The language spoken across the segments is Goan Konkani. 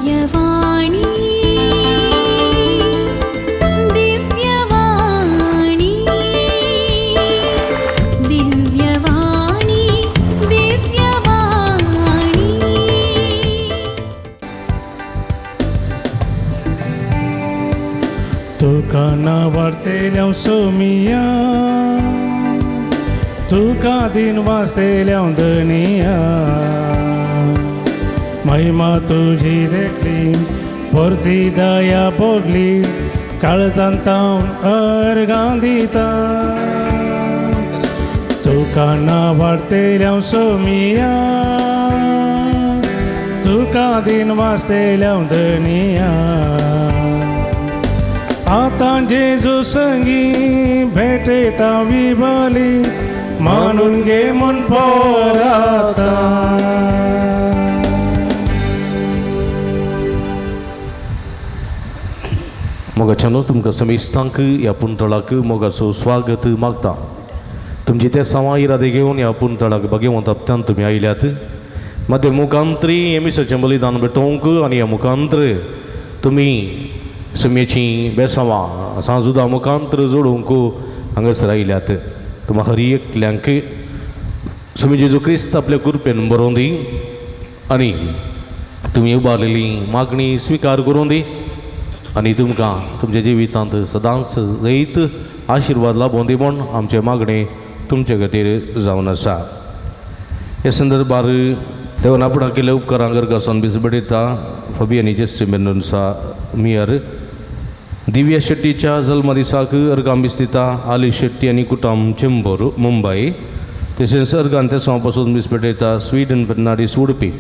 दिव्यवाणी, दिव्यवाणी, दिव्यवाणी, दिव्यवाणी. तुका नावाडतेल्या सोमिया, तुका दिन वाजतेल्या धनिया, महिमा तुझी देखली, परती दया भोगली, काळजांत हांव अर्गां दिता. तुका नावाडतेल्या सोमिया, तुका दिन वाजतेल्या धनिया. आतां जेजू संगी भेटयता विबली, मानून घे म्हूण पोराता. मोगाच्यानो, तुमकां समेस्तांक ह्या पुंतळाक मोगाचो स्वागत मागता. तुमची ते सवा इरादे घेवन ह्या पुंतळाक भगवंत हप्त्यान तुमी आयल्यात. मध्य मुखांतरी हे मिसाचें बलिदान भेटोवंक आनी ह्या मुखांतर तुमी समेची बेसांवां सांजुदा मुखांतर जोडूंक हांगासर आयल्यात. तुमकां हर एकल्यांक स्वामी जेजू क्रिस्त आपल्या कृपेन बरोवन दी आनी तुमी उबारलेली मागणी स्विकार करूं दी आनी तुमकां तुमच्या जिवितांत सदांच जैत आशिर्वाद लाबोवन दी म्हूण आमचें मागणें तुमचे खातीर जावन आसा. हे संदर्भार देवान आपणाक केल्ल्या उपकारां गरगासान बीस बडयता. फबियानी जेस्सी मेंदोन्सा मियर दिव्या शेट्टीच्या जल्मदिसाक अर्गां बीस दिता. आली शेट्टी आनी कुटुंब, चेंबूर, मुंबय. तशेंच अर्गान ते पासून बीस पेटयता स्वीडन फेर्नाडीस, उडपी.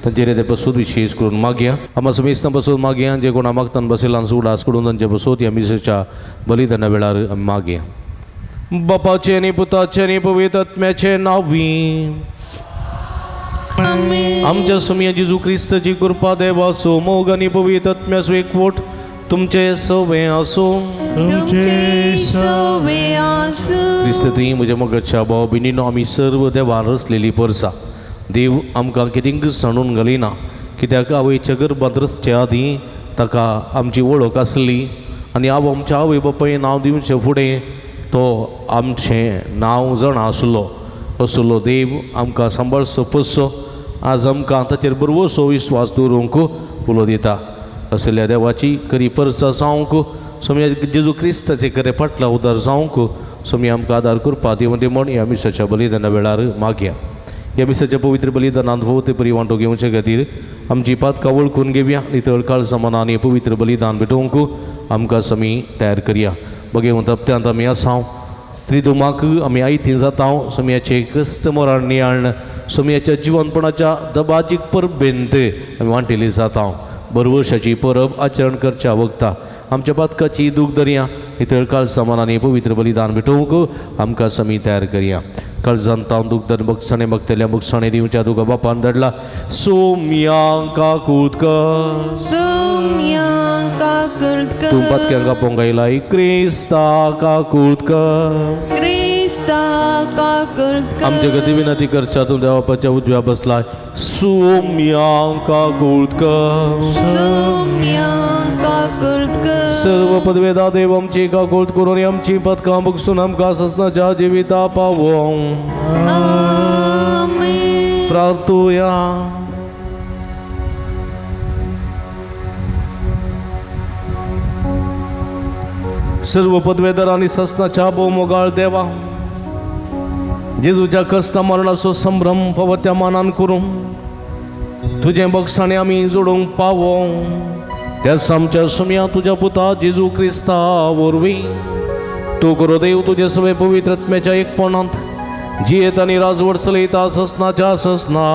तांचेर ते पसून विशेश करून मागया. आमा समेस्तां पासून मागया, जे कोणा मागतान बसयलान उडास करून तांचे पसून ह्या मिसेच्या बलिदाना वेळार आमी मागया. बापाचे आनी पुताचे आनी पवित्र आत्म्याचे नांवी. आमच्या सुमया जेजू क्रिस्ताची कृपा, देवाचो मोग आनी पवित्र आत्म्याचो एकवट तुमचे सवे आसूं. तुमचे सवे आसूं. क्रिस्त म्हज्या मोगाच्या भाव भयणीनो, आमी सर्व देवान रचलेली परसा. देव आमकां कितेंक सांडून घालिना, कित्याक आवयच्या गर्भांत रचचे आदीं ताका आमची वळख आसली आनी आवय आमच्या आवय बापाय नांव दिवचे फुडें तो आमचें नांव जाणा आसलो. असलो देव आमकां सांबाळचो पोसचो. आज आमकां ताचेर बरवसो विश्वास दवरूंक उलो दिता. असल्या देवाची खरी परसा जावंक, स्वामी जेजू क्रिस्ताचे खरें फाटला उदार जावंक स्वामी आमकां आदार करपा दिवं दी म्हूण ह्या मिसाच्या बलिदाना वेळार मागया. ह्या मिसाच्या पवित्र बलिदानांत भोवते परी वांटो घेवचे खातीर आमची पातकां वळखून घेवया. नितळ काळजा मनान पवित्र बलिदान भेटोवंक आमकां स्वामी तयार करया. बघेवन हप्त्यांत आमी आसाव. त्रिदुमाक आमी आयती जाता. स्वामयाचे कश्ट मरण नियाळण स्वामयाच्या जिवनपणाच्या दबाजीक परबेंत आमी वांटेली जाता. बरवर्शाची परब आचरण करच्या वखता आमच्या पातकाची दूख दरया. नितळ काळजा मनान पवित्र बलिदान भेटोवंक आमकां समी तयार करया. काळजान तावन दूख दर बगसाणे बगतल्या बगसाणे दिवच्या दुगा बापान धाडला. सोम्यांका काकूत कर. सोम्यांका काकूत. तूं पातक्यांक आपोवंक आयलाय, क्रिस्ता काकूत कर. क्रिस्ता काकूत कर. आमच्या गती विनंती करच्या तूं देवापाच्या उजव्या बसलाय. सोम्यांका काकूत कर. सोम्यांका काकूत कर. सर्व पदवेदा देव आमची काकूत करून आमची पदकां बगसून आमकां ससनाच्या जिविता पावों. आमेन. प्रार्थुया. सर्व पदवेदार आनी ससनाच्या भोवमोगाळ देवा, जेजूच्या कश्ट मरणाचो संभ्रम फावो त्या मानान करूं तुजें बक्षाणे आमी जोडूंक पावो, त्याच आमच्या सुम्या तुज्या पुता जेजू क्रिस्ता वरवीं. तूं करो देव तुजे सगळे पवित्र आत्म्याच्या एकपणांत जियेत आनी राजवट चलयता ससनाच्या ससना.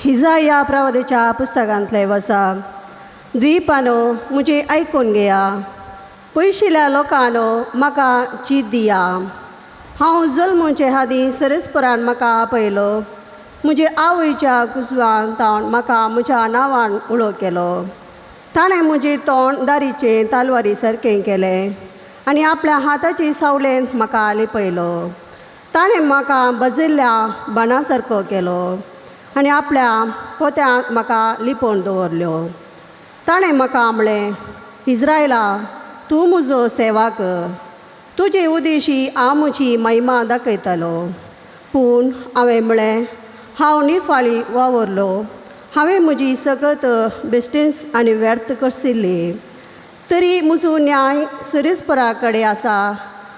हिजा प्रवादेच्या पुस्तकांतले वसा. द्वीपानो, म्हजें आयकून घेया. पयशिल्या लोकांनो, म्हाका चीत दिया. हांव जल्मूचे आदीं सरस्परान म्हाका आपयलो. म्हजे आवयच्या कुसवान तावन म्हाका म्हज्या नांवान उलो केलो. ताणें म्हजें तोंड दारीचें तालवारी सारकें केलें आनी आपल्या हाताची सावळेन म्हाका लिपयलो. ताणें म्हाका बजिल्ल्या बाणा सारको केलो. आनी आपल्या पोत्यांत म्हाका लिपोवन दवरल्यो. ताणें म्हाका म्हळें, इज्रायला, तूं म्हजो सेवाक, तुजे उदेशी हांव म्हजी महिमा दाखयतलो. पूण हांवें म्हळें, हांव निर्फाळी वावरलो, हांवें म्हजी सगत बेश्टीच आनी व्यर्थ करसिल्ली. तरी म्हजो न्याय सरीसपरा कडेन आसा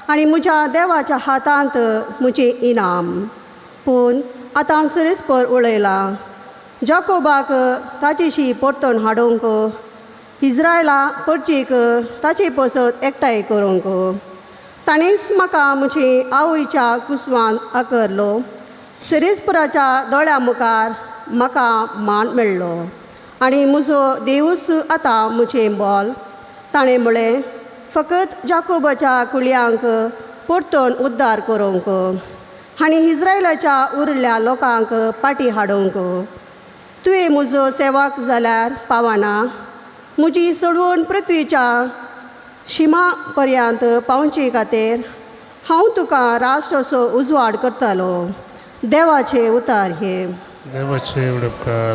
आनी म्हज्या देवाच्या हातांत म्हजें इनाम. पूण आतां सरीसपर उलयलां, जाकोबाक ताचेशी परतून हाडूंक, इज्रायला परचीक ताचे पसत एकठांय करूंक. ताणेंच म्हाका म्हजे आवयच्या कुसवान आकरलो, सरीसपराच्या दोळ्या मुखार म्हाका मान मेळ्ळो आनी म्हजो देवूच आतां म्हजें बोल. ताणें म्हळें, फकत जाकोबाच्या कुळयांक परतून उद्धार करूंक आनी इज्रायलाच्या उरिल्ल्या लोकांक पाटी हाडूंक. तुवें म्हजो सेवाक जाल्यार पावना, म्हजी सोडवण पृथ्वीच्या शिमा पर्यंत पावचे खातीर हांव तुका राष्ट्र असो उजवाड करतालो. देवाचे उतार हे. देवाचे उपकार.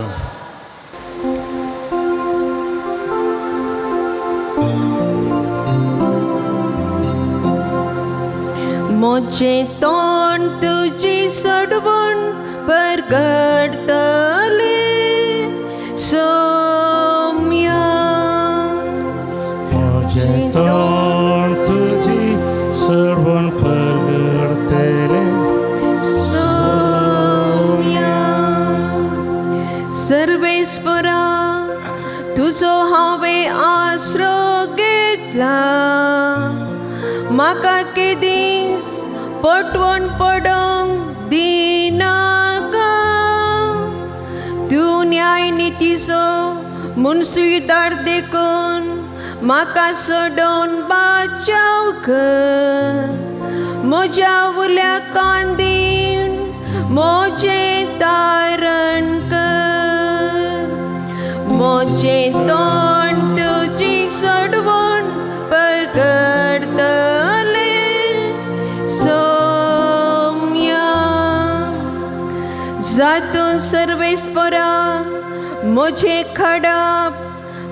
मोचे तोंड तुजी सोडवण परगटतलें सोम्या. म्हजें तोंड तुजी सर्वण परगडतलें सोम्या. सर्वेस्परा, तुजो हांवें आसरो घेतला, म्हाका केदीस पटवण पडोंक दिनाका. तूं न्याय नितीचो मुनसुदार देखून म्हाका सोडोवन बाचाव कर. म्हज्या उल्या कांदीन म्हजें तारण कर. म्हजें तोंड तुजी सोडवण परगटतलें सोम्या. जातून सर्वेस्परा म्हजें खडप,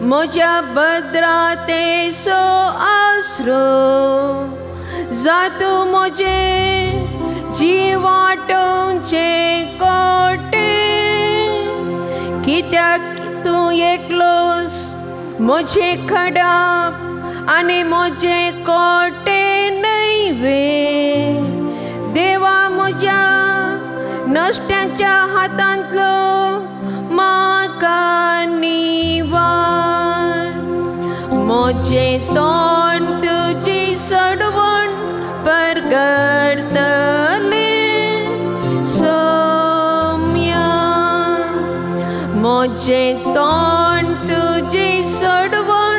म्हज्या भद्रातेचो आसरो, जातूं म्हजें जिवाटोवचें कोटे. कित्याक तूं एकलोस म्हजें खडप आनी म्हजें कोटे न्हय वे. देवा, म्हज्या नश्ट्याच्या हातांतलो म्हाका निवार. म्हजें तोंड तुजी सोडवण परगटतलें सोम्या. म्हजें तोंड तुजी सोडवण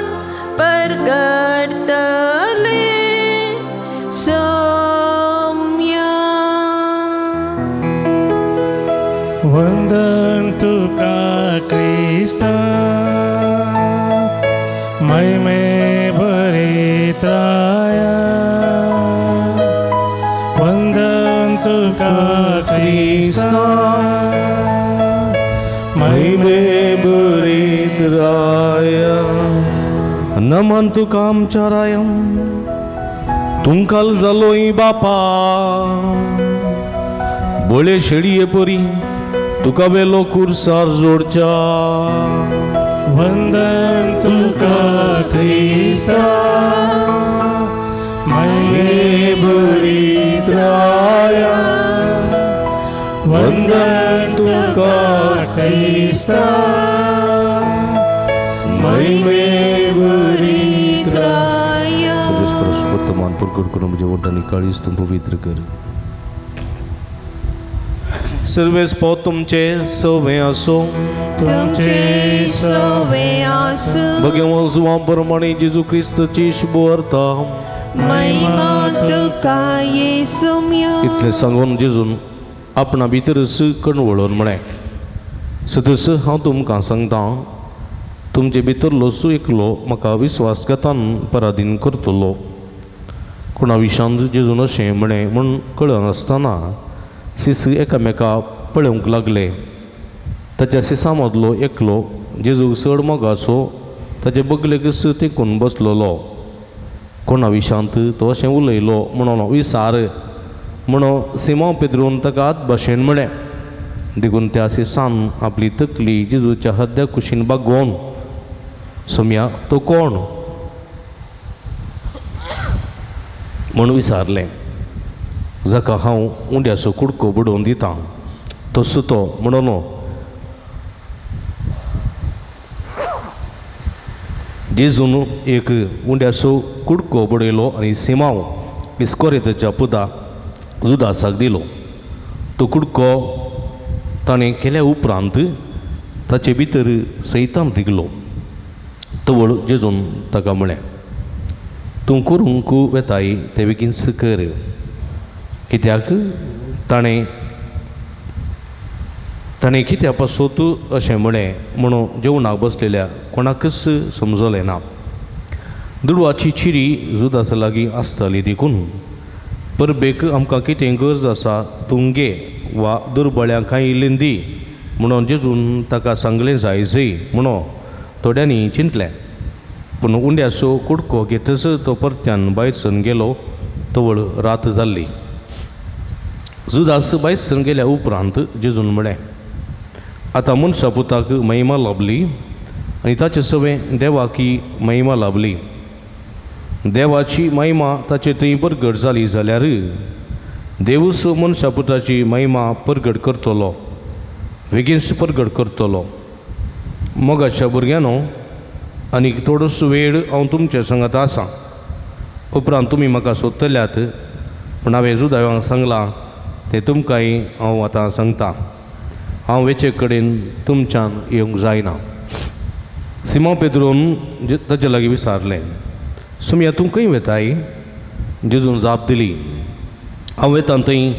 परगटतलें सोम्या. वंदन तुका क्रिस्ता, महिमे भरित्राया. वंदन तुका क्रिस्ता, महिमे बरित्राया. नमन तुका आमच्या रायम, तुमकाल जालोय बापा, बळे शेळये परी तुका वेलो कुर्सार जोडच्या. वंदन तुका क्रिस्ता, महिमे भरित्राया. वंदन तुका क्रिस्ता, महिमे भरित्राया. वर्तमान प्रकट करून म्हज्या वटांनी काळीज तूं पवित्र कर. सर्वेस पो तुमचे सवे आसो. तुमचे सवे आसूं. भगवान जुवा प्रमाणे जेजू क्रिस्तची शुभ वार्ता. महिमा तुका येसुम्या. इतलें सांगून जेजून आपणा भितरच कणवळून म्हळें, सदस हांव तुमकां सांगता, तुमचे भितरलो सु एकलो म्हाका विस्वासघातान पराधीन करतलो. कोणा विशांत जेजून अशें म्हळें म्हूण कळनासतना शिस एकामेका पळोवंक लागले. ताच्या सिसा मदलो एकलो जेजूक चड मोगाचो ताचे बगलेकच तेकून बसलेलो. कोणा विशांत तो अशें उलयलो म्हणून विसार म्हणून सिमांव पेद्रून ताका हात भाशेन म्हळें. देखून त्या सिसान आपली तकली जेजूच्या हद्द्या कुशीन बागोवन सोम्या तो कोण म्हूण विचारलें. जाका हांव उंड्याचो कुडको बुडोवन दितां तसो तो म्हणून जेजून एक उंड्याचो कुडको बडयलो आनी सिमांव इस्कोरेताच्या पुता जुदासाक दिलो. तो कुडको ताणें केल्या उपरांत ताचे भितर सैतान रिगलो. तवळ जेजून ताका म्हळें, तूं करूंक वेताय तें बेगीनच कर. कित्याक ताणें ताणें कित्या पासत अशें म्हळें म्हणून जेवणाक बसलेल्या कोणाकच समजलें ना. दुडवाची चिरी जुदासा लागीं आसताली देखून परबेक आमकां कितें गरज आसा तूं घे वा दुर्बळ्यांक कांय इल्लें दी म्हणून जेजून ताका सांगलें जाय म्हणून थोड्यांनी चिंतलें. पूण उंड्याचो कुडको घेतच तो परत्यान भायरसून गेलो. तवळ रात जाल्ली. जुदास भायरसून गेल्या उपरांत जेजून म्हळें, आतां मनशा पुताक महिमा लाभली आनी ताचे सवें देवाकी महिमा लाभली. देवाची महिमा ताचे थंय परगट जाली जाल्यार देवूच मनशा पुताची महिमा परगट करतलो, बेगीनच परगट करतलो. मोगाच्या भुरग्यांनो, आनीक थोडोसो वेळ हांव तुमचे सांगात आसा. उपरांत तुमी म्हाका सोदतल्यात, पूण हांवें जुदावांक सांगलां तें तुमकांय हांव आतां सांगता. हांव वेचे कडेन तुमच्यान येवंक जायना. सिमांव पेद्रून ताचे लागीं विचारलें, सुमया तूं खंय वेताय? जेजून जाप दिली, हांव वेता थंय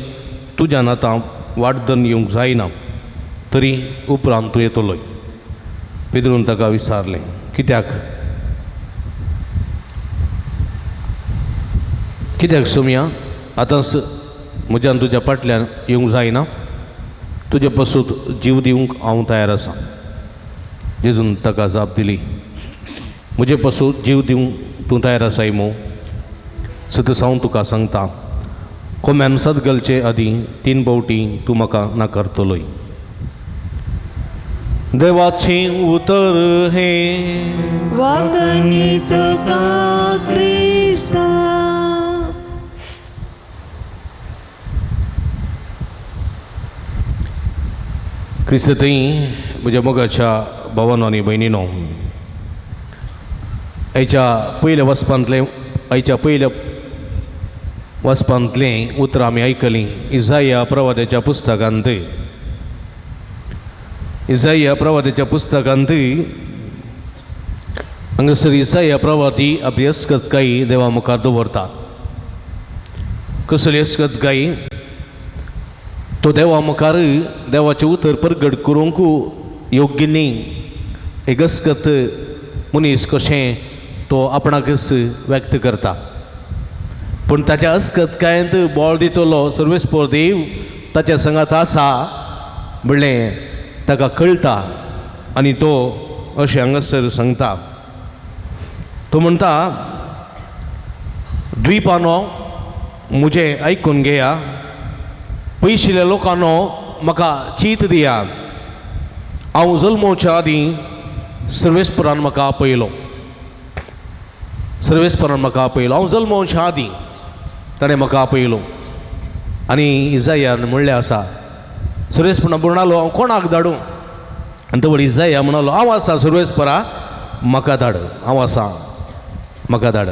तुज्यान आतां वाट धरून येवंक जायना, तरी उपरांत तूं येतलोय. पेद्रून ताका विचारलें, कित्याक कित्याक सोम्या आतांच म्हज्यान तुज्या फाटल्यान येवंक जायना? तुजे पासून जीव दिवंक हांव तयार आसा. जेजून ताका जाप दिली, म्हजे पासून जीव दिवंक तूं तयार आसाय मू? सतस हांव तुका सांगता, कोम्यान सद घालचे आदीं 3 फावटी तूं म्हाका नाकारतलोय. देवाचें उतर हें. वाकणी तुका क्रिस्ता. क्रिस्त थंय म्हज्या मोगाच्या भावानो आनी भयणीनो, आयच्या पयल्या वचपांतलें आयच्या पयल्या वचपांतलें उतरां आमी आयकलीं इजाया प्रवाद्याच्या पुस्तकांत. इजाया प्रवाद्याच्या पुस्तकांत हांगासर इजाया प्रवादी आपली अस्कतकाय देवा मुखार दवरता. कसली अस्कतकाय? तो देवा मुखार देवाचें उतर परगट करूंक योग्य न्ही एक अस्कत मनीस कशें तो आपणाकच व्यक्त करता. पूण ताच्या अस्कतकायेंत बळ दितलो सर्वेस्पर देव ताच्या संगात आसा म्हणलें ताका कळटा आनी तो अशें हांगासर सांगता. तो म्हणटा, द्वीपानो म्हजें आयकून घेया, पयशिल्ल्या लोकांनो म्हाका चीत दिया. हांव जल्मोवच्या आदीं सर्वेस्परान म्हाका आपयलो, सर्वेस्परान म्हाका आपयलो. हांव जल्मोवच्या आदीं ताणें म्हाका आपयलो. आनी इजायान म्हणलें आसा, सर्वेस्परा म्हणालो हांव कोणाक धाडूं? आनी तो इजाया म्हणालो, हांव आसा सर्वेस्परा, म्हाका धाड, हांव आसा, म्हाका धाड.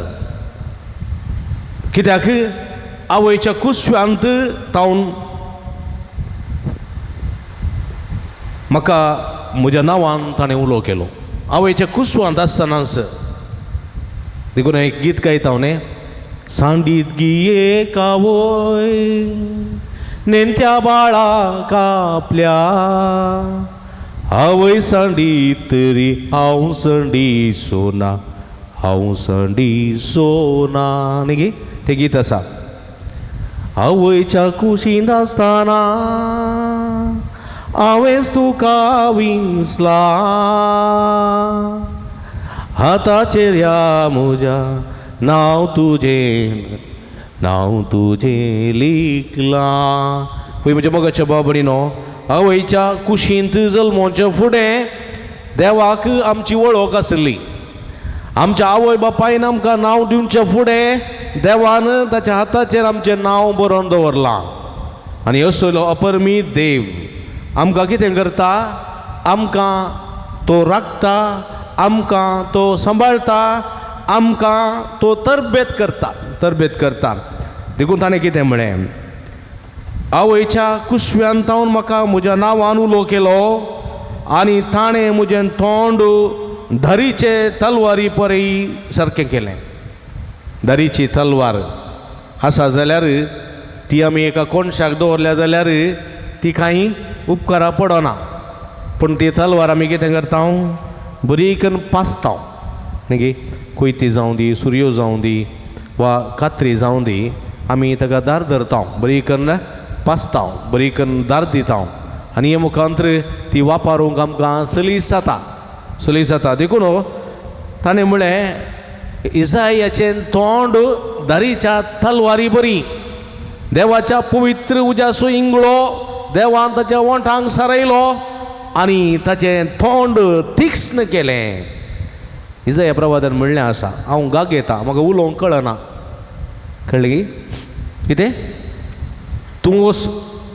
कित्याक आवयच्या कुसव्यांत तावन म्हाका म्हज्या नांवान ताणें उलो केलो. आवयच्या कुसवांत आसतनाच देखून एक गीत गायता हांव न्ही, सांडीत गिये कावय नेणत्या बाळा कापल्या, आवय सांडीत तरी हांव संडी सोना, हांव संडी सोना. न्ही गे तें गीत आसा. आवयच्या कुशींत आसतना हांवेंच तुका विंचला हाताचेर ह्या म्हज्या नांव तुजें, नांव तुजें लिखलां. पळय म्हज्या मोगाच्या भाव भयणीनो, आवयच्या कुशींत जल्मोच्या फुडें देवाक आमची वळख आसली. आमच्या आवय बापायन आमकां नांव दिवच्या फुडें देवान ताच्या हाताचेर आमचें नांव बरोवन दवरलां. आनी असलो अपरमीत देव आमकां कितें करता, आमकां तो राखता, आमकां तो सांबाळटा, आमकां तो तरबेत करता, तरबेत करता. देखून ताणें कितें म्हळें, आवयच्या कुशव्यान तावन म्हाका म्हज्या नांवान उलो केलो आनी ताणें म्हजें तोंड धरीचे तलवारी परी सारकें केलें. धरीची तलवार आसा जाल्यार ती आमी एका कोणशाक दवरल्या जाल्यार ती कांय उपकारा पडना, पूण ती तलवार आमी कितें करता, बरी करून पासता न्ही, कोयती जावं दी, सुरयो जावं दी वा कात्री जावं दी, आमी ताका दार धरता, बरी करून पासता, बरी करून दार दिता आनी हे मुखांतर ती वापरूंक आमकां सलीस जाता, सलीस जाता. देखून ताणें म्हळें इजायाचें तोंड दारीच्या तलवारी बरी, देवाच्या पवित्र उज्याचो इंगळो देवान ताच्या ओंठांक सारयलो आनी ताचें तोंड तीक्ष्ण केलें. इजाया प्रवादान म्हणलें आसा, हांव गाग येता, म्हाका उलोवंक कळना. कळ्ळें की कितें, तूं वच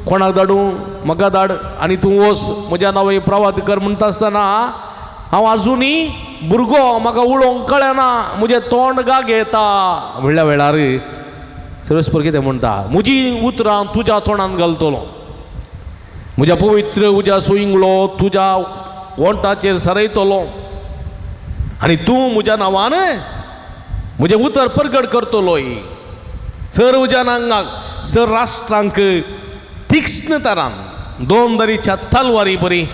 कोणाक धाडूं, म्हाका धाड आनी तूं वच म्हज्या नांव प्रवाद कर म्हणटा आसतना हांव आजुनूय भुरगो, म्हाका उलोवंक कळना, म्हजें तोंड गाग येता. म्हणल्या वेळार सर्वेस्पर कितें म्हणटा, म्हजी उतरां तुज्या तोंडांत घालतलो, म्हज्या पवित्र उज्याचो इंगळो तुज्या ओंठाचेर सरयतलो आनी तूं म्हज्या नांवान म्हजें उतर परगट करतलोय. सर्व जनांगाक, सर राष्ट्रांक तीक्ष्ण तरान दोन दरीच्या तलवारी बरी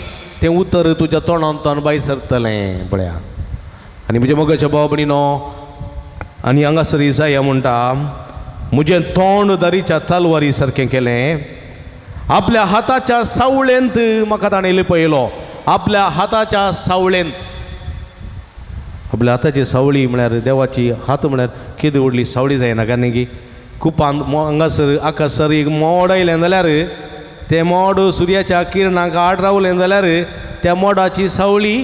तें उतर तुज्या तोंडांतल्यान भायर सरतलें. पळया आनी म्हज्या मोगाच्या भाव भयणीनो, आनी हांगासर इजाया म्हणटा, म्हजें तोंड दरीच्या तलवारी सारकें केलें, आपल्या हाताच्या सावळेंत म्हाका ताणें लिपयलो. आपल्या हाताच्या सावळेंत, आपल्या हाताची सावळी म्हळ्यार देवाची हात म्हळ्यार केदी व्हडली सावळी जायना काय न्ही. कुपान हांगासर आकासर एक मोड आयलें जाल्यार तें मोड सुर्याच्या किरणाक आड रावलें जाल्यार त्या मोडाची सावळी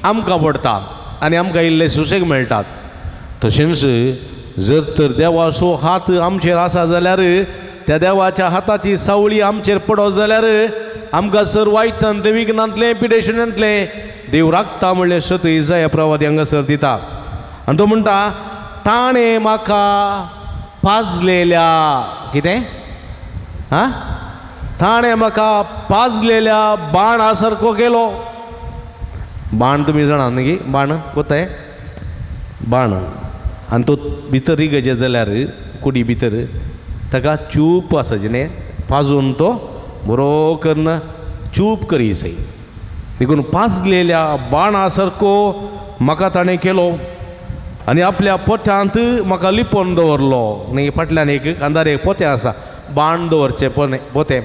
आमकां पडटा आनी आमकां इल्ले सुशेग मेळटात. तशेंच जर तर देवाचो हात आमचेर आसा जाल्यार त्या देवाच्या हाताची सावळी आमचेर पडत जाल्यार आमकां सर वायटांतलें, विघ्नांतलें, पिडेशनांतलें देव राखता म्हणलें सत इजाया प्रवादी हांगासर दिता. आनी तो म्हणटा, ताणें म्हाका पाजलेल्या, कितें आं, ताणें म्हाका पाजलेल्या बाणा सारको केलो. बाण तुमी जाणा न्ही, बाण कोताय बाण, आनी तो भितर रिगयचे जाल्यार कुडी भितर ताका चूप आसा जेणे पाजून तो बरो करून चूप करी जाय. देखून पाजलेल्या बाणा सारको म्हाका ताणें केलो आनी आपल्या पोत्यांत म्हाका लिपोवन दवरलो. न्ही, फाटल्यान एक अंदार एक पोतें आसा, बाण दवरचें पोतें,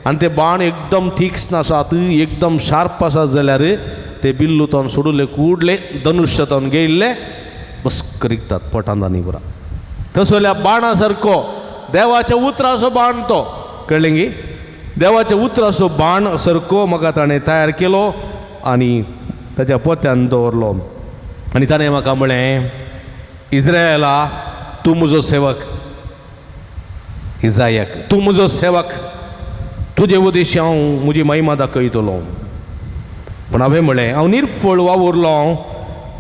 आनी तें बाण एकदम तीक्ष्ण आसात, एकदम शार्प आसात जाल्यार ते बिल्लू तोन सोडुले कुडले धनुष्य तोन घेयल्ले बस करिकतात पोटांत आनी पुरा. तसल्या बाणा सारको देवाच्या उतराचो बाण तो, कळ्ळें गी, देवाच्या उतराचो बाण सारको म्हाका ताणें तयार केलो आनी ताच्या पोत्यान दवरलो. आनी ताणें म्हाका म्हळें, इज्रायला तूं म्हजो सेवक, इजायक तूं म्हजो सेवक, तुजे उद्देश्य हांव म्हजी महिमा दाखयतलो. पूण हांवें म्हळें, हांव निर्फळ वावुरलो,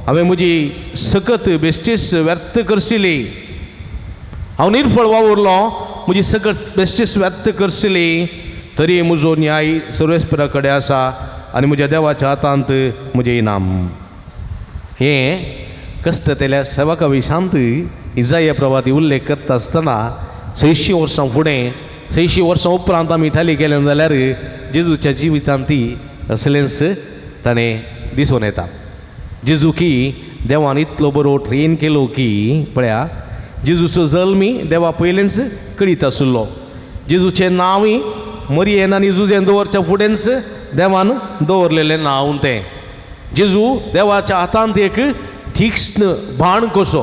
हांवें म्हजी सकत बेश्टीच व्यर्थ करशिली, हांव निर्फळ वावुरलो, म्हजी सकत बेश्टीच व्यर्थ करशिली, तरी म्हजो न्याय सर्वेस्परा कडेन आसा आनी म्हज्या देवाच्या हातांत म्हजें इनाम. हें कश्टतेल्या सेवका विशांत इजाया प्रवादी उल्लेख करता आसतना 600 वर्सां फुडें, 600 वर्सां उपरांत आमी थाली केलें जाल्यार जेजूच्या जिवितांत ती असलेंच ताणें दिसून येता. जेजू की देवान इतलो बरो ट्रेन केलो की पळया, जेजूचो जल्मी देवा पयलेंच कळीत आशिल्लो, जेजूचें नांवूय मरियेन आनी जुजेन दवरच्या फुडेंच देवान दवरलेलें नांव तें. जेजू देवाच्या हातांत एक तीक्ष्ण बाण कसो,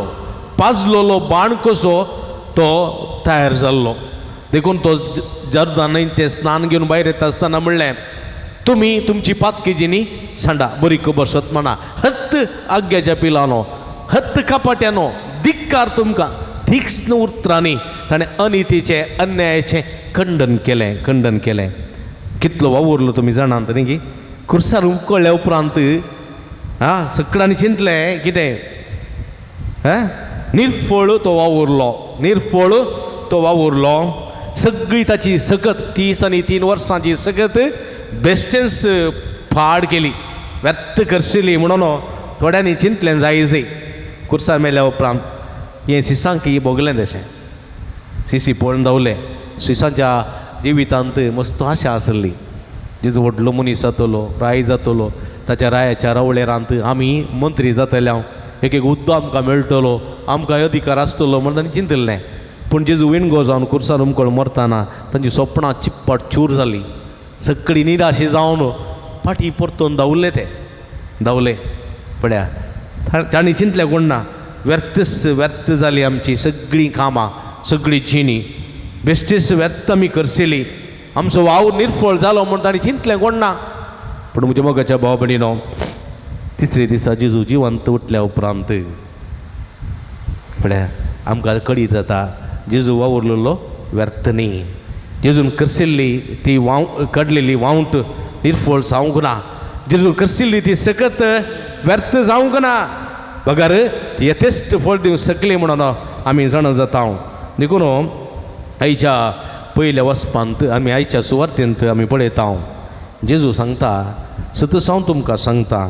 पाजलोलो बाण कसो तो तयार जाल्लो. देखून तो जर्दान तें स्नान घेवन भायर येता आसतना म्हणलें, तुमी तुमची पातकेजीनी सांडा, बरी खबर सत म्हणा, हत्त आग्याच्या पिलानो, हत्त कपाट्यानो, धिक्कार तुमकां. तीक्ष्ण उतरांनी ताणें अनितीचें अन्यायाचें खंडन केलें, खंडन केलें. कितलो वावुरलो तुमी जाणात न्ही की खुर्सार उकळ्ळ्या उपरांत आं सगळ्यांनी चिंतलें कितें, हें निर्फळ तो वावुरलो, निर्फळ तो वावुरलो. सगळी ताची सकत 30 आनी 3 वर्सांची सकत बेस्टेंस पाड केली, व्यर्थ करशिली म्हणून थोड्यांनी चिंतलें जायजय. खुर्सार मेल्या उपरांत हें सिसांक भोगलें तशें, सिसी पळोवन धांवले. सिसांच्या जिवितांत मस्त आशा आसली, जेजू व्हडलो मनीस जातलो, राय जातलो, ताच्या रायाच्या रावळेरांत आमी मंत्री जातले, हांव एक एक हुद्दो आमकां मेळटलो, आमकां अधिकार आसतलो म्हण तांणी चिंतिल्लें. पूण जेजू विणगो जावन खुर्सार उमकळ मरतना तांची सपनां चिप्पट चूर जाली. सगळी निराशी जावन फाटीं परतून धांवले, ते धांवले. पळया तांणी चिंतलें कोण ना, व्यर्थच व्यर्थ जाली आमची सगळीं कामां, सगळी जिणी बेश्टीच व्यर्थ आमी करशिली, आमचो वावर निर्फळ जालो म्हूण तांणी चिंतलें कोण ना. पूण म्हज्या मोगाच्या भाव भयणीनो, तिसरे दिसा जेजू जिवंत उठल्या उपरांत पळया आमकां कळीत जाता जेजू वावुरलेलो व्यर्थ न्ही. जेजून करशिल्ली ती वाव काडलेली वावंट निर्फळ जावंक ना, जेजून करशिल्ली ती सकत व्यर्थ जावंक ना, बगर ती यथेश्ट फळ दिवंक शकली म्हणून आमी जाणा जाता. देखून आयच्या पयल्या वचपांत आमी आयच्या सुवार्तेंत आमी पळयता, जेजू सांगता, सतस हांव तुमकां सांगता,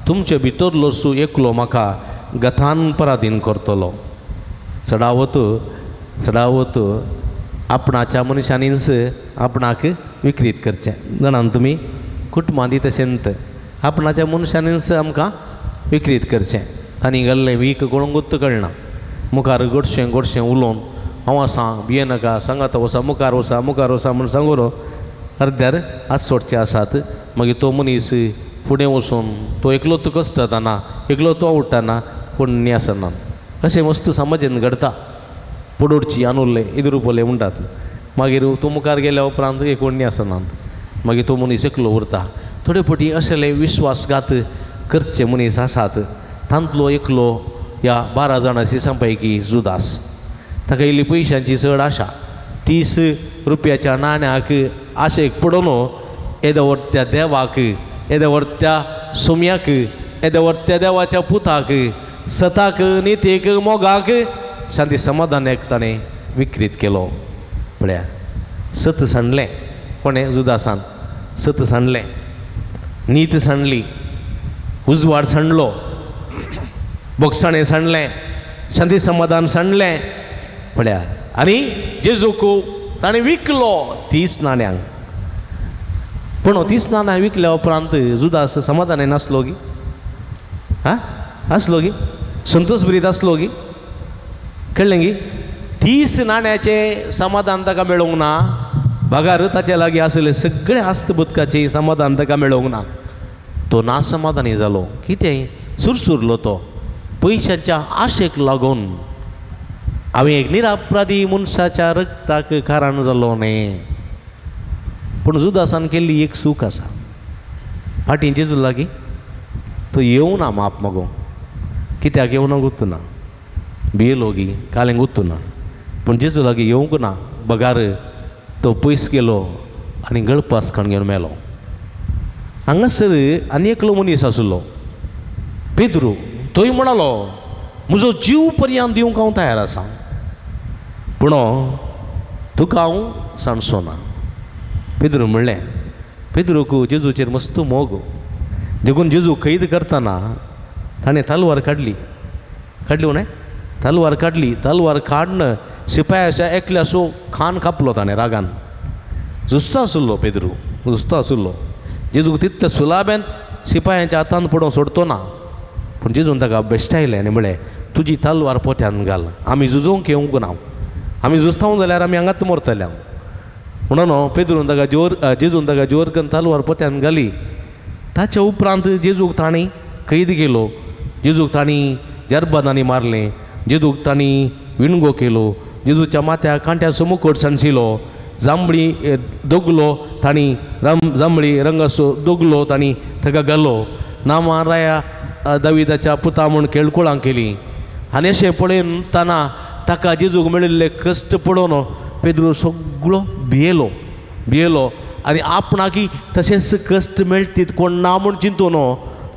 तुमचे भितरलो सु एकलो म्हाका गथान पराधीन करतलो. चडावत चडावत आपणाच्या मनशांनीच आपणाक विक्रीत करचें. जाणान तुमी, कुटुंबांत तशेंच आपणाच्या मनशांनीच आमकां विक्रीत करचें. तांणी घाल्लें वीक कोणूंक कळना, मुखार गोडशें गोडशें उलोवन हांव आसा भिये नाका, सांगाता वसा, मुखार वसा, मुखार वसा म्हूण सांगून अर्द्यार हात सोडचे आसात. मागीर तो मनीस फुडें वचून तो एकलो तो कश्ट जाताना, एकलो तो उठ्ठाना, कोण न्ही आसना. अशें मस्त समाजेन घडता. पडोडची आनुल्ले इदरुपले म्हणटात. मागीर तूं मुखार गेल्या उपरांत एक कोण आसनात, मागीर तो मनीस एकलो उरता. थोडे फावटी असले विश्वासघात करचे मनीस आसात. तांतलो एकलो ह्या 12 जाणां सिसां पैकी जुदास. ताका इल्ली पयशांची चड आशा, 30 रुपयाच्या नाण्याक आशेक पडून येदो व्हड त्या देवाक, येदो व्हड त्या सोम्याक, येदो व्हड त्या देवाच्या पुताक, सताक, नितीक, मोगाक, शांती समाधानाक ताणें विक्रीत केलो. पळया सत सांडलें कोणें, जुदासान सत सांडलें, नीत सांडली, उजवाड सांडलो, बोगसाणें सांडलें, शांती समाधान सांडलें. पळया आनी जेजूक ताणें विकलो 30 नाण्यांक. पूण 30 नाण्यां विकल्या उपरांत जुदास समाधान नासलो गी, आं आसलो गी, संतोष भरीत आसलो गी, कळ्ळें गी. 30 नाण्याचें समाधान ताका मेळोंक ना, बगार ताच्या लागीं आसलें सगळें आस्त बुदकाचें समाधान ताका मेळोंक ना. तो ना समाधानी जालो. कितें सुरसुरलो तो पयशांच्या आशेक लागून. हांवें एक निरापराधी मनशाच्या रक्ताक कारण जालो न्ही. पूण जुदासान केल्ली एक चूक आसा. फाटीं जेजू लागीं तो येवना माप मागो, कित्याक येवना गुत्तू ना, भियेलो गी कालें गुत्तू ना. पूण जेजू लागीं येवंक ना, बगार तो पयस गेलो आनी गळपास कण घेवन मेलो. हांगासर आनी एकलो मनीस आसलो, पेद्रू. तोय म्हणालो, म्हजो जीव पर्यंत दिवंक हांव तयार आसा, पूण तुका हांव सांडचो ना. पेद्रू म्हणलें, पेद्रूक जेजूचेर मस्त मोग, देखून जेजू कैद करतना ताणें तलवार काडली, काडली न्हय, तलवार काडली. तलवार काडून शिपायाच्या एकल्याचो खान कापलो ताणें रागान. जुस्तो आशिल्लो पेद्रू, जुस्तो आशिल्लो. जेजूक तितल्या सुलाबेन शिपायांच्या हातान पडोवंक सोडतो ना. पूण जेजून ताका बेश्टायलें आनी म्हळें, तुजी तलवार पोत्यान घाल, आमी झुजोवंक येवंक ना, आमी झुजता जाल्यार आमी हांगाच मरतले. म्हणून पेद्रून ताका जोर, जेजून ताका जोर करून तालवार पोत्यान घाली. ताच्या उपरांत जेजूक तांणी कैद केलो, जेजूक तांणी जरबादांनी मारलें, जेजूक तांणी विणगो केलो, जेजूच्या माथ्याक कांट्याचो मुकोट सांडशिलो, जांबळी दोगलो तांणी जांबळी रंगाचो दोगलो तांणी ताका घालो, नामा राया दाविदाच्या पुता म्हूण केळकुळां केली. आनी अशें पळयतना ताका जेजूक मेळिल्ले कश्ट पळोवन पेद्रू सगळो भियेलो भियेलो आनी आपणाकी तशेंच कश्ट मेळटीत कोण ना म्हूण चिंतून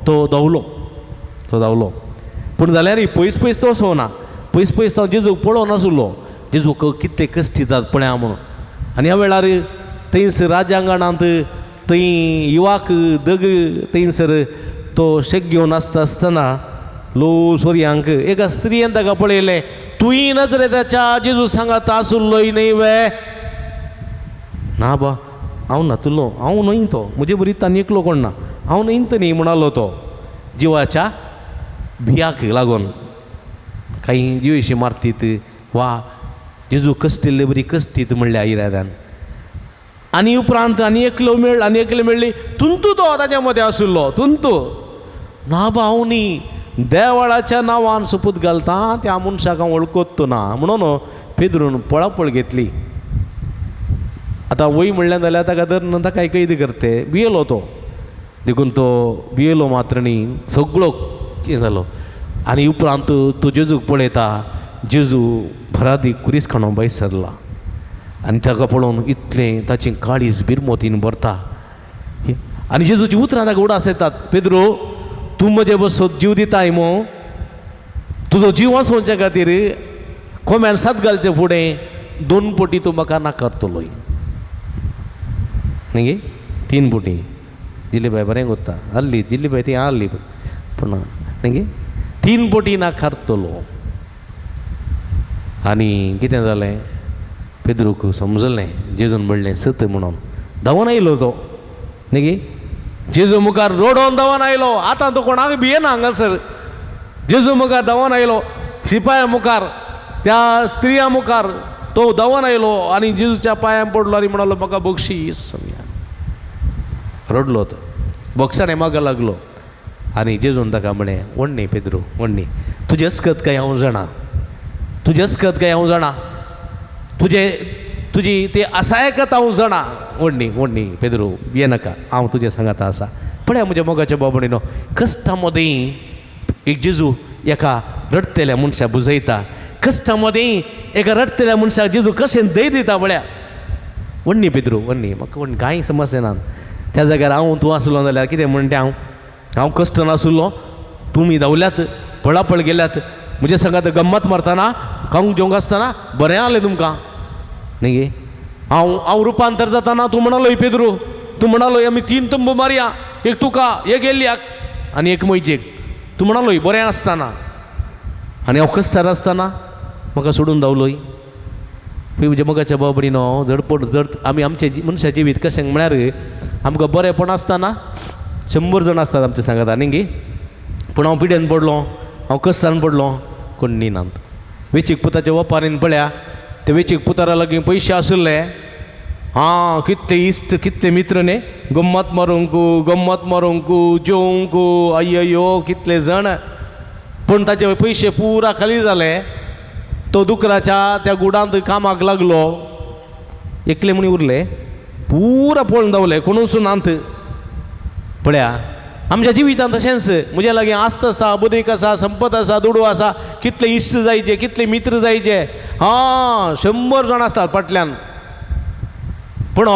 तो धांवलो, तो धांवलो. पूण जाल्यार पयस पयस तो वचोना, पयस पयस तो जेजूक पळोवन आसलो, जेजूक कितें कश्ट दितात पळया म्हणून. आनी ह्या वेळार थंयसर राजांगणांत थंय युवाक दग थंयसर तो शेक घेवन आसता आसतना लो सोर्यांक एका स्त्रियेन ताका पळयलें, तुंय नजरेताच्या जेजू सांगात आसुल्लोय न्हय वे? ना बा, हांव नातुल्लो, हांव न्हय तो, म्हजे बरी तांणी एकलो कोण ना, हांव न्हय तो न्ही म्हणालो तो. जिवाच्या भियाक लागून कांय जिवेशी मारतीत वा जेजू कश्टिल्ले बरी कश्टीत म्हणल्या इराद्यान. आनी उपरांत आनी एकलो मेळ आनी एकले मेळ्ळी, तुंतू तो ताच्या मदें आशिल्लो, तुंतू. ना बा, हांव न्ही, देवळाच्या नांवान सोपूत घालता त्या मनशाक हांव वळखत ना म्हणून पेद्रून पळापळ घेतली. आतां वय म्हणल्यार जाल्यार ताका धरून ताका कैद करते, भियेलो तो, देखून तो भियेलो मात्र न्ही सगळो कितें जालो. आनी उपरांत तो जेजूक पळयता, जेजू भरादी कुरीस खाणो भायर सरला आनी ताका पळोवन इतलें ताचें काळीज बिरमोतीन भरता. आनी जेजूची उतरां ताका उडास येतात, पेद्रो तूं म्हजे बसत जीव दिताय मो, तुजो जीव वाचोवच्या खातीर कोम्यान सात घालचे फुडें 2 पटी तूं म्हाका नाकारतलोय न्ही गे, 3 पटी जिल्लीबाय बरें कोत्ता आहली, जिल्लीबाय ती आहली पूण न्ही गे, 3 पटी नाकारतलो. आनी कितें जालें, पेद्रूक समजलें जेजून म्हणलें सत म्हणून, धांवून आयलो तो न्ही गे, जेजू मुखार रोडोन धांवून आयलो. आतां तो कोणाक भियेना हांगासर, जेजू मुखार धांवून आयलो, शिपाया मुखार त्या स्त्रिया मुखार तो धांवून आयलो आनी जेजूच्या पांयां पडलो आनी म्हणालो म्हाका बक्षीस. रडलो तो, बक्षाणे मागो लागलो. आनी जेजून ताका म्हळें, वण्णी पेद्रू वण्णी, तुजें अस्कत काय हांव जाणा, तुजें अस्कत काय हांव जाणा, तुजें तुजी ती असायकत हांव जाणा, वण्णी वण्णी पेद्रू ये नाका, हांव तुजें सांगाता आसा. पळया म्हज्या मोगाच्या बाबणीनो, कश्टां मदीं एक जेजू एका रडटेल्या मनशाक बुजयता, कश्टां मदीं एका रडटेल्या मनशाक जेजू कशें धैर्य दिता पळया. वण्णी पेद्रू वण्णी, म्हाका वण्णी कांय समस्या ना. त्या जाग्यार हांव तूं आसलो जाल्यार कितें म्हणटा, हांव हांव कश्ट नासुल्लो, तुमी धांवल्यात पळापळ गेल्यात, म्हज्या सांगात गम्मत मारतना खावंक जेवंक आसतना बरें आसलें तुमकां न्ही गे. हांव हांव रुपांतर जाताना तूं म्हणालो पेद्रू, तूं म्हणालो आमी 3 तंबू मारया, एक तुका एक एलियाक आनी एक मोयजेक, तूं म्हणालोय बरें आसतना, आनी हांव कश्टार आसतना म्हाका सोडून धांवलोय. म्हज्या मोगाच्या बाबडीनो, झडपट जड आमी आमचें मनशा जिवीत कशें म्हळ्यार आमकां बरेंपण आसतना 100 जाण आसतात आमच्या सांगाता न्ही गे, पूण हांव पिड्यान पडलो, हांव कश्टान पडलो, कोण न्ही नात. वेचीक पुताच्या वपारीन पळया, ते वेचीक पुतारा लागीं पयशे आशिल्ले, आं कितले इश्ट कितले मित्र न्ही, गम्मत मारूंक गम्मत मारूंक जेवंक अय्यो कितले जाण, पूण ताचे पयशे पुरा खाली जाले. तो दुकराच्या त्या गुडांत कामाक लागलो, एकले म्हूण उरले, पुरा पळोवन धांवले, कोणूच नात. पळया आमच्या जिवितांत तशेंच म्हज्या लागीं आस्त आसा, बुदीक आसा, संपत आसा, दुडू आसा, कितले इश्ट जायचे, कितले मित्र जायचे, हां 100 जाण आसतात फाटल्यान, पूण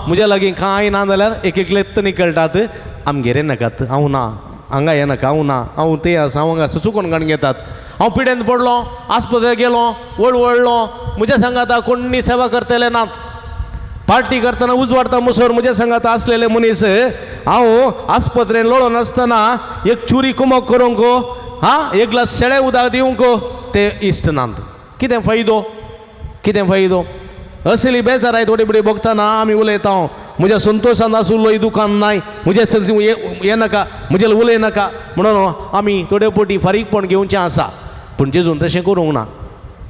म्हज्या लागीं कांय ना जाल्यार एक एकलेच निकळटात, आमगेर येनाकात, हांव ना, हांगा येनाका, हांव ना, हांव ते आसा, हांव हांगा आसा, चुकोन काडून घेतात. हांव पिड्यान पडलो, आस्पत्रेक गेलो, वळवळलो, म्हज्या सांगाता कोण्णी सेवा करतले नात. पार्टी करतना उजवाडता मुसोर म्हज्या सांगाता आसलेले मनीस, हांव आस्पत्रेन लोळोन आसतना एक चुरी कुमक करूंक, हां एक ग्लास शेळे उदक दिवंक ते इश्ट नात. कितें फायदो, कितें फायदो? असली बेजाराय थोडी बडी भोगतना आमी उलयता, म्हज्या संतोशान आसुल्लो दुकान नाय, म्हज्या ये नाका, म्हजें उलय नाका म्हणून आमी थोडे पटी फारीकपण घेवचें आसा. पूण जेजून तशें करूंक ना.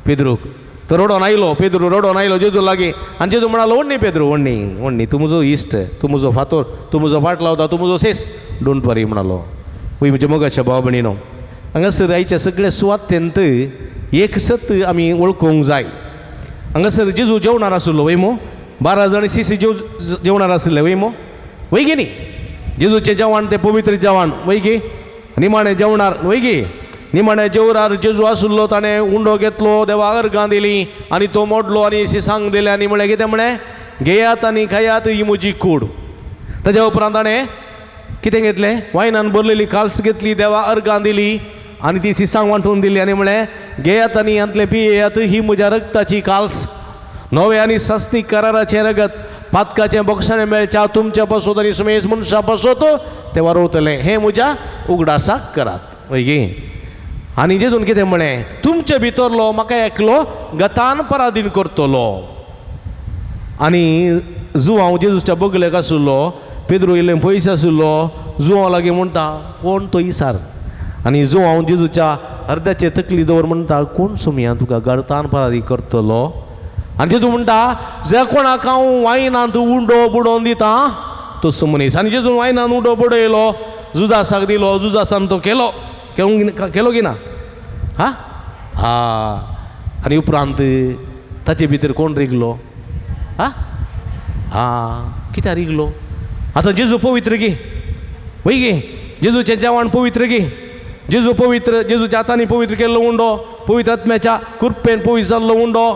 पेद्रूक तो रडोन आयलो पेद्रू, रडोन आयलो जेजू लागीं आनी जेजू म्हणालो, वण्णी पेद्रू, वण्णी वण्णी, तूं म्हजो इश्ट, तूं म्हजो फातोर, तूं म्हजो फाट लावता, तूं म्हजो सेस, don't वरी म्हणालो. वय म्हज्या मोगाच्या भाव भयणीनो, हांगासर आयच्या सगळ्या सुवातेंत एक सत आमी वळखूंक जाय. हांगासर जेजू जेवणार आशिल्लो वय मो, 12 जाण शिशी जेवणार आशिल्ले वय मो, वय गी न्ही? जेजूचें जेवण तें पवित्र जेवण वय गी, निमाणें जेवणार वय गी, निमाणें जेवणार जेजू आशिल्लो, ताणें उंडो घेतलो, देवा अर्गां दिली आनी तो मोडलो आनी शिसांक दिलें आनी म्हणलें कितें म्हणलें, घेयात आनी खायात, ही म्हजी कूड. ताज्या उपरांत ताणें कितें घेतलें, वायनान भरलेली काल्स घेतली, देवा अर्गां दिली आनी ती शिसांक वांटून दिली आनी म्हणलें, घेयात आनी हांतलें पियेयात, ही म्हज्या रगताची काल्स, नवें आनी सासणीक कराराचें रगत, पातकाचें बक्षाणें मेळच्या तुमच्या पासत आनी सुमेज मनशां पासत तें वारवतलें, हें म्हज्या उगडासाक करात. वय गी? आनी जेजून कितें म्हळें, तुमचे भितरलो म्हाका एकलो गतान पराधीन करतलो. आनी जुवांव जेजूच्या बगलेक आशिल्लो, पेद्रू इल्लें पयस आशिल्लो, जुवांव लागीं म्हणटा, कोण तो इसार? आनी जुवांव जेजूच्या अर्द्याचे तकली दवर म्हणटा, कोण सोमया तुका गतान पराधीन करतलो? आनी जेजू म्हणटा, जे कोणाक हांव वायनांत उंडो बुडोवन दिता तो मनीस. आनी जेजून वायनान उंडो बुडयलो, जुदासाक दिलो, जुदासान तो केलो, केलो की ना? हा हा. आनी उपरांत ताचे भितर कोण रिगलो? हा हा, कित्याक रिगलो? आतां जेजू पवित्र गी, वय गी, जेजूचें जेवण पवित्र गी, जेजू पवित्र, जेजूच्या हातांनी पवित्र केल्लो उंडो, पवित्र आत्म्याच्या कृपेन पवित्र जाल्लो उंडो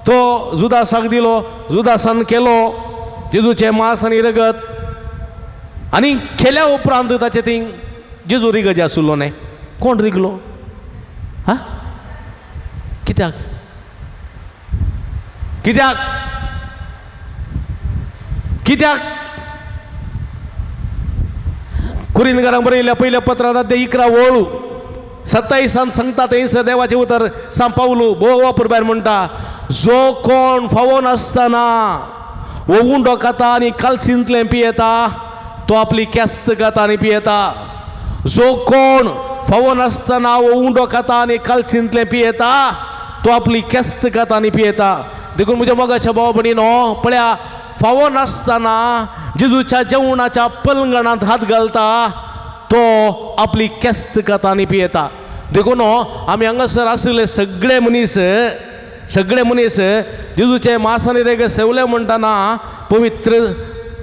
तो जुदासाक दिलो, जुदासान केलो जेजूचें मांस आनी रगत. आनी केल्या उपरांत ताचे थंय जेजू रिगज आशिल्लो न्ही, कोण रिगलो? हा, कित्याक? कित्याक? कित्याक? कुरिंदकारांक बरयल्ल्या पयल्या पत्रांत अध्याय 11 वळ 27 सांगता, थंयसर देवाचें उतर सांग पावलू भोव वापर भायर म्हणटा, जो कोण फावो नासतना हो उंडो खाता आनी कालसींतलें पियेता तो आपली केस्त खाता आनी पियेता. जो कोण फावो नासतना हो उंडो खाता आनी कालसींतलें पियेता तो आपली केस्त खाता आनी पियेता. देखून म्हज्या मोगाच्या भाव भयणीनो, पळया, फावो नासतना जेजूच्या जेवणाच्या पलंगणांत हात घालता तो आपली केस्त खाता आनी पियेता. देखून आमी हांगासर आशिल्ले सगळे मनीस, सगळे मनीस जेजूचे मांस आनी रगत सेवले म्हणटना पवित्र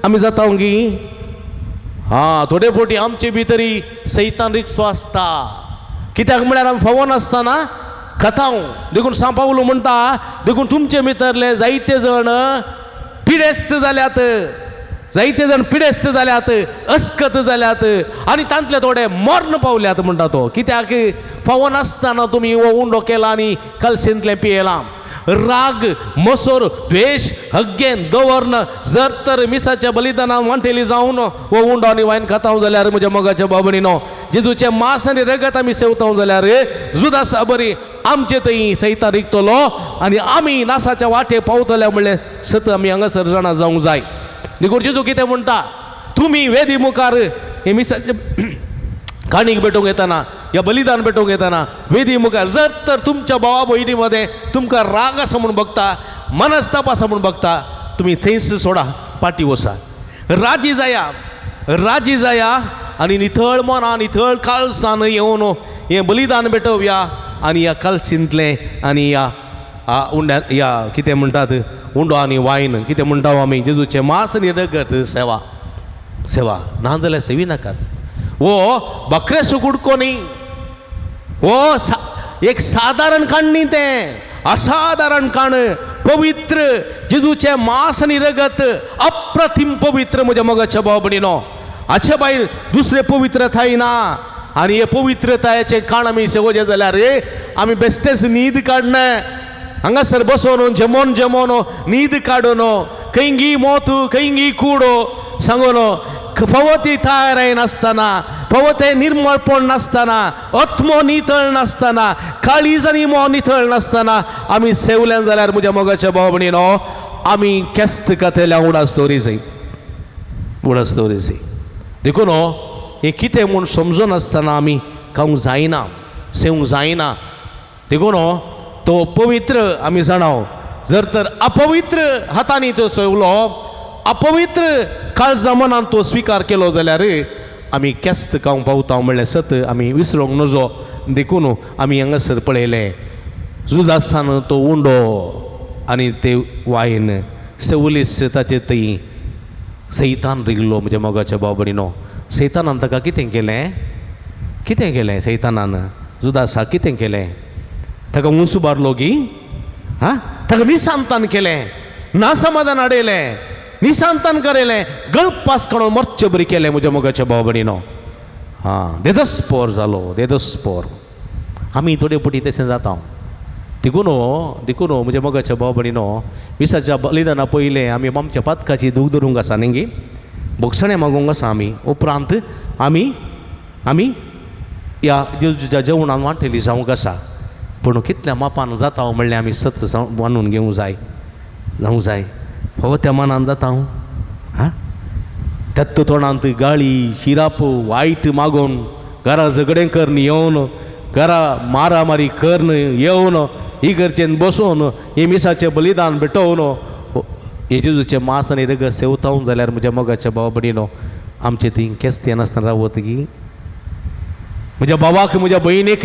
आमी जाता गी? हा, थोडे फावटी आमचे भितरी सैतान रिक्सो आसता, कित्याक म्हळ्यार आमी फावो नासतना खाता. देखून सांग पावलू म्हणटा, देखून तुमचे भितरले जायते जण पिडेस्त जाल्यात, जायते जाण पिडेस्त जाल्यात, अस्कत जाल्यात आनी तांतले थोडे मर्ण पावल्यात म्हणटा तो. कित्याक? फावो नासतना तुमी हो उंडो केला आनी कलसेंतलें पियेलां. राग, मसोर, द्वेश, हग्गेन दवरन जर तर मिसाच्या बलिदानान वांटेली जावन हो उंडो आनी वायन खाता जाल्यार म्हज्या मोगाच्या बाबणीनो, जेजूचें मांस आनी रगत आमी सेवता जाल्यार जुदासा बरी आमचे थंय सैतान रिगतलो आनी आमी नासाच्या वाटे पावतले म्हणलें सत आमी हांगासर जाणा जावंक जाय. देखून जेजू कितें म्हणटा, तुमी वेदी मुखार हे मिसाचे काणीक भेटूंक येताना या बलिदान भेटूंक येताना वेदी मुखार जर तर तुमच्या भावा भयणी मदें तुमकां राग आसा म्हूण बघता, मनस्ताप आसा म्हूण बघता, तुमी थंयच सोडा, पाटी वसा, राजी जाया, राजी जाया आनी नितळ मनान नितळ काळसान येवन हें बलिदान भेटोवया आनी ह्या कलसींतलें आनी ह्या उंड्या ह्या कितें म्हणटात उंडो आनी वायन कितें म्हणटा आमी जेजूचें मांस आनी रगत सेवा सेवा ना जाल्यार सेवी नाकात. हो बकऱ्याचो कुडको न्ही, हो एक सादारण काण न्ही, तें असादारण काण, पवित्र जेजूचें मांस आनी रगत अप्रतिम पवित्र म्हज्या मोगाच्या भाव भयणीनो. हाचे भायर दुसरें पवित्रताय ना आनी हे पवित्रतायेचें काण आमी सेवचें जाल्यार आमी बेश्टेच न्हीद काडना, हांगासर बसोन जेमोन जेमोन न्हीद काडून खंयगी मोत खंयगी कुडो सांगून फावो ती तयाराय नासतना, फावो तें निर्मळपण नासतना, आत्मो नितळ नासतना, काळीज आनी मोन नितळ नासतना आमी सेवल्यान जाल्यार म्हज्या मोगाच्या भाव भयणीनो आमी केस्त खातल्या उडास दवरी जाय, उडास दवरी जाय. देखून हें कितें म्हूण समजनासतना आमी खावंक जायना, सेवंक जायना. देखून तो पवित्र आमी जाणाव. जर तर अपवित्र हातांनी तो सेवलो, अपवित्र काळजा मनान तो स्विकार केलो जाल्यार आमी केस्त खावंक पावता म्हणलें सत आमी विसरूंक नजो. देखून आमी हांगासर पळयलें जुदासान तो उंडो आनी ते वायन सेवलीस ताचे थंय सैतान रिगलो. म्हज्या मोगाच्या भाव भयणीनो, सैतानान ताका कितें केलें? कितें केलें सैतानान जुदासा? कितें केलें? ताका उंच उबारलो गी? हां, ताका निशांतान केलें, नासमाधान हाडयलें, निशांतान करयलें, गळपास काडून मरचे बरी केलें. म्हज्या मोगाच्या भाव भयणीनो, हां, देदस्पोर जालो, देदस्पोर. आमी थोडे पटी तशें जाता. देखून देखून म्हज्या मोगाच्या भाव भयणीनो, विसाच्या बलिदाना पयलें आमी आमच्या पातकाची दूख धरूंक आसा न्ही गी, भोगसणें मागूंक आसा आमी. उपरांत आमी आमी ह्या जेजूच्या जेवणान वांटेली जावंक आसा. पूण कितल्या मापान जाता म्हणलें आमी सत मानून घेवंक जाय, जावंक जाय. फावो त्या मनान जाता हांव? हां, त्यात तोंडांत गाळी शिराप वायट मागोवन घरा झगडें करून येवन, घरा मारामारी करून येवन, इगर्जेन बसोवन हे मिसाचें बलिदान भेटोवन हे जेजूचें मांस आनी रगत सेवतावन जाल्यार म्हज्या मोगाच्या भाव भयणीनो, आमचे ती केस्त येनासतना रावत गी? म्हज्या भावाक, म्हज्या भयणीक,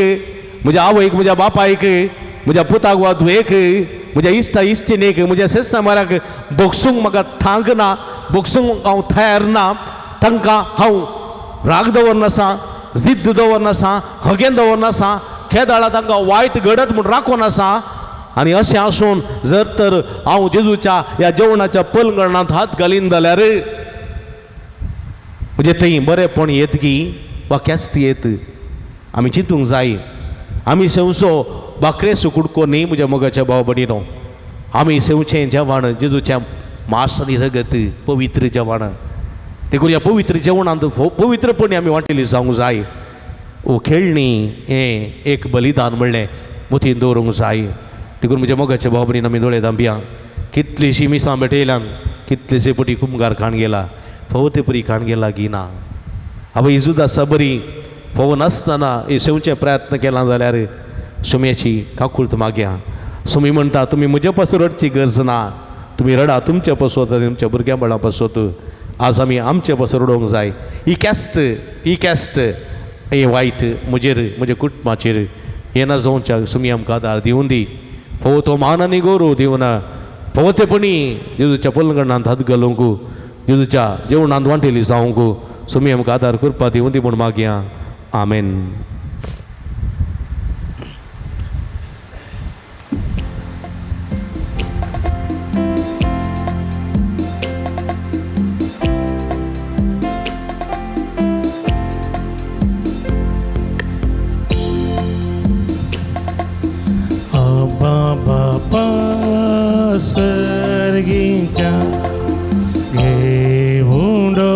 म्हज्या आवयक, म्हज्या बापायक, म्हज्या पुताक वा धुवेक, म्हज्या इश्टा इश्टिणीक, म्हज्या शेजमाराक भोगसूंक म्हाका थांक ना, भोगसूंक हांव तयार ना. तांकां हांव राग दवरनासा, जिद्द दवरनासा, हगेन दवरनासा, खेदाळा तांकां वायट घडत म्हूण राखून आसा. आनी अशें आसून जर तर हांव जेजूच्या ह्या जेवणाच्या पलंगणांत हात घालीन जाल्यार म्हणजे थंय बरेंपण येत गी वा केस्त येत? आमी चिंतूंक जाय. आमी सेवचो भाकरेचो कुडको न्ही म्हज्या मोगाच्या भाव भयणीनो, आमी सेवचें जेवण जेजूच्या मांस आनी रगत, पवित्र जेवण. देखून ह्या पवित्र जेवणांत पवित्रपणी आमी वांटेली जावंक जाय. ओ खेळणी हें एक बलिदान म्हणलें मतीन दवरूंक जाय. देखून म्हज्या मोगाच्या भाव भयणीन आमी दोळे धांपया. कितलीशीं मिसां भेटयल्यान, कितलेशे पटी कुमगार खाण गेला, फावो ते परी खाण गेला की ना? आवय जुदासा बरी फावो नासतना हे सेवचे प्रयत्न केला जाल्यार सुम्याची काकूळत मागया. सुमी म्हणटा, तुमी म्हजे पासून रडची गरज ना, तुमी रडा तुमचे पासत आनी तुमच्या भुरग्यां बाळां पासत. आज आमी आमचे पासून रडोवंक जाय. ही कॅस्ट, ही कॅस्ट हे वायट म्हजेर, म्हज्या कुटुंबाचेर येना जावच्या सुमी आमकां आदार दिवन दी. फावो तो मान आनी गौरव दिवना, फावो तेपणी जेजूच्या पलंगणांत हात घालूंक, जेजूच्या जेवणांत वांटेली जावंक सुमी आमकां आदार करपा दिवन दी म्हूण मागया. आमेन. अब्बा बापा सर्गीच्या घेवंडो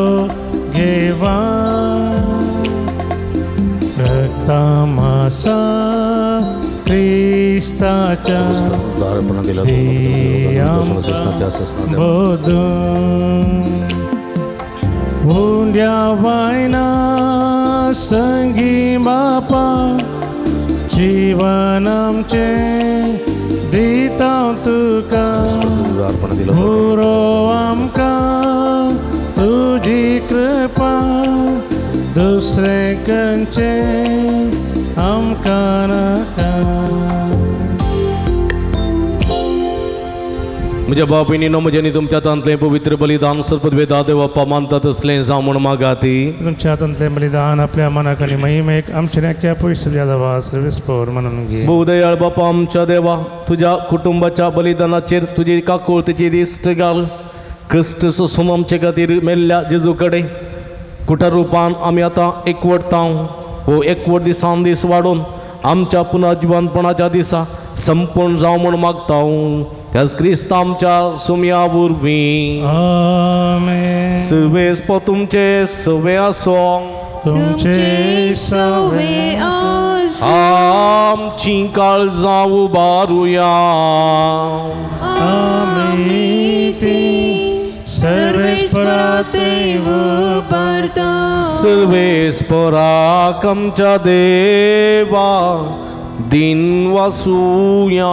घेवा रक्तामासा क्रिस्ताच्या बोधून उंड्या वायना संगी बापा जीवन आमचें दिता तुका, पुरो आमकां तुजी कृपा, दुसरें खंयचें आमकां नाका. म्हज्या भाव भयणीनो, म्हज्या आनी तुमच्या हातांतलें पवित्र बलिदान सर्पद्वेदा देवप्पा मानता तसलें जावं म्हूण मागाती. तुमच्या हातांतलें बलिदान आपल्या मनाक आनी महिमेक आमच्या नाक्या पयसुल्ल्या देवा सर्वेस्पोर म्हणून घे. भोवदयाळ बापा आमच्या देवा, तुज्या कुटुंबाच्या बलिदानाचेर तुजी काकुळतेची दिश्ट घाल. कश्ट सोसून आमचे खातीर मेल्ल्या जेजू कडेन कुटरुपान आमी आतां एकवटता. हो एकवट दिसान दीस वाडोवन आमच्या पुनर्जिवनपणाच्या दिसा संपूर्ण जावं म्हूण मागता. त्याच क्रिस्त आमच्या सुमया वरवीं. आमेन. सुवेस तुमचे सवे आसो, तुमचे सवे आसूं. आमची काळजां उबारुया. आमी ती सर्वेस्परा देव उबारता. सर्वेस्पराक आमच्या देवा दिन वासुया.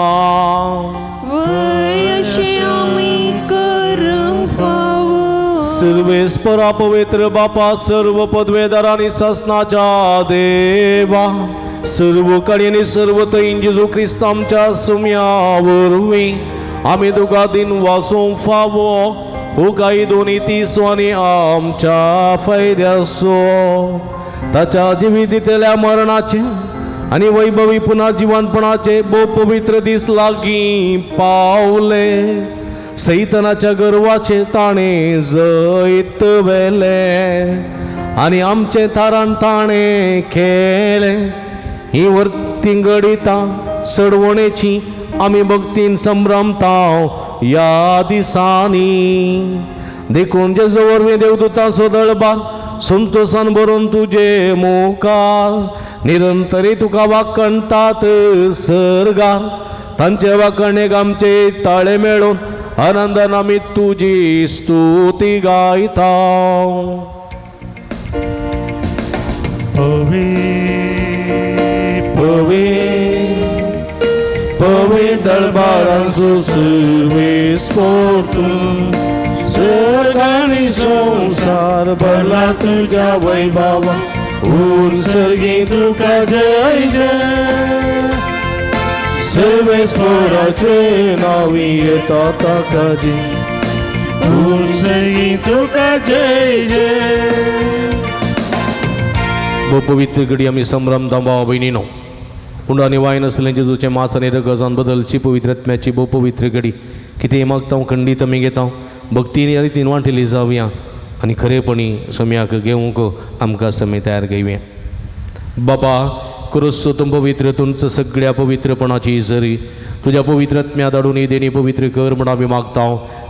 वय अशें आमी करूंक फावो. सर्वेस्परा पवित्र बापा सर्व पदवेदार आनी सासनाच्या देवा सर्व कडेन सर्व थंय जेजू क्रिस्त आमच्या सुम्या वरवीं आमी तुका दिन वासूंक फावो हो कायदो नीतीचो आनी आमच्या फायद्याचो ताच्या जिवीत दितल्या मरणाचे आनी वैभवी पुनः जिवनपणाचे भोव पवित्र दीस लागीं पावले. सैतनाच्या गर्वाचे ताणें जैत व्हेलें आनी आमचें थारान ताणें केलें. ही वर्ती घडितां सडवणेची आमी भक्तीन संभ्रमता ह्या दिसांनी. देखून जेजू वरवीं देवदूतांचो दळबार संतोसान भरून तुजे मुखार निरंतरी तुका वाखणतात सर्गार. तांचे वाखणेक आमचे ताळे मेळून आनंदान आमी तुजी स्तुती गायता. पवे पवे दरबारांचो सर्वेस्पोर तूं सर्ग आनी संवसार भरला तुज्या वैभवा ऊर सर्गी तुका जय जय. सर्वेस्पोराचे नांवी येता ताका जी ऊर सर्गी तुका जय जय. भोव पवित्र घडी आमी संभ्रमता भाव भयणीनो. उंडो आनी वायन आसलें जेजूचें मांस आनी रगजान बदलची पवित्र आत्म्याची भोव पवित्र घडी कितें मागता खंडीत आमी घेता भक्तीन रितीन वांटेली जावया आनी खरेपणी सम्याक घेवंक आमकां समय तयार घेवया. बाबा क्रोस तूं पवित्र तुमचं सगळ्या पवित्रपणाची जरी तुज्या पवित्र आत्म्या धाडून ही देणी पवित्र कर म्हण आमी मागता.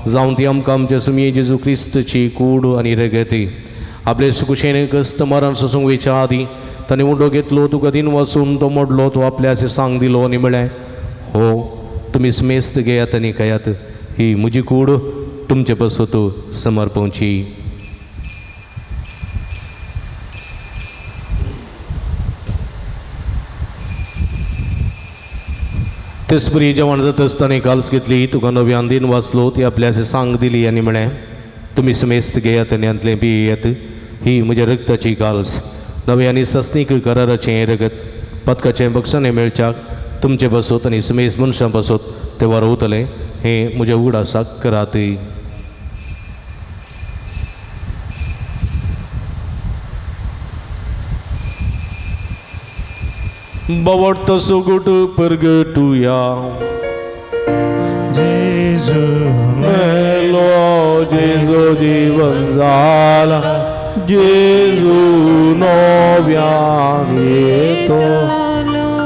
जावन ती आमकां आमच्या सुमये जेजू क्रिस्तची कूड आनी रगती आपले सुकुशेन कस्त मरण सोसूंक वयच्या आदीं ताणें उंडो घेतलो तुका दिन वासून तो मोडलो तो आपल्या अशें सांग दिलो आनी म्हळें हो तुमी स्मेस्त घेयात आनी खायात ही म्हजी कूड तुमचे पासत समर्पवची. तेचपरी जेवण जाता आसतना काल्स घेतली तुका नव्यान दिन वाचलो ती आपल्या अशें सांग दिली आनी म्हळें तुमी समेस्त घेयात आनी हांतलें पियेयात ही म्हज्या रक्ताची काल्स नवे आनी सस्नीक कराराचें रगत पदकाचें बक्षणें मेळच्याक तुमचे पासत आनी समेस्त मनशां पासत तें वारवतलें हें म्हज्या उगडासाक करात. बावडतो सुगूट परगटुया. जेजू मेलो जेजू जीवन जाला जेजू नव्यान येतो.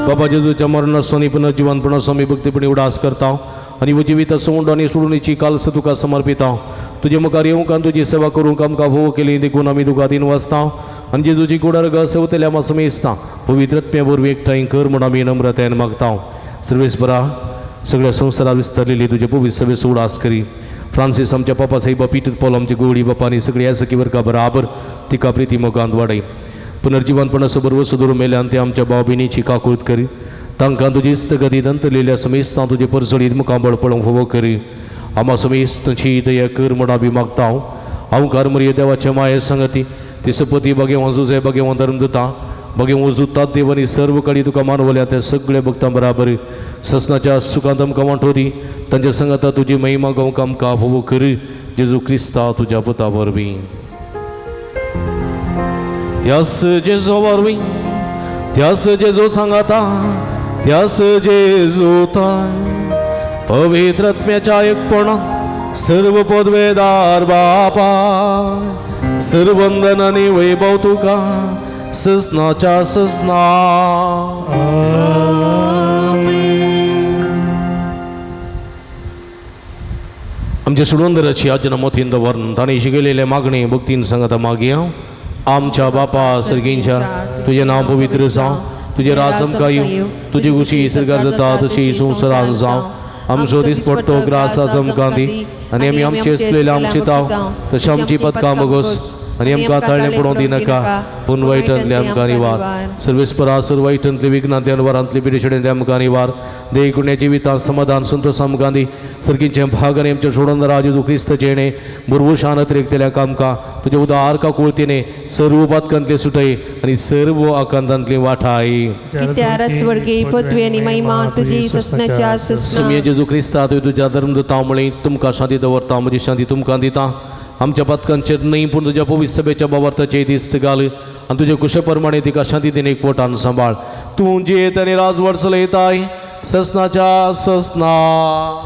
बाबा जेजूच्या मरणाचो आनी पुनर्जिवनपणाचो आमी भक्तीपणी उडास करता आनी जिविताचो उंडो आनी सोडणीची काल्स तुका समर्पिता. तुजे मुखार येवंक आनी तुजी सेवा करूंक आमकां भोव केली देखून आमी तुका दिन वाचता आनी जेजूची कुडार ग सेवतल्या आमा समेस्ता पवित्र आत्म्या वरवीं एकठांय कर म्हूण आमी नम्रतायेन मागता. सर्वेस्परा सगळ्या संवसारात विस्तारलेली तुजे पवित्र सभेचो उडास करी. फ्रांसीस आमच्या पापा साहेबा पीटर पॉल आमचे गोवडी बापा आनी सगळी ह्या सखी वर्गा बराबर तिका प्रिती मोगांत वाडय. पुनर्जिवनपणाचो बरवसो धरून मेल्यान ते आमच्या भाव भयणीची काकूत करी. तांकां तुजी इस्तगती दंतलेल्या समेस्तां तुजे परजळीत मुखाबळ पळोवंक फावो करी. आमा समेस्तांची दया कर म्हूण आमी मागता. हांव कारमरिय देवाचे माये संगती ती सपती बगे जुजे बगे धर्म दिता बगे वजुतात देव आनी सर्व कडी तुका मानवल्या त्या सगळ्या भक्तां बराबर ससनाच्या सुखांत आमकां वांटो दी. तांच्या संगता तुजी महिमा गावंक आमकां फावो कर जेजू क्रिस्ता तुज्या पुता वरवीं. त्यास जेजू वरवीं त्यास जेजू सांगाता त्यास जेजू पवित्र आत्म्याच्या एकपणान सर्व पदवेदार बापा सर्वंदन आनी वैभव तुका ससनाच्या ससना. आमच्या सुडवंदराची आजना मोतीन दवरून ताणें शिकयलेले मागणी भक्तीन सांगता मागया. आमच्या बापा सर्गींच्या तुजें नांव पवित्र जावं, तुजें राज आमकां येवं, तुजी खुशी सर्गार जाता तशी संवसारांत जावं. आमचो दिसपट्टो ग्रास आज आमकां दी आनी आमी आमचे चुकलेले आमचे ताव तशें आमची पदकां बगोस आनी आमकां ताळणें पडोवंक दिनाका पूण वायटांतले आमकां निवार. सर्वेस्परा सर्व वायटांतले विघ्नांतले अनवारांतले पिडेशेंतले आमकां निवार. देकुण्या जिवितांत समाधान संतोष आमकां दी. सर्गींचे भाग आनी आमच्या सोडून राज जेजू क्रिस्तचें बुरवशान अतिरिक्तल्या आमकां तुज्या उदार काकुळतीने सर्व पातकांतले सुटय आनी सर्व आकांतांतली वाठाय. कित्यार स्वर्गी पदवी आनी महिमा तुजी ससनाच्या ससना. सुमये जेजू क्रिस्ता तुवें तुज्या धर्मदूता म्हळी तुमकां शांती दवरता म्हजी शांती तुमकां दिता. आमच्या पातकांचेर न्हय पूण तुज्या पवित्र सभेच्या बाबार्थाचेर दिस्त घाल आनी तुज्या कुशे प्रमाणे तिका शांती दिवन एक पोटान सांबाळ. तूं जियेत आनी राजवट चलयताय ससनाच्या ससना.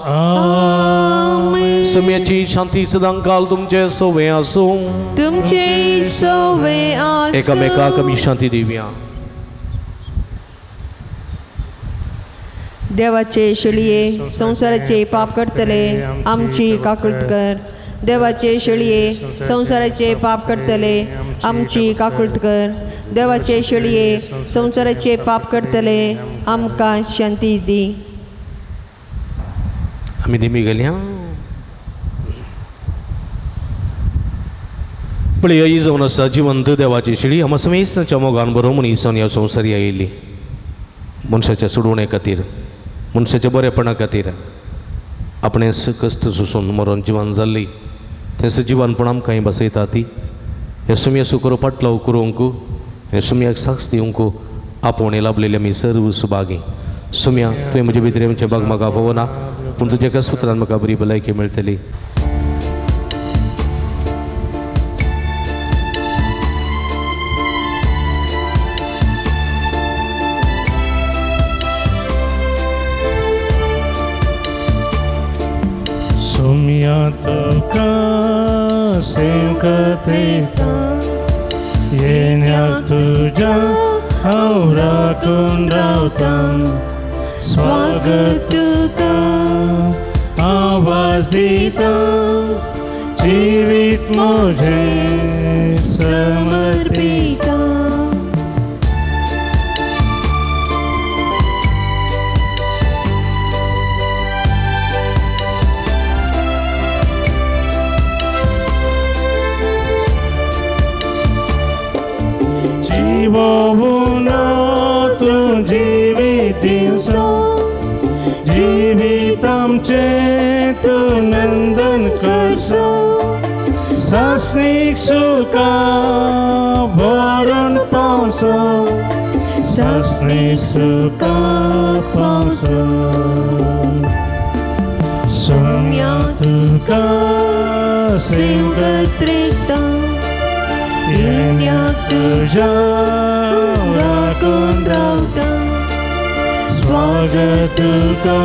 आमेन. सुम्याची शांती सदांकाल तुमचे सोवे आसूं. तुमचे सोवे आसूं. एकामेकाक आमी शांती दिवया. देवाचे शेळये संवसाराचे पाप करतले आमची काकूट कर. देवाचे शेळये संवसाराचे पाप करतले आमची काकूट कर. देवाचे शेळये संवसाराचे पाप करतले आमकां शांती दी. आमी दिमी गेल्या पळय ही जावन आसा जिवंत देवाची शिळी. आमा समेस्तांच्या मोगान बरोवन मनीसान ह्या संवसारी आयिल्ली मनशाच्या सोडवणे खातीर, मनशाच्या बरेपणा खातीर आपणें कश्ट सोसून मरोन जिवन जाल्ली. तें सजीवानपण आमकां बसयता ती ह्या सुमया सुकरो पाटलाव करूंक, ह्या सुमयाक साक्ष दिवंक आपोवणें लाभलेली आमी सर्व सुभागी. सुमया तुवें म्हजे भितर येवचें बाग म्हाका फावना पूण तुज्या कसपत्रान म्हाका बरी भलायकी मेळटली. सुमया तुका सेवकत येता येण्याक तुज्या हांव राखून रावता. स्वागत तुका आवाज दिता जिवीत म्हजें समर्पित. समर्पिता. जिवोना तूं जिवीत दिवचो जिवीत आमचें तूं नंदन करचो. सासणीक सुखा भरून पावचो सासणीक सुखा पावचो. सोम्या तुका सेवकत सेवकत्रेता येण्याक तुज्या राखून रावता. स्वागत तुका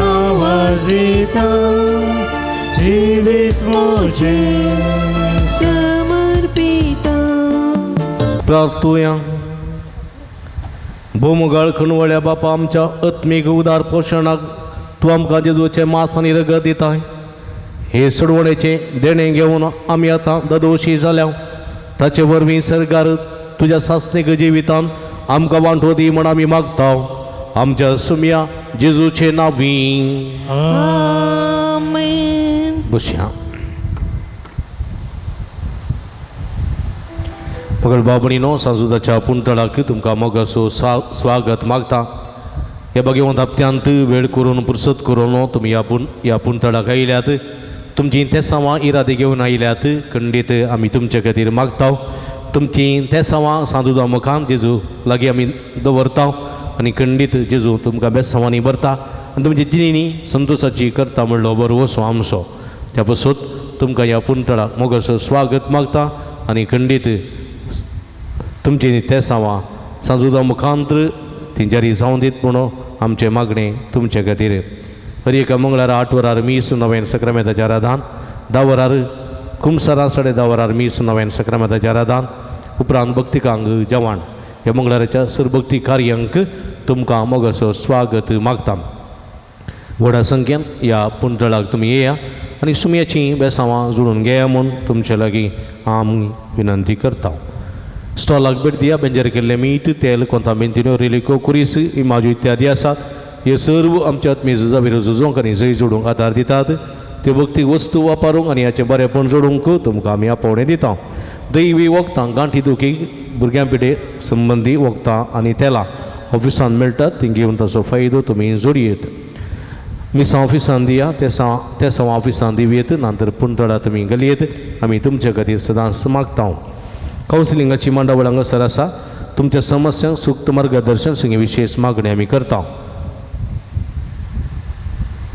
आवाज दिता जिवीत म्हजें समर्पिता. प्रार्थुया. भोवमोगाळ खणवळ्या बापा आमच्या आत्मीक उदार पोशणाक तूं आमकां जेजूचें मांस आनी रगत दिताय. हे सोडवणेचें देणें घेवन आमी आतां ददोशी जाल्या. ताचे वरवीं सरकार तुज्या सासणीक जिवितान आमकां वांटो दी म्हण आमी मागता. आमच्या सुमया जेजूचे नांवी. आमेन. बसया. पगड बाबणीनो सांजुदाच्या पुंतळाक तुमकां मोगासो स्वागत मागता. ह्या बागेवंत हप्त्यांत वेळ करून पुरसत करून तुमी ह्या पुंतळाक आयल्यात. तुमचीं तेसांवां इरादे घेवन आयल्यात. खंडीत आमी तुमचे खातीर मागता. तुमचीं तेसांवां सांजुदा मुखार जेजू लागीं आमी दवरता आनी खंडीत जेजू तुमकां बेसांवांनी भरता आनी तुमची जिणी संतोशाची करता म्हणलो बरो वसो आमचो. त्या पासून तुमकां ह्या पुंतळाक मोगासो स्वागत मागता आनी खंडीत तुमची तेसांवां सांजुदा मुखांत्र ती जारी जावन दीत म्हणून आमचें मागणें तुमचे खातीर. हर एका मंगळारा 8 वरार मीस नव्यान सक्रामेताच्या राधान, 10 वरार कुमसरां 10:30 वरार मीस नव्यान सक्रामेताच्या राधान, उपरांत भक्तिकांग जेवण. ह्या मंगळाराच्या सरभक्ती कार्यांक तुमकां मोगासो स्वागत मागता. व्हडा संख्येन ह्या पुंतळाक तुमी येया आनी सुमयाचीं बेसांवां जुळून घेया म्हूण तुमचे लागीं आमी विनंती करता. स्टॉलाक भेट दिया. बेंजर केल्लें मीठ, तेल, कोंताबेंतिन्यो, रेलिको, कुरीस, इमाजू इत्यादी आसात. हे सर्व आमच्या आत्मीय झुजा विरोध झुजोंक आनी जय जोडूंक आदार दितात. त्यो भक्तीक वस्तू वापरूंक आनी हाचें बरेंपण जोडूंक तुमकां आमी आपोवणें दिता. दैवी वखदां गांठी दुखी भुरग्यां पिडे संबंदी वखदां आनी तेलां ऑफिसान मेळटात ती घेवन ताचो फायदो तुमी जोडयेत. मिसां ऑफिसान दिया तेसांव ऑफिसान दिवयेत नंतर पुणतळा तुमी गलयेत. आमी तुमचे खातीर सदांच मागता. कावन्सिलिंगाची मांडावळ हांगासर आसा. तुमच्या समस्यांक सुक्त मार्गदर्शन संगी विशेश मागणी आमी करता.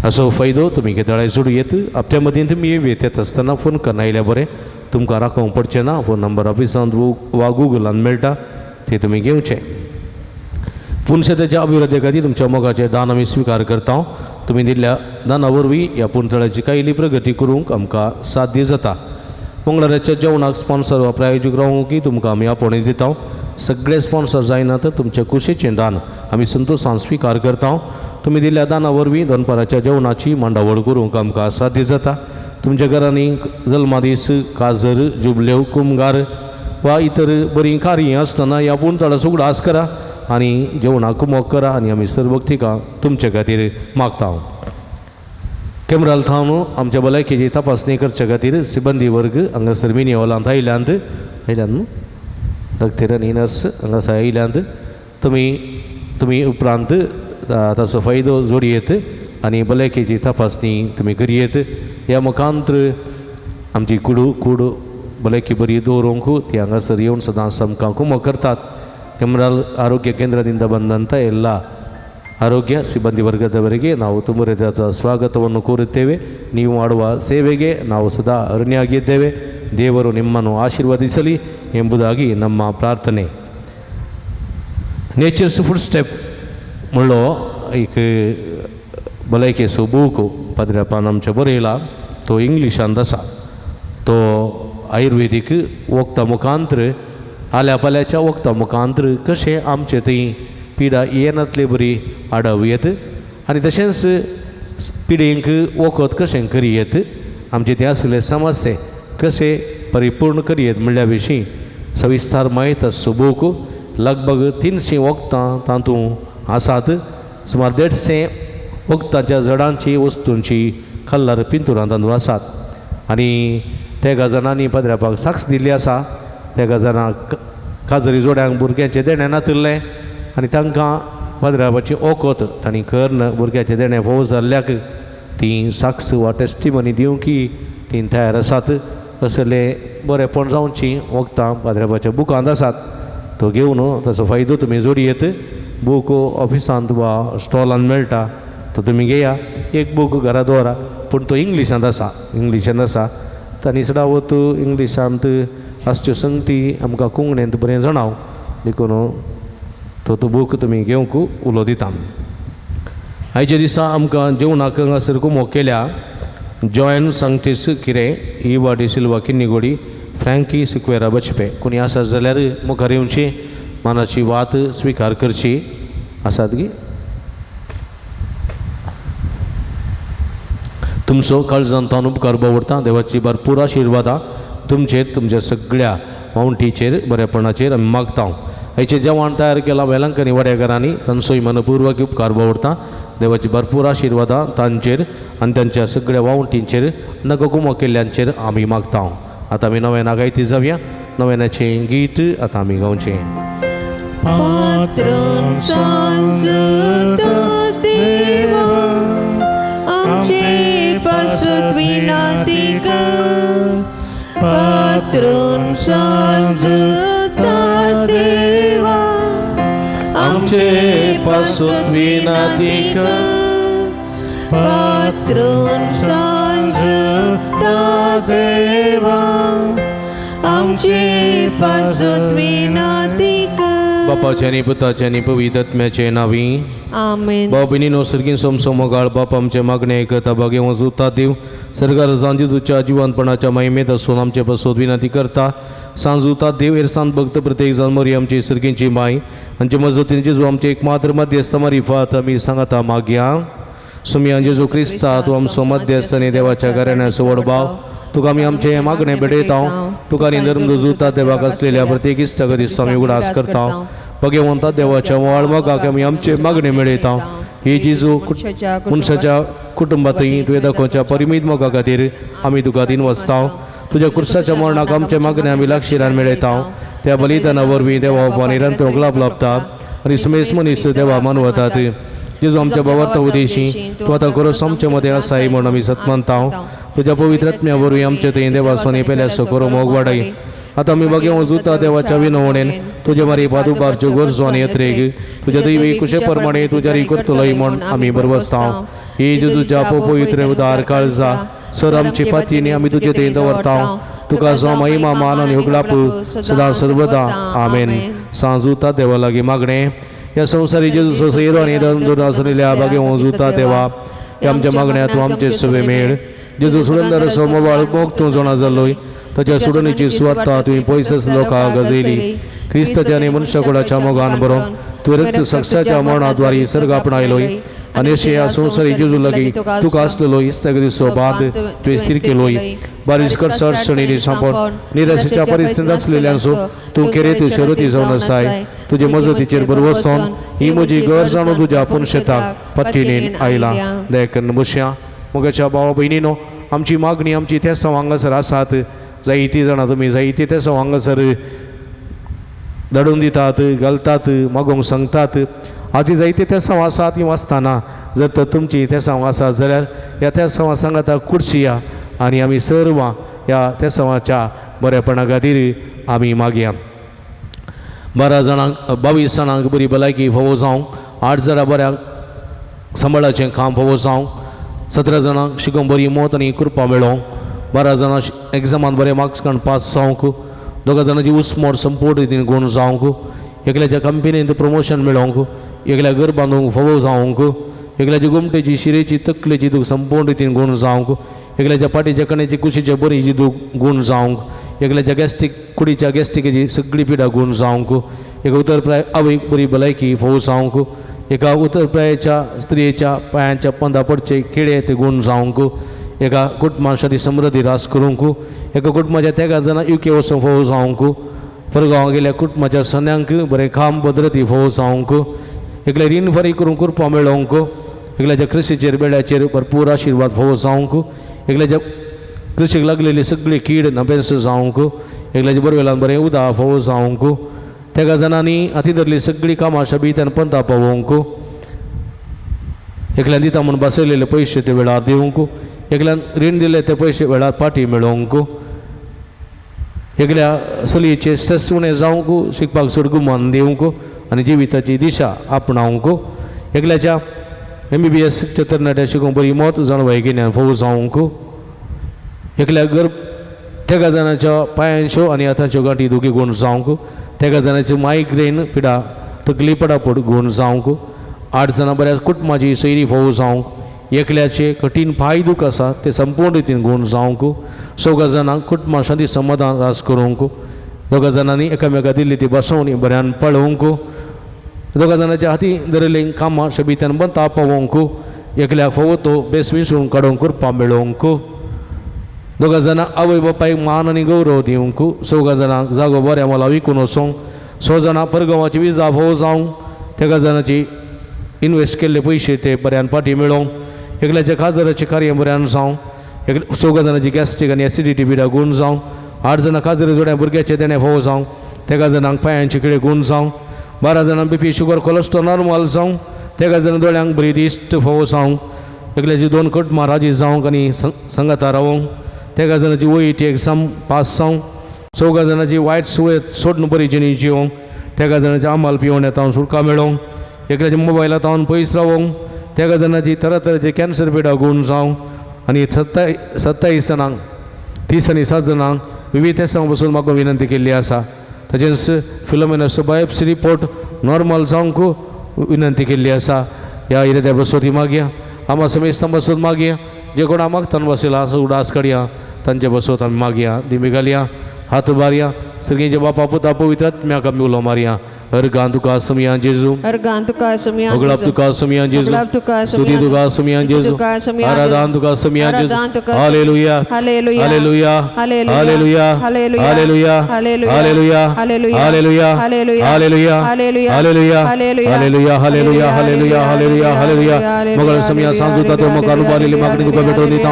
असो फायदो तुमी केदळाय जोडू येत. आपल्या मदीं तुमी येत आसतना फोन करना आयल्यार बरें, तुमकां राखोवंक पडचें ना. फोन नंबर ऑफिसांत वा गुगलान मेळटा ते तुमी घेवचे. पुनशेताच्या अभिवृद्धी खातीर तुमच्या मोगाचें दान आमी स्विकार करता. तुमी दिल्ल्या दाना वरवीं ह्या पुणतळाची कायली प्रगती करूंक आमकां साध्य जाता. मंगळाराच्या जेवणाक स्पॉन्सर वा प्रायोजीक रावूंक तुमकां आमी आपोवणें दिता. सगळे स्पॉन्सर जायना तर तुमच्या कुशीचें दान आमी संतोशान स्विकार करता. तुमी दिल्ल्या दाना वरवीं दनपाराच्या जेवणाची मांडावळ करूंक आमकां साध्य जाता. तुमच्या घरांनी जल्मादीस, काजर, जुबल्यो, कुमगार वा इतर बरीं कार्यां आसतना ह्या पुणतळाचो उगडास करा आनी जेवणाक कुमोक करा आनी आमी सर्व भक्तिकां तुमचे खातीर मागता. केमराल थावन आमच्या भलायकेची तपासणी करचे खातीर सिबंदी वर्ग हांगासर मिनी हॉलांत आयल्यांत न्हू डॉक्टर आनी नर्स हांगासर आयल्यांत. तुमी उपरांत ताचो फायदो जोडयेत आनी भलायकेची तपासणी तुमी करयेत. ह्या मुखांत्र आमची कूड भलायकी बरी दवरूंक ती हांगासर येवन सदांच आमकां कुमक करतात. ಕೆಮರಾಲ್ ಆರೋಗ್ಯ ಕೇಂದ್ರದಿಂದ ಬಂದಂಥ ಎಲ್ಲ ಆರೋಗ್ಯ ಸಿಬ್ಬಂದಿ ವರ್ಗದವರಿಗೆ ನಾವು ತುಂಬ ಹೃದಯದ ಸ್ವಾಗತವನ್ನು ಕೋರುತ್ತೇವೆ. ನೀವು ಮಾಡುವ ಸೇವೆಗೆ ನಾವು ಸದಾ ಋಣಿಯಾಗಿದ್ದೇವೆ. ದೇವರು ನಿಮ್ಮನ್ನು ಆಶೀರ್ವದಿಸಲಿ ಎಂಬುದಾಗಿ ನಮ್ಮ ಪ್ರಾರ್ಥನೆ. ನೇಚರ್ಸ್ ಫುಡ್ ಸ್ಟೆಪ್ म्हणलो एक भलायकेचो बूक पाद्र्यापान आमच्या बरयला. तो इंग्लिशांत आसा. तो आयुर्वेदीक वखदां मुखांत्र आल्या पाल्याच्या वखदां मुखांत्र कशें आमचे थंय पिडा येनातले बरी आडाव येत आनी तशेंच पिडेंक वखद कशें करयेत, आमचे थंय आशिल्ले समस्ये कशें परिपूर्ण करयेत म्हणल्या विशीं सविस्तार म्हायत आसचो बूक. लगभग 300 वखदां तातूंत आसात. सुमार 150 वखदांच्या झाडांची वस्तूंची कल्लर पिंतुरां तातूंत आसात. आनी तेगा जाणांनी पाद्र्यापाक साक्ष दिल्ली आसा. तेगा जाणांक काजरी जोड्यांक भुरग्यांचें देणें नातिल्लें आनी तांकां पाद्र्यापाचें वखद तांणी करून भुरग्याचें देणें फोव जाल्ल्याक ती साक्ष वा टेस्टिमनी दिवंकी ती तयार आसात. असले बरेंपण जावची वखदां पाद्र्यापाच्या बुकांत आसात. तो घेवन ताचो फायदो तुमी जोडयेत. बूक ऑफिसांत वा स्टॉलान मेळटा तो तुमी घेया. एक बूक घरा दवरा, पूण तो इंग्लिशांत आसा. आनी चडावत इंग्लिशांत आसच्यो संगती आमकां कोंकणींत बरें जाणाव देखून तो बूक तुमी घेवंक उलो दिता. आयच्या दिसा आमकां जेवणाक हांगासर कुमोक केल्या जॉयन सांगटीस किरें, इवा डिसिल्वा किन्नीगोडी, फ्रँकी सिक्वेरा बचपे. कोणी आसा जाल्यार मुखार येवची, मानाची वात स्विकार करची. आसात गी? तुमचो काळजान तावन उपकार बावडटा. देवाची भरपूर आशिर्वादां तुमचेर, तुमच्या सगळ्या मावंटीचेर, बरेपणाचेर आमी मागता. आयचें जेवण तयार केलां वेलंकनी वाड्याघरांनी, तांचोय मनपूर्वक उपकार बावडटा. देवाची भरपूर आशिर्वादां तांचेर आनी तांच्या सगळ्या वावटींचेर, नगकुमो केल्ल्यांचेर आमी मागता. आतां आमी नव्यान गायती जावया. नव्यानाचें गीत आतां आमी गावचें. पात्रोन सांजता देवा आमचे पासत विनाती कर. पात्रोन सांजता देवा आमचे पासत विनाती कर. पात्रोन सांजता देवा आमचे पासत विनाती कर. बापाचे आनी पुताचे आनी पवित्र आत्म्याचे नांवी आमेन. बाब बेनीनो सर्गीन सोमसोमोगाळ बाप आमचे मागणे आयकता. बागे वचुता देव सरकार सांजुच्या जिवंतपणाच्या महिमेत असून आमचे पासत विनंती करता. सांजुता देव एरसान भक्त प्रत्येक जाण मोरी आमची सर्गींची माय आमचे मजतीन जेजू आमचे एक मात्र मध्यस्थ मारिफात आमी सांगता मागया. सुमी जेजू क्रिस्ता तूं आमचो मध्यस्थ आनी देवाच्या घराण्याचो व्हड भाव, तुका आमी आमचे मागणे भेटयता. तुका आनी धर्म जुता देवाक आसलेल्या प्रत्येक इश्टागती आमी उगडास करता. भगवंता देवाच्या मोळ मोगाक आमी आमचे मागणे मेळयता. हे जेजू मनशाच्या कुटुंबातूय तुवें दाखोवच्या परिमीत मोगा खातीर आमी तुका दिन वचता. तुज्या कुर्साच्या मरणाक आमच्या मागणे आमी लागशिरान मेळयता. त्या बलिदाना वरवीं देवा बापा निरंतर लाभ लाभता आनी समेस मनीस देवा मानवतात. जेजू आमच्या भावार्थ उदेशी तूं आतां खरोच आमच्या मदें आसाय म्हूण आमी सतमानता. तुज्या पवित्र आत्म्या वरवीं आमचे थंय देवा सोनी पेल्याचो करो मोग वाडय. आतां आमी बागे वजुता देवाच्या विनवणेन तुजे मारी पादुबारच्यो गरजो आनी यत्रेक तुज्या दैवी कुशे प्रमाणे तुज्या री करतलोय म्हूण आमी बरवसता. ही जेजूच्या पवित्र उदार काळजा सर आमची पातीनी आमी तुजे थंय दवरता. तुका जावं महिमा मान आनी हुगलाप सदां सर्वदा. आमेन. सांजुता देवा लागीं मागणें. ह्या संवसारी जेजूचो सैरो आनी दंदूर आसलेल्या बागे वजुता देवा, ह्या आमच्या मागण्या तूं आमचे सवे मेळ. जेजू सुडंदर असो मोबाळ मोग तूं जाणा जालोय. ताच्या सुडणीची सुवार्ता तुवें पयसच लोकांक गजयली. क्रिस्ताच्या आनी मनशाकुडाच्या मोगान बरोवन तुवें रक्त सक्साच्या मरणाद्वारी सर्ग आपणायलोय आनी अशें ह्या संवसारी जेजू लागीं तुका आसलेलो इस्तागतीचो बांद तुवें स्थीर केलोय. बारीस करसार सणिनी सांपोन निराशेच्या परिस्थितींत आसलेल्यांचो तूं केरेत शरती जावन आसाय. तुजे मजतीचेर बरवसोन ही म्हजी गरज जाणून तुज्या आपूण शेताक पत्तीनेन आयला. देखून बसया. मोगाच्या भावा भयणीनो, आमची मागणी आमची तेसांव हांगासर आसात. जायतीं जाणां तुमी जायतीं तेसांव हांगासर धाडून दितात, घालतात, मागोवंक सांगतात. आजी जायते तेसांव आसा ती वाचतना जर तर तुमची तेसांव आसा जाल्यार ह्या तेसांवा सांगाता कुर्शिया आनी आमी सर्वां ह्या तेसांवाच्या बरेपणा खातीर आमी मागया. 12 जाणांक 22 जाणांक बरी भलायकी फावो जावंक, 8 जाणां बऱ्याक सांबाळाचें काम फावो जावंक, 17 जाणांक शिकोवंक बरी मत आनी कृपा मेळोंक, 12 जाणां एग्जामान बरे मार्क्स काडून पास जावंक, 2 जाणांची उस्मोड संपूर्ण रितीन गुण जावंक, एकल्याच्या कंपनींत प्रमोशन मेळोवंक, एकल्या घर बांदूंक फावो जावंक, एकल्याची गोमटेची शिरेची तकलेची दूख संपूर्ण रितीन गुण जावंक, एकल्याच्या फाटीच्या कण्याची कुशीच्या बरीची दूख गुण जावंक, एकल्याच्या गॅस्ट्रीक कुडीच्या गॅस्ट्रिकेची सगळी पिडा गुण जावंक, एका उतरप्राय आवयक बरी भलायकी फावो जावंक, एका उतरप्रायेच्या स्त्रियेच्या पांयांच्या पंदा पडचे किडे ते गुण जावंक, एका कुटुंबा शादी समृद्धी रास करूंक, एका कुटुंबाच्या तेगा जाणां युके वचूंक फावो जावंक, परगांव गेल्या कुटुंबाच्या सन्यांक बरें काम भद्रती फावो जावंक, एकले रीण फारीक करूंक कृपा मेळोवंक, एकल्याच्या कृशीचेर बेड्याचेर भरपूर आशिर्वाद फावो जावंक, एकल्याच्या कृशीक लागलेली सगळी कीड नबेंस जावंक, एकल्याच्या बरवेल्यान बरें उदक फावो जावंक, तेगा जाणांनी हाती धरली सगळीं कामां शबीत आनी पंता पावोवंक, एकल्यान दिता म्हूण बसयलेले पयशे ते वेळार दिवंक, एकल्यान रीण दिले ते पयशे वेळार पाटी मेळोवंक, एकल्या चलयेचे स्ट्रेस उणें जावंक, शिकपाक चड गुमान दिवंक आनी जिविताची दिशा आपणावंक, एकल्याच्या MBBS तरणाट्या शिकोवंक बरी मत जाणवाय गिन्यान फावो जावंक, एकल्या गर्भ तेगा जाणाच्या पांयांच्यो आनी हाताच्यो गांठी दुखी गुण जावंक, तेगा जाणाची मायग्रेन पिडा तकली पडापड गुण जावंक, 8 जाणां बऱ्या कुटुंबाची सैरी फावो जावंक, एकल्याचे कठीण पांय दूख आसा ते संपूर्ण रितीन गुण जावंक, 4 जाणांक कुटुंबा शांती समाधान रास करूंक, 2 जाणांनी एकामेका दिल्ली ती बसवणी बऱ्यान पळोवंक, 2 जाणांच्या हाती धरिल्लीं कामां शबित्यान बंद पावोवंक, एकल्याक फावो तो बेस विसरून काडूंक कृपा मेळोवंक, 2 जाणां आवय बापायक मान आनी गौरव दिवंक, 4 जाणांक जागो बऱ्या मोला विकून वचोंक, 6 जाणां परगांवाची विजा फावो जावंक, तेगा जाणांची इनवेस्ट केल्ले पयशे ते बऱ्यान फाटीं मेळोवंक, एकल्याच्या खाजराचें कार्य बऱ्यान जावं, 4 जाणांची गॅस्ट्रीक आनी एसिडिटी पिडा गुण जावं, 8 जाणां खाजरे जोड्या भुरग्याचे देणें फावो जावं, तेगा जाणांक पांयांचे किडे गुण जावं, 12 जाणांक BP sugar cholesterol normal जावं, तेगा जाणां दोळ्यांक बरी दिश्ट फावो जावंक, एकल्याची 2 कुटुंबां राजी जावंक आनी संगता रावोंक, तेगा जाणांची OET exam pass जावंक, 4 जाणांची वायट सुवेत सोडून बरी जिणी जिवोंक, तेगा जाणांची आमाल पिवण येता सुटका मेळोवंक, एकल्याच्या मोबायला तावन पयस रावोंक, तेगा जाणांची तरातराचे कॅन्सर पिडा गुण जावंक आनी 27 जाणांक 30 आनी 7 जाणांक विविध तेसां बसून म्हाका विनंती केल्ली आसा. तशेंच फिलोमेनाचो बायोप्सी रिपोर्ट नॉर्मल जावंक विनंती केल्ली आसा. ह्या इराद्या बसून ती मागया, आमा समेस्तां बसून मागया, जे कोण मागतान बसयला उडास काडया तांचे बसोत आमी मागया, दिमी घालया, हात उबारया, सर्गींचे बापा पुता पवित्र आत्म्याक आमी उलो मारया. अर्गां तुका सुमया जेजू अर्गां तुका सुमया होगळाप तुका सुमया जेजू होगळाप तुका सुमया स्तुती तुका सुमया स्तुती जेजू तुका सुमया जेजू. आराधन तुका सुमया जेजू आराधन तुका hallelujah hallelujah. Hallelujah hallelujah. Hallelujah hallelujah. Hallelujah hallelujah. Hallelujah hallelujah. Hallelujah hallelujah. Hallelujah hallelujah. Hallelujah hallelujah hallelujah hallelujah hallelujah मगळ समया Sanju तातो मग अनुभवलेली मागणी तुका भेटवून दिता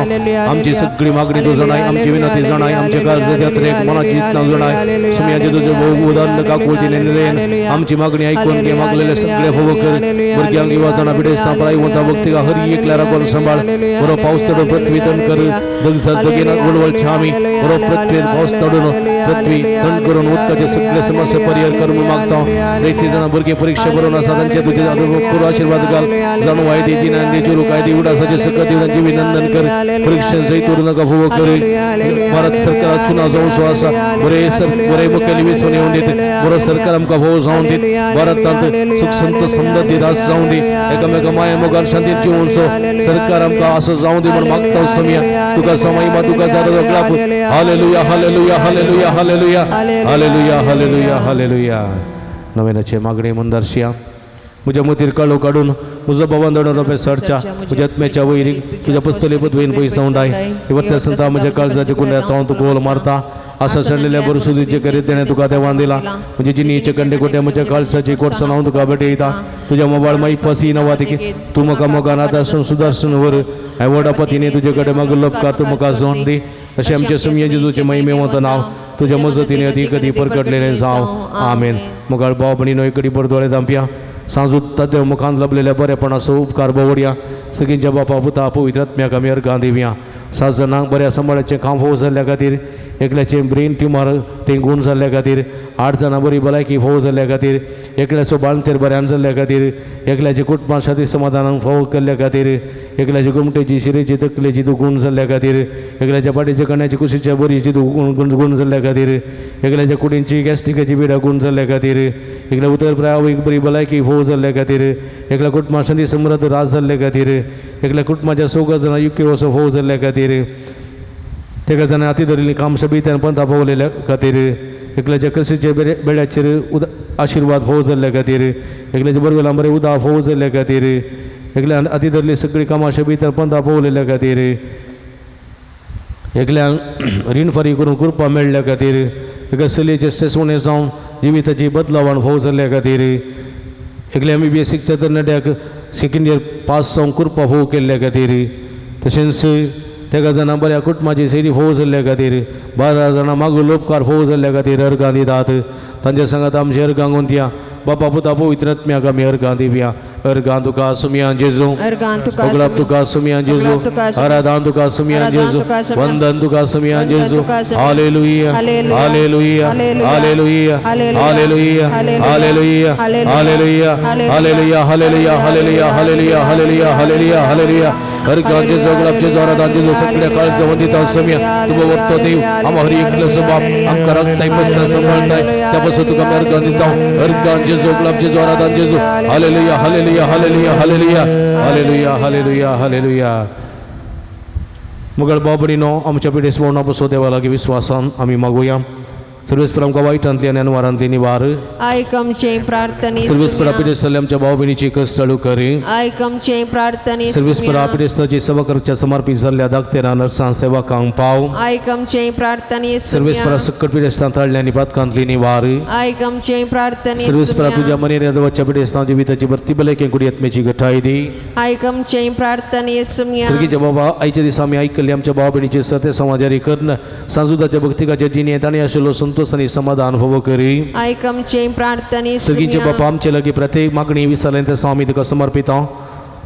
आमची सगळी मागणी तू जाणाय आमची विनंती जाणाय आमच्या काळजाच्या यात्रेक मनाची इत्सा जाणाय समया तुझे भोग उदाहरण काकुळतीने निरेन आमची मागणी ऐकून घे मागलेले सगळे फोव कर भुरग्यांक युवा पिडेस्तां प्रायवंता भक्ती हरी एकल्या राखून सांबाळ बरो पावस तडून पृथ्वी तण कर दगसा दगेन वळवळ छामी बरो पृथ्वीर पावस तडून पृथ्वी थंड करून उदकाचे सगळे समस्या परिहार कर म्हणून मागता जायते जाणां भुरगे परीक्षा बरोवन आसा तांचे तुजे पूर्व आशीर्वाद घाल जाणू वायदेची नांदेची रुकायदी उडासाचे सकत तांचे विनंदन कर परीक्षण सहित करू नका फुव कर भारत सरकारात चुनाव जावचो आसा बरे सर बरे मुखेली वेंचून येवन दीत बरो सरकार आमकां फोव जावन दीत भारतांत सुख संत समृद्धी रास जावन दी एकामेका माया मोगान शांतीन जिवनचो सरकार आमकां असो जावन दी म्हूण मागता समया तुका समय तुका जाता clap hallelujah hallelujah hallelujah hallelujah hallelujah hallelujah hallelujah नव्यानाचे मागणी मुंदारशिया म्हज्या मतीर काळो काडून म्हजो बाबान दडून रोपे सरच्या म्हज्या आत्म्याच्या वैरीक तुज्या पस्तले पदवेन पयस धांवडाय वत्या संता म्हज्या काळजाच्या कुंड्यात हांव तुका ओल मारता आसा चडलेल्या बरसुदीचे करीत देणे तुका देवान दिला म्हणजे जिनीचे कंडे कोट्या म्हज्या काळसाची कोटसान हांव तुका भेटयता तुज्या मोबायल माई पसी नवा तूं म्हाका मोगान आदार्शन सुदर्शन वर हांवें व्हडा पतीने तुजे कडेन मागीर उपकार तूं म्हाका जावन दी अशें आमचे सुमये जेजूचे महिमेवंत नांव तुज्या मजतीने अदी कदी परकटलेलें जावं आमेन मुखार भाव भयणीनो एकडी बर दोळे धांपया सांजू ताद्या मुखान लभलेल्या बरेपणाचो उपकार बवडया सगळींच्या बापा पुता पवित्र आत्म्याक आमी अर्गां दिवया सात जाणांक बऱ्या सांबाळाचें काम फोव जाल्ल्या खातीर एकल्याचें ब्रेन ट्युमर तें गूण जाल्ल्या खातीर 8 जाणां बरी भलायकी फोव जाल्ल्या खातीर एकल्याचो बाळंतेर बऱ्यान जाल्ल्या खातीर एकल्याचे कुटुंबा शांती समाधानाक फोव केल्ल्या खातीर एकल्याची गोमटेची शिरेची तकलेची दुगूण जाल्ल्या खातीर एकल्याच्या पाटीच्या कण्याची कुशीच्या बरीची दुगूण गुण गुण जाल्ल्या खातीर एकल्याच्या कुडींची गॅस्ट्रिकाची पिडा गूण जाल्ल्या खातीर एकल्या उतर प्राय बरी भलायकी फोव जाल्ल्या खातीर एकल्या कुटुंबा शांती समृद्ध राज जाल्ल्या खातीर एकल्या कुटुंबाच्या 4 जाणां युके वसो फोव जाल्ल्या खातीर तेका जाणां हाती धरिल्ली काम शबीत्यान पंथा पावलेल्या खातीर एकल्याच्या कशीचे बेड्याचेर आशिर्वाद फोव जाल्ल्या खातीर एकल्याच्या बरवेला बरें उदा फोव जाल्ल्या खातीर एकल्यान हाती धरली सगळीं कामां शबीत्यान पंथा पावलेल्या खातीर एकल्यान रीण फारीक करून कृपा मेळ्ळ्या खातीर एका चलयेचे स्ट्रेस उणें जावन जिविताची बदलावण फोव जाल्ल्या खातीर एकल्या एम बी बी एस शिकच्या तरणाट्याक सेकंड इयर पास जावन कृपा फोव केल्ल्या खातीर तशेंच तेका जाणां बऱ्या कुटुंबाची सैरी फोव जाल्ल्या खातीर 12 जाणां मागूल उपकार फोव जाल्ल्या खातीर अर्गां दितात तांच्या सांगात आमचे अर्गां गुंतया बापा पुता पवित्र आत्म्याक आमी अर्गां दिवया अर्गां तुका सुमया जेजू अर्गां तुका होगळाप तुका सुमया जेजू होगळाप तुका सुमया. आराधन तुका सुमया आराधन जेजू तुका सुमया. वंदन तुका सुमया वंदन जेजू तुका Somaiya. Hallelujah hallelujah. Hallelujah hallelujah. Hallelujah hallelujah. Hallelujah hallelujah. Hallelujah hallelujah hallelujah hallelujah hallelujah hallelujah hallelujah अर्गां जेजू होगळाप जेजू आराधन जेजू सगळ्या काळजा वंदिता सुमया तुका वक्तो देव आम हरी एकल्याचो बाप आमकां राखताय बसता सांबाळताय त्या पासून तुका आमी अर्गां दिता अर्गां जेजू होगळाप जेजू आराधन जेजू hallelujah hallelujah hallelujah hallelujah hallelujah hallelujah hallelujah मुगळ बाबडीनो आमच्या पिढे स्मरणा बसो देवा लागीं विस्वासान आमी मागुया सर्वेस्पर आमकां वायटांतली आनी अनवारांतली निवार आयक आमचे प्रार्थने सर्वेस्पर पिढे आमच्या भाव भयणीची कस चालू करी आयक आमचे प्रार्थने सर्वेस्पर पिढेस्ताची सेवा करच्या समर्पित जाल्ल्या धाकतेरा नर्सां सेवकांक पाव आयक आमचे प्रार्थने सर्वेस्परा सकट पिढेस्तां ताळल्या आनी पातकांतली निवार आयक आमचे प्रार्थने सर्वेस्परा तुज्या मनेर देवाच्या पिढेस्तां जिविताची भरती भलायकी कुडी आत्म्याची गठाय दी आयक आमचे प्रार्थने सर्गीच्या बाबा आयच्या दिसा आमी आयकल्ली आमच्या भाव भयणीचे सत्य समाजारी करून सांजुदाच्या भक्तिकाच्या जिणेंत ताणें आशिल्लो संतोष आनी समाधान फोव करी आयक आमचे प्रार्थने सर्गीचे बापा आमचे लागीं प्रत्येक मागणी विसरलें तें आमी तुका समर्पिता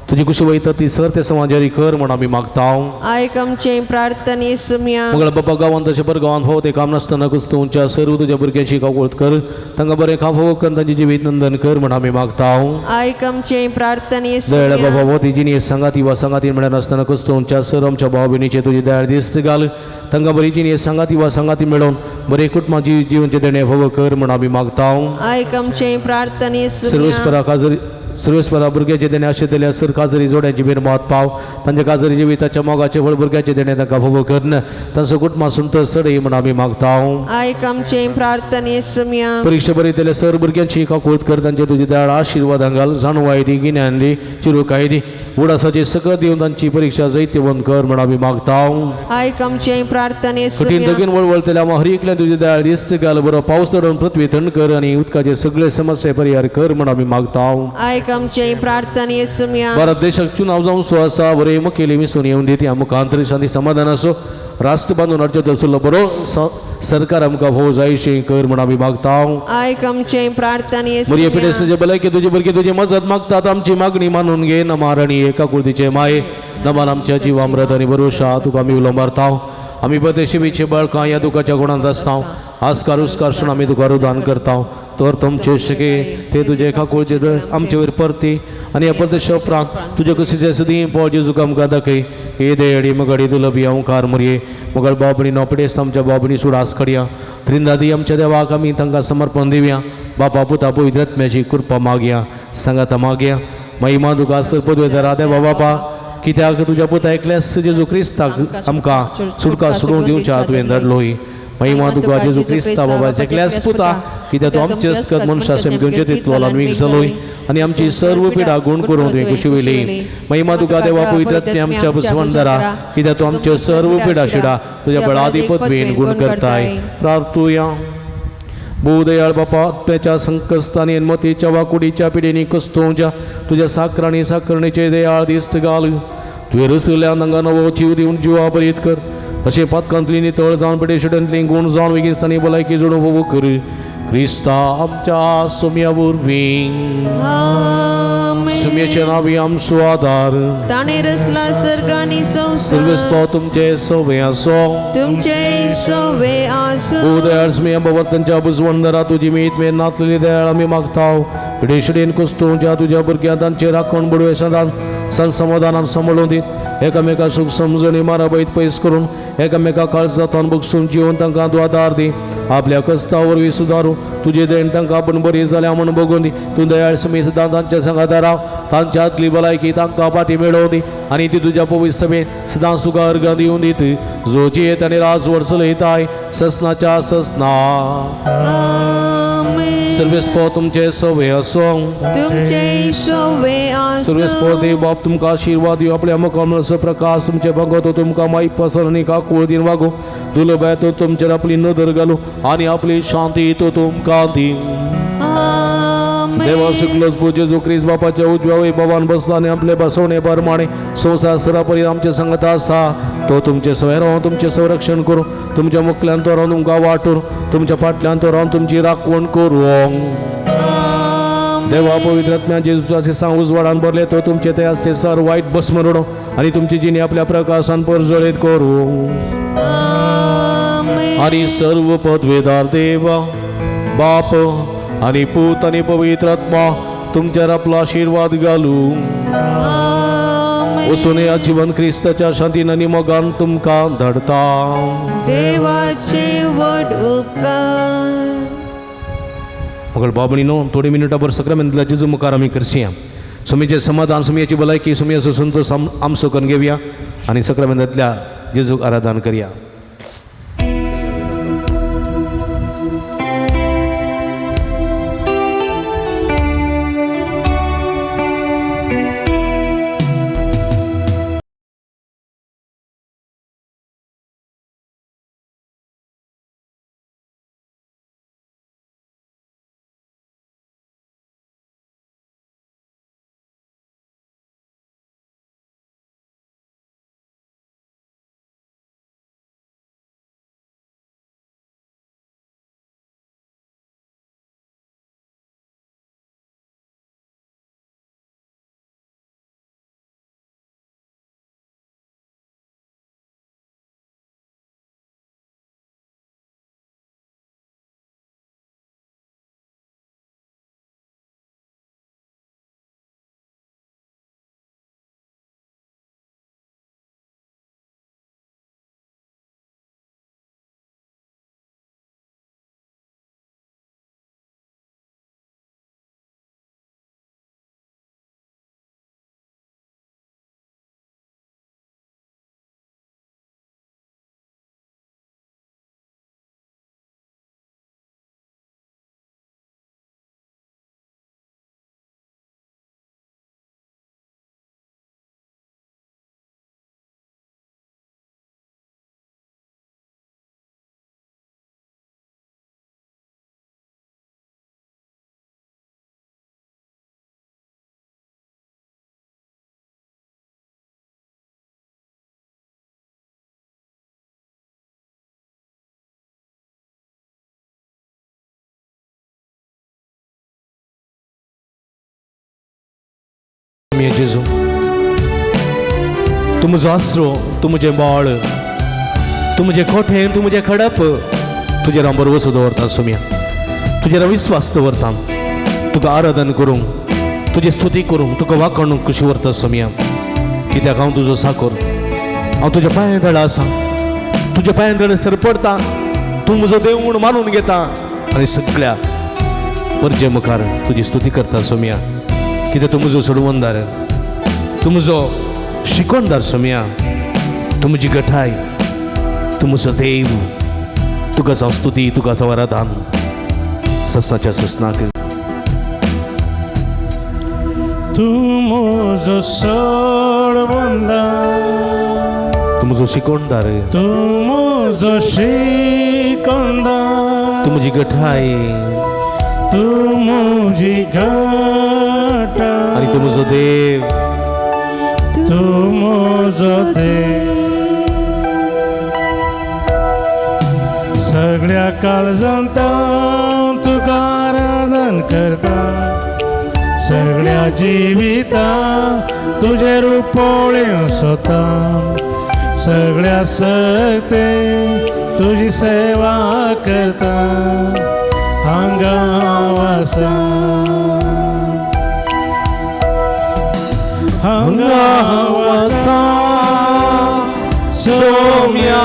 तुजी कुशी वयता ती सर ते समाजारी कर म्हूण आमी मागता आयक आमचे प्रार्थने सुमया मगळ बापा गांवांत तशें पर गांवांत फावो तें काम नासतना कुस्तूंच्या सर्व तुज्या भुरग्यांची काकुळट कर तांकां बरें काम फावो कर तांचें जिवीत नंदन कर म्हूण आमी मागता आयक आमचे प्रार्थने दयाळ सुमया बाबा हो ती जिणी सांगाती वा सांगाती म्हळ्यार नासतना कुस्तूंच्या सर आमच्या भाव भयणीचे तुजी दयाळ दिस्त घाल तांकां बरी जिणी सांगाती वा सांगाती मेळोवन बरें कुटुंबाची जिवनचें देणें फावो कर म्हूण आमी मागता आयक आमचे प्रार्थने सुमया सर्वेस्परा काजरी सुरवेस्परा भुरग्याचे देणे आशिल्ल्या सर काजरी जोड्यांची मिरमात पाव तांच्या काजरी जिविताच्या मोगाचे फळ भुरग्याचे देणे तांकां फावो करन तांचो कुटुंबा सुंतर सडय म्हण आमी मागता. आयक आमचे प्रार्थने सुम्या. परीक्षा बरयतल्या सर भुरग्यांची काकूळत कर तांचे तुजी दयाळ आशिर्वादां घाल जाणवाय दी गिन्यान दी चिरुकाय दी उडासाचे सकत दिवन तांची परीक्षा जैतिवंत कर म्हण आमी मागता. आयक आमचे प्रार्थने कठीण सुम्या. दगीन वळवळतल्या हर एकल्यान तुजी दयाळ दिस्त घाल बरो पावस चडोवन पृथ्वी थंड कर आनी उदकाचे सगळे समस्या परिहार कर म्हण आमी मागता. आयक आमचे प्रार्थने सुम्या. भारत देशाक चुनाव जावचो आसा बरे मुखेली मिसून येवन दी ती आमकां आंतरीक शांती समाधान आसो राष्ट्र बांदून हाडचें तसलो बरो सरकार आमकां फावो जायशें कर म्हण आमी मागता. आयक आमचे प्रार्थने मरिये सुम्या. पिडेस्ताचे भलायकी तुजी भुरगीं तुजी मजत मागतात आमची मागणी मानून घे नमार आनी एका कुर्तीचे माये नमान आमच्या जिवामृत आनी भरोशा तुका आमी उलो मारता. आमी बदेशिवीचे बळकां ह्या दुखाच्या गुणांत आसता आस्कार उस्कार सून आमी तुका रुदान करता तर तुमचे शके ते तुजे काकुळचे दोळे आमचे वयर परती आनी ह्या परदेशा उपरांत तुजे कशीचे सदीं पोळ जेजूक आमकां दाखय हे देडी मगडी दुलबी ओंकार मुरये मगळ बाबणी नोपडेस आमच्या बाबणी सुडास कडया त्रिंदादी आमच्या देवाक आमी तांकां समर्पण दिवया बापा पुता पवित्र आत्म्याची कृपा मागया सांगाता मागया महिमा तुका सर पदवेदारा देवा बापा कित्याक तुज्या पुता एकल्यास जेजू क्रिस्ताक आमकां सुटका सोडून दिवच्या तुवें धाडलोय महिमा तुका जेजू क्रिस्ता बाबाच्या एकल्यास पुता कित्याक तूं आमचे स्कत मनशा सेम घेवचे तितलो आमी जालोय आनी आमची सर्व पिडा गुण करून तुवें कुशिवली महिमा तुका देवा पवित्र आत्म्या आमच्या बसवंदरा कित्याक तूं आमच्यो सर्व पिडा शिडा तुज्या बळादी पदवेन गुण करताय. प्रार्थुया. भूदयाळ बापा आत्म्याच्या संकस्तानी मतीच्या वाकुडीच्या पिढींनी कस्तोवच्या तुज्या साकरांनी साकरणीचे दयाळ दिस्त घाल तुवें रसल्या हांगा नवो जीव दिवन जिवा बरीत कर अशें पातकांतली नितळ जावन पिडेशिडेंतली गुण जावन वेगीन भलायकी जोडून फावो कर क्रिस्ता आमच्या सुम्या वरवीं. आमेन. सुम्याचे नांवी आमचो आदार ताणें रचला सर्ग आनी सर्वेस संवसार पाव तुमचे सवे आसो तुमचे सवे आसूं. दयाळ सुम्या बाबा तांच्या बुजवंदरा तुजी मीत मेर नातलेली दयाळ आमी मागता पिडेशिडेन कुस्तोवच्या तुज्या भुरग्यां तांचे राखण बडवे सदां संसमाधानान सांबाळून दीत एकामेका सुख समजणी माराबैत पयस करून एकामेका काळजांत बगसून जिवन तांकां तूं आदार दी आपल्या कस्ता वरवीं सुदारू तुजे देण तांकां आपूण बरी जाल्या म्हूण बगून दी तूं दयाळ सुमी सदां तांच्या सांगाता राव तांच्या आदली भलायकी तांकां फाटी मेळोवन दी आनी ती तुज्या पवित्र सभेंत सदांच तुका अर्घां दिवन दीत जो जियेत आनी राजवड चलयताय ससनाच्या ससना. आमेन. सर्वेस्पो तुमचे सवे असो तुमचे सवे आसूं. सर्वेस्पो देव बाप तुमकां आशिर्वाद दिवं आपल्या मुखामळाचो प्रकाश तुमचे भगवतो तुमकां माई पसर आनी काकूळ दिन वागूं दुलबाय तो तुमचेर आपली नदर घालूं आनी आपली शांती तो तुमकां दी. आमेन. देवा शुक्लच पूज्य जो क्रिस्त बापाच्या उजव्या वैभवान बसला आनी आपले बसवणे प्रमाणे संवसार सरापरी आमचे संगत आसा तो तुमचे सवय रावन तुमचें संरक्षण करूं तुमच्या मुखल्यान तो रावन तुमकां वाटून तुमच्या फाटल्यान तो रावन तुमची राखवण करूं. आमेन. देवा पवित्र आत्म्या जेजूचे सांग उजवाडान भरले तो तुमचे ते आसते सर वायट भस्म आनी तुमची जिणी आपल्या प्रकाशान परजळीत करूं. आमेन. आनी सर्व पदवेदार देवा बाप आनी पूत आनी पवित्र आत्मा तुमच्यार आपलो आशिर्वाद घालूं. आमेन. वचून ह्या जिवन क्रिस्ताच्या शांतीन आनी मोगान तुमकां धाडता. देवाचे व्हड उपकार. मगळ बाबणीनो थोडी मिनटां भर सक्रमेंतल्या जेजू मुखार आमी करसया सुमीचें समाधान सुमयाची भलायकी सुमयाचो संतोश आमचो करून घेवया आनी सक्रमेंतांतल्या जेजूक आराधन करया. जेजू, तूं म्हजो आसरो, तूं म्हजें बाळ, तूं म्हजें कोठें, तूं म्हजें खडप. तुजेर हांव भरवसो दवरता सोम्या, तुजेर हांव विस्वास दवरता. तुका आराधन करूंक, तुजी स्तुती करूंक, तुका वाखाणूंक खुशी व्हरता सोम्या. कित्याक हांव तुजो साकोर, हांव तुज्या पांयां तळा आसा, तुज्या पांयां तळे सरपडटा. तूं म्हजो देव म्हूण मानून घेता आनी सगळ्या परजे मुखार तुजी स्तुती करता सोम्या. कित्याक तूं म्हजो सोडवणदार, तूं म्हजो शिकोणदार सोम्या, तूं म्हजी गठाय, तूं म्हजो देव. तुका जावं स्तुती, तुका जावं आराधन ससाच्या ससनाक. तूं म्हजो सोडवणदार, तूं म्हजो शिकोणदार, तूं म्हजो शिकोणदार, तूं म्हजी गठाय, तूं म्हजी घटा, आनी तूं म्हजो देव. तूं म्हजो देव. सगळ्या काळजांत हांव तुका आराधन करता, सगळ्या जिविता तुजें रूप पळोवंक सोदता, सगळ्या सक्ते तुजी सेवा करता. हांगा हांव आसा, हांगा हांव आसा सोम्या,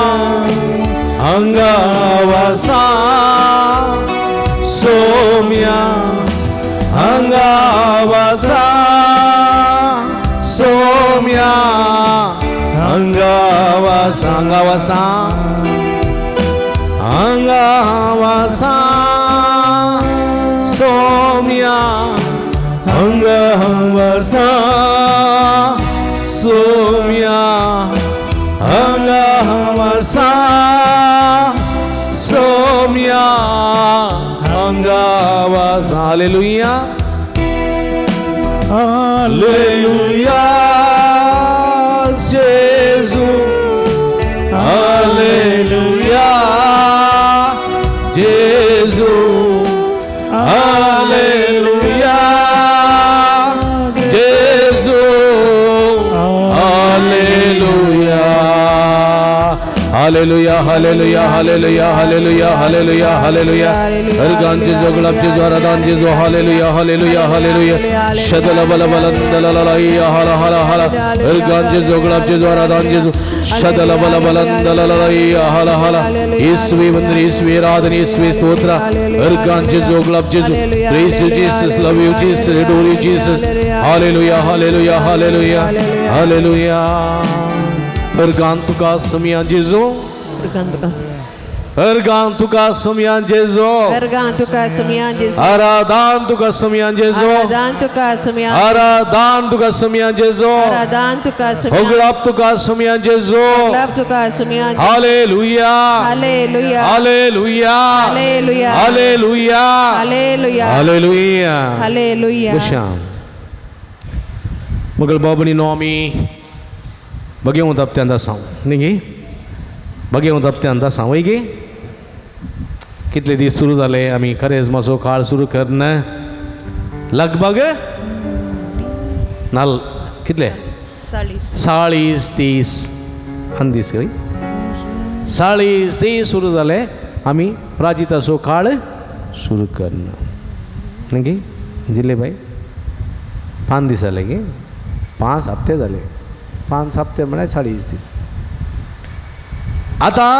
हांगा वासा सोम्या, हांगा वासा सोम्या, हांगा वासा, हांगा वासा, हांगा वासा सोम्या, हांगा वासा सोम्या, हांगा वासा सोम्या, हांगा वासा. हालेलुया, हालेलुया जेजू, हालेलुया जेजू, हालेलुया जेजू, hallelujah, hallelujah, hallelujah, hallelujah, hallelujah, hallelujah, hallelujah. Organ जेजू, गुलाब जेजू, आराधन जेजू, हालेलुया, हालेलुया, हालेलुया. शदल बल बलंदलललैया, हल हल हल. अर्गान जेजू, गुलाब जेजू, आराधन जेजू, शदल बल बलंदलललैया, हल हल. येसुवे वंदन, येसुवे आराधन, येसुवे स्तोत्र. अर्गान जेजू, गुलाब जेजू. Praise you Jesus, love you Jesus, adore you Jesus. Hallelujah, hallelujah, hallelujah, hallelujah. Organ तुका सोम्या जेजू, अर्गान तुका सोम्या जेजू, अर्गां तुका सोम्या जेजू, आराधन तुका सोम्या जेजू, आराधन तुका सोम्या, आराधन तुका सोम्या जेजू, आराधन तुका सोम्या, होगळाप तुका सोम्या जेजू, होगळाप तुका सोम्या. Hallelujah, hallelujah, hallelujah, hallelujah, hallelujah, hallelujah, hallelujah, hallelujah. बशां मगळ बाबणी नो, आमी बगेवंत हप्त्यांत आसा न्ही गे? बगेवंत हप्त्यांत आसा वय गे? कितले दीस सुरू जाले आमी करेजमाचो काळ सुरू करना? लगभग नाल कितले? 40. 40 30 आनी दीस खंय 40 30 सुरू जाले आमी प्राजिताचो काळ सुरू करना न्ही गे? जिल्ले बाय 5 दीस जाले गे, 5 हप्ते जाले, 5 हप्ते म्हळ्यार 40 दीस. आतां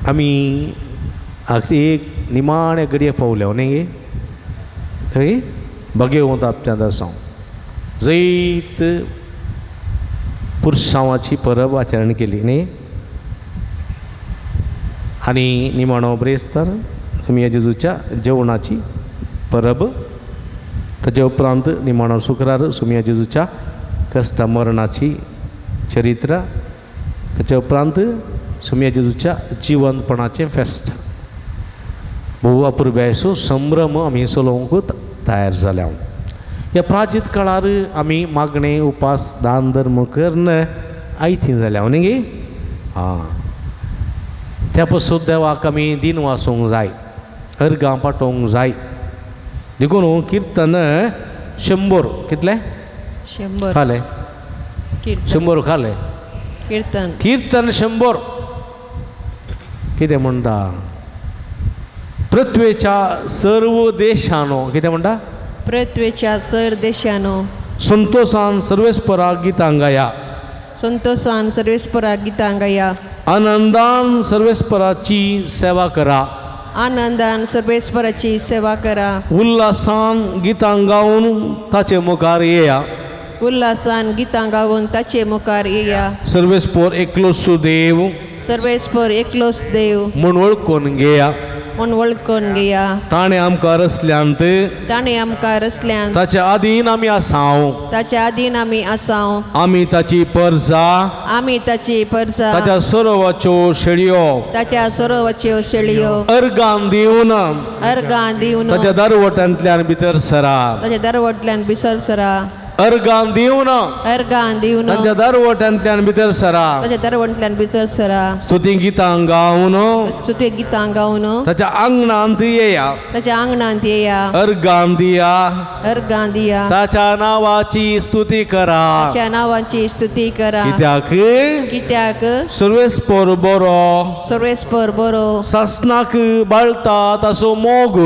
आमी एक निमाणे घडये पावल्या न्ही गे? खंय बगेवंत हप्त्यांत आसा. जैत पुरसांवाची परब आचरण केली न्ही, आनी निमाणो ब्रेस्तार सोमया जेजूच्या जेवणाची परब, ताजे उपरांत निमाणो शुक्रार सोमया जेजूच्या कश्ट मरणाची चरित्र, ताचे उपरांत सोमया जेजूच्या जिवंतपणाचें फेस्त. भोव अपुरबायेचो संभ्रम आमी चलोवंक तयार जाल्या. ह्या प्राचीत काळार आमी मागणें उपास दान धर्म करून आयती जाल्या न्ही गे? आं, त्या पासून देवाक आमी दिन वाचूंक जाय, अर्गां पाठोवंक जाय. देखून किर्तन 100 कितले 100 खाले कीर्तन 100 खाले कीर्तन कीर्तन 100 कितें म्हणटा पृथ्वेच्या सर्व देशानो कितें म्हणटा पृथ्वेच्या सर देशानो संतोषान सर्वेस्परा गितां गाया संतोषान सर्वेस्परा गितां गाया आनंदान सर्वेस्पराची सेवा करा आनंदान सर्वेस्पराची सेवा करा उल्हासान गितां गावन ताचे मुखार येया उल्हासान गितां गावन ताचे मुखार येया सर्वेस्पोर एकलो सुदेव सर्वेस्पर एकलोच देव म्हूण वळखून घेया म्हूण वळखून घेया ताणें आमकां रसल्यांत ताणें आमकां रसल्यान ताच्या आदीन आमी आसाव ताच्या आदीन आमी आसाव आमी ताची परजा आमी ताची परजा ताच्या सरोवाच्यो शेळयो ताच्या सरोवाच्यो शेळयो अर्गान दिवन अर्गां दिवन ताच्या दरवट्यांतल्यान भितर सरा ताच्या दरवटल्यान भितर सरा अर्गान दिवन अर्गां दिवन ताच्या दरवट्यांतल्यान भितर सरा ताच्या दरवटल्यान भितर सरा स्तुती गितां गावन स्तुती गितां गावन ताच्या आंगणांत येया ताच्या आंगणांत येया अर्गान दिया अर्गां दिया ताच्या नावाची स्तुती करा ताच्या नावाची स्तुती करा कित्याक कित्याक सर्वेस्पोर बरो सर्वेस्पर बरो सासनाक बाळता ताचो मोग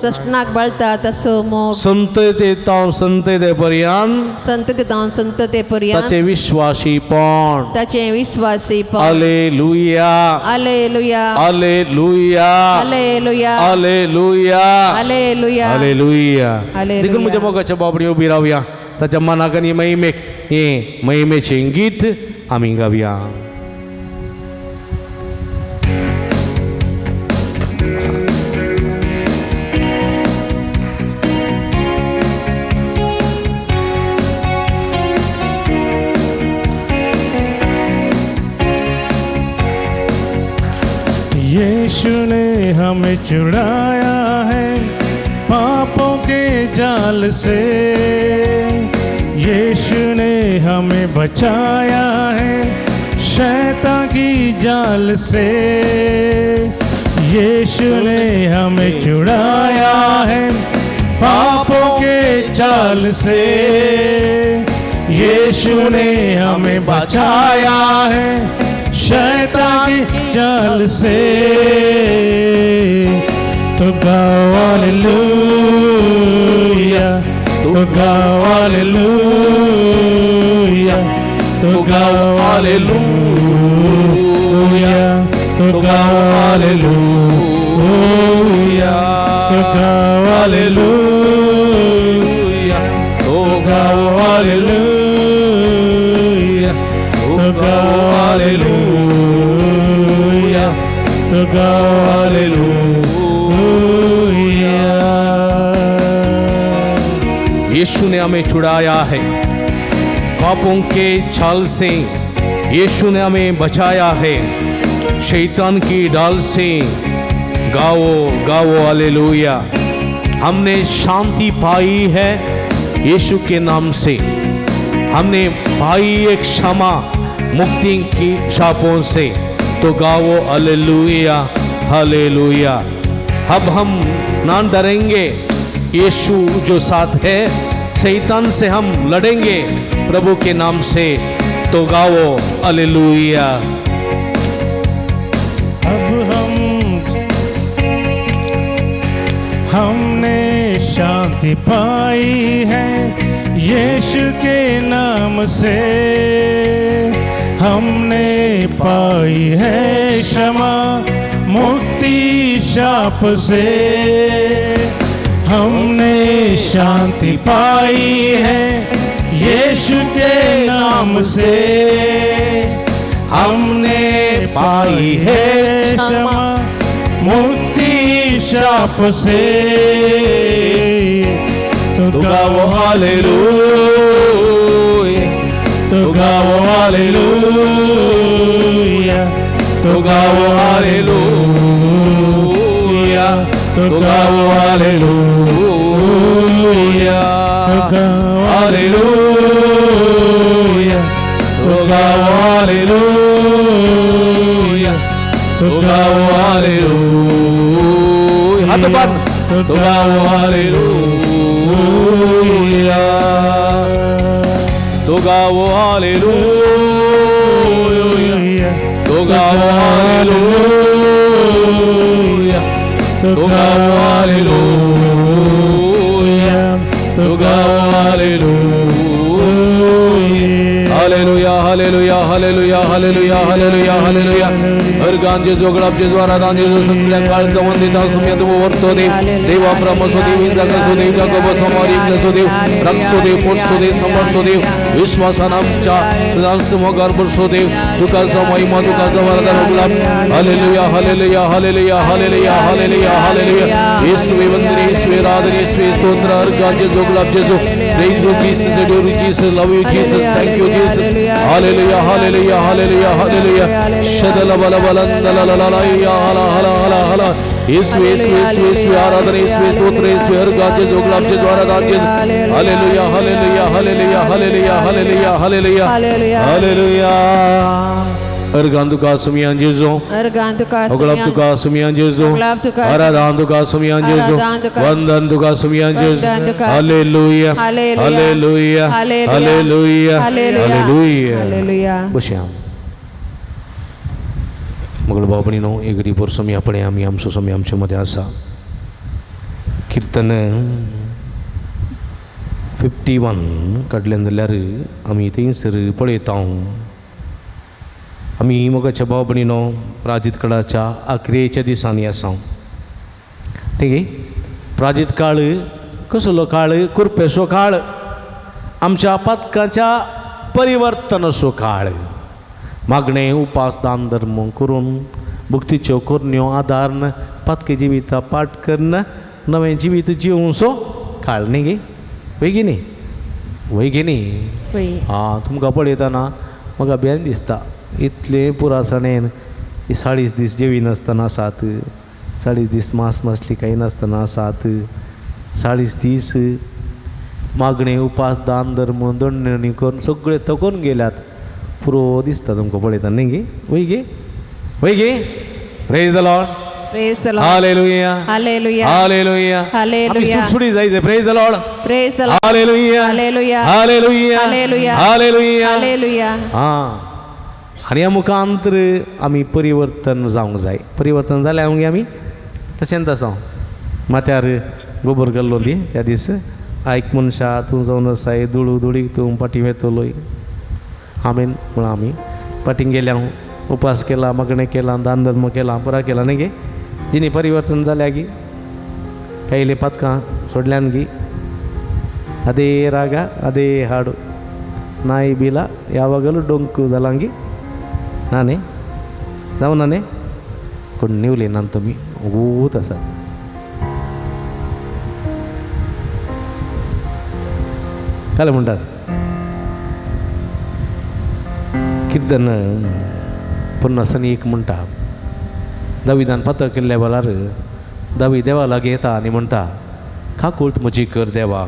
सस्नाक बळता तसो मोग संतते तावन संतते पर्यंत संतते तावन संतते पर्यंत ताचे विश्वासीपण ताचे विश्वासी alleluia alleluia alleluia alleluia alleluia alleluia alleluia hallelujah. देखून म्हज्या मोगाच्या बाबडी उबी रावया ताच्या मनाक आनी महिमेक हें महिमेचें गीत आमी गावया. यीशु ने हमें छुड़ाया है पापों के जाल से, यीशु ने हमें बचाया है शैतान की जाल से, यीशु ने हमें छुड़ाया है पापों के जाल से, यीशु ने हमें बचाया है शैतान की जाल से। तो गाओ हालेलुया, तो गाओ हालेलुया, तो गाओ हालेलुया, तो गाओ हालेलुया, तो गाओ हालेलुया, तो गाओ हालेलुया, तो गाओ हालेलुया, तो गाओ हालेलुया। यीशु ने हमें छुड़ाया है पापों के छाल से, यीशु ने हमें बचाया है शैतान की डाल से। गाओ गाओ हालेलुया। हमने शांति पाई है यीशु के नाम से, हमने पाई एक क्षमा मुक्ति की शापों से। तो गाओ हालेलुया हालेलुया। अब हम ना डरेंगे, यीशु जो साथ है, शैतान से हम लड़ेंगे प्रभु के नाम से। तो गाओ हालेलुया। अब हमने शांति पाई है यीशु के नाम से, हमने पाई है क्षमा मुक्ति शाप से, हमने शांति पाई है यीशु के नाम से, हमने पाई है क्षमा मुक्ति शाप से। तो तो गाओ हालेलुया, तो गाओ हालेलुया, तो गाओ हालेलुया, तो तो गाओ हालेलुया, तो गाओ हालेलुया, तो गाओ हालेलुया, तो तो गाओ हालेलुया। हाथ ऊपर। तो तो गाओ हालेलुया। तो गावो हालेलुया, तो गावो हालेलुया, तो गावो हालेलुया, तो गावो hallelujah. Hallelujah, hallelujah, hallelujah, hallelujah, hallelujah, hallelujah. Organ जेजू, गळाप जेजू, आराधान जेजू, सगळ्या काळचा वंदिता सुम्या तुम वर्तो देव देव अब्राम असो देव, इसाक असो देव, जाकोब असो मारीक असो देव, रक्षो देव, पोटसो देव, समरसो देव, विश्वासान आमच्या सदांच मोगार बरसो देव, तुका महिमा, तुका वरदान गुलाब. Hallelujah, hallelujah, hallelujah, hallelujah, hallelujah, hallelujah. येसुवे वंदने, येसुवे आराधने, येसुवे स्तोत्र. अर्गान जेजू, गुलाब जेजू. Praise you Jesus, adore you Jesus, love you Jesus, thank you Jesus. Hallelujah, hallelujah, hallelujah, hallelujah. शदल बल बल दल ल ल या हला हला हला हला. येसुवे येसुवे येसुवे येसुवे आराधना, येसुवे स्तोत्र, येसुवे अर्गान जेजू, गुलाब जेजू, आराधन जेजू. Hallelujah, hallelujah, hallelujah, hallelujah, hallelujah, hallelujah, hallelujah. Organ तुका सुमियान जेजू, अर्गान तुका गुलाब तुका सुमियान जेजू, आराधन तुका सुमियान जेजू, वंदन तुका सुमियान Jezu. Hallelujah, hallelujah, hallelujah, hallelujah. Hallelujah. बसया मगळ बाबणीनो, एक घडी सोमी आपणे आमी आमचो सोमी आमचे मदें आसा. किर्तन 51 काडल्यान जाल्यार आमी थंयसर पळयता. आमी मोगाच्या भाव भयणीनो प्राजीत काळाच्या आखरेच्या दिसांनी आसा. ठीक आहे. प्राजीत काळ कसलो काळ? कुरपेचो काळ, आमच्या पातकाच्या परिवर्तनाचो काळ. मागणें, उपास, दान धर्म करून भक्तीच्यो करण्यो आदारण पातके जिविता पाठ करून नवें जिवीत जिवचो काळ न्ही गे? वय गे न्ही? वय गे न्ही? आं, तुमकां पळयतना म्हाका बेन दिसता इतले पुरासाणेन 40 दीस जेवी नासतना आसात, 40 दीस मांस मासली खाय नासतना आसात, 40 दीस मागणें, उपास, दान धर्म दंडणी करून सगळे थकून गेल्यात. पुरो दिसता तुमकां पळयतना न्ही गे? वय गे? वय गे? Praise the Lord, praise the Lord, hallelujah, hallelujah, hallelujah. Hallelujah. आमी सुटसुटीत जायचे. Praise the Lord, praise the Lord, hallelujah, hallelujah, hallelujah, hallelujah, hallelujah. Hallelujah. आं, आनी ह्या मुखांतर आमी परिवर्तन जावंक जाय. परिवर्तन जाल्यार मागीर आमी तशेंच आसा. माथ्यार गोबर घाल्लो न्ही त्या दीस, आयक मनशा तूं जावन आसाय धुळू धुळीक तूं फाटीं वेतलोय. आमेन म्हळां. आमी फाटीं गेल्या, उपास केला, मागणें केलां, दान धर्म केला, पुरा केला न्ही गे? जिनी परिवर्तन जाल्या गी, कायले पातकां सोडल्यान गी, ಅದೇ ರಾಗ ಅದೇ ಹಾಡು, ನಾಯಿ ಬೀಲ ಯಾವಾಗಲೂ ಡೊಂಕು ದಲಾಂಗಿ ನಾನೇ जावं नाने कोण निवले ना तुमी वोत आसात. काय म्हणटात किर्तन 51 म्हणटा, दाविदान पातळ केल्ल्या वेळार दावी देवा लागीं येता आनी म्हणटा, काकूळत म्हजी कर देवा,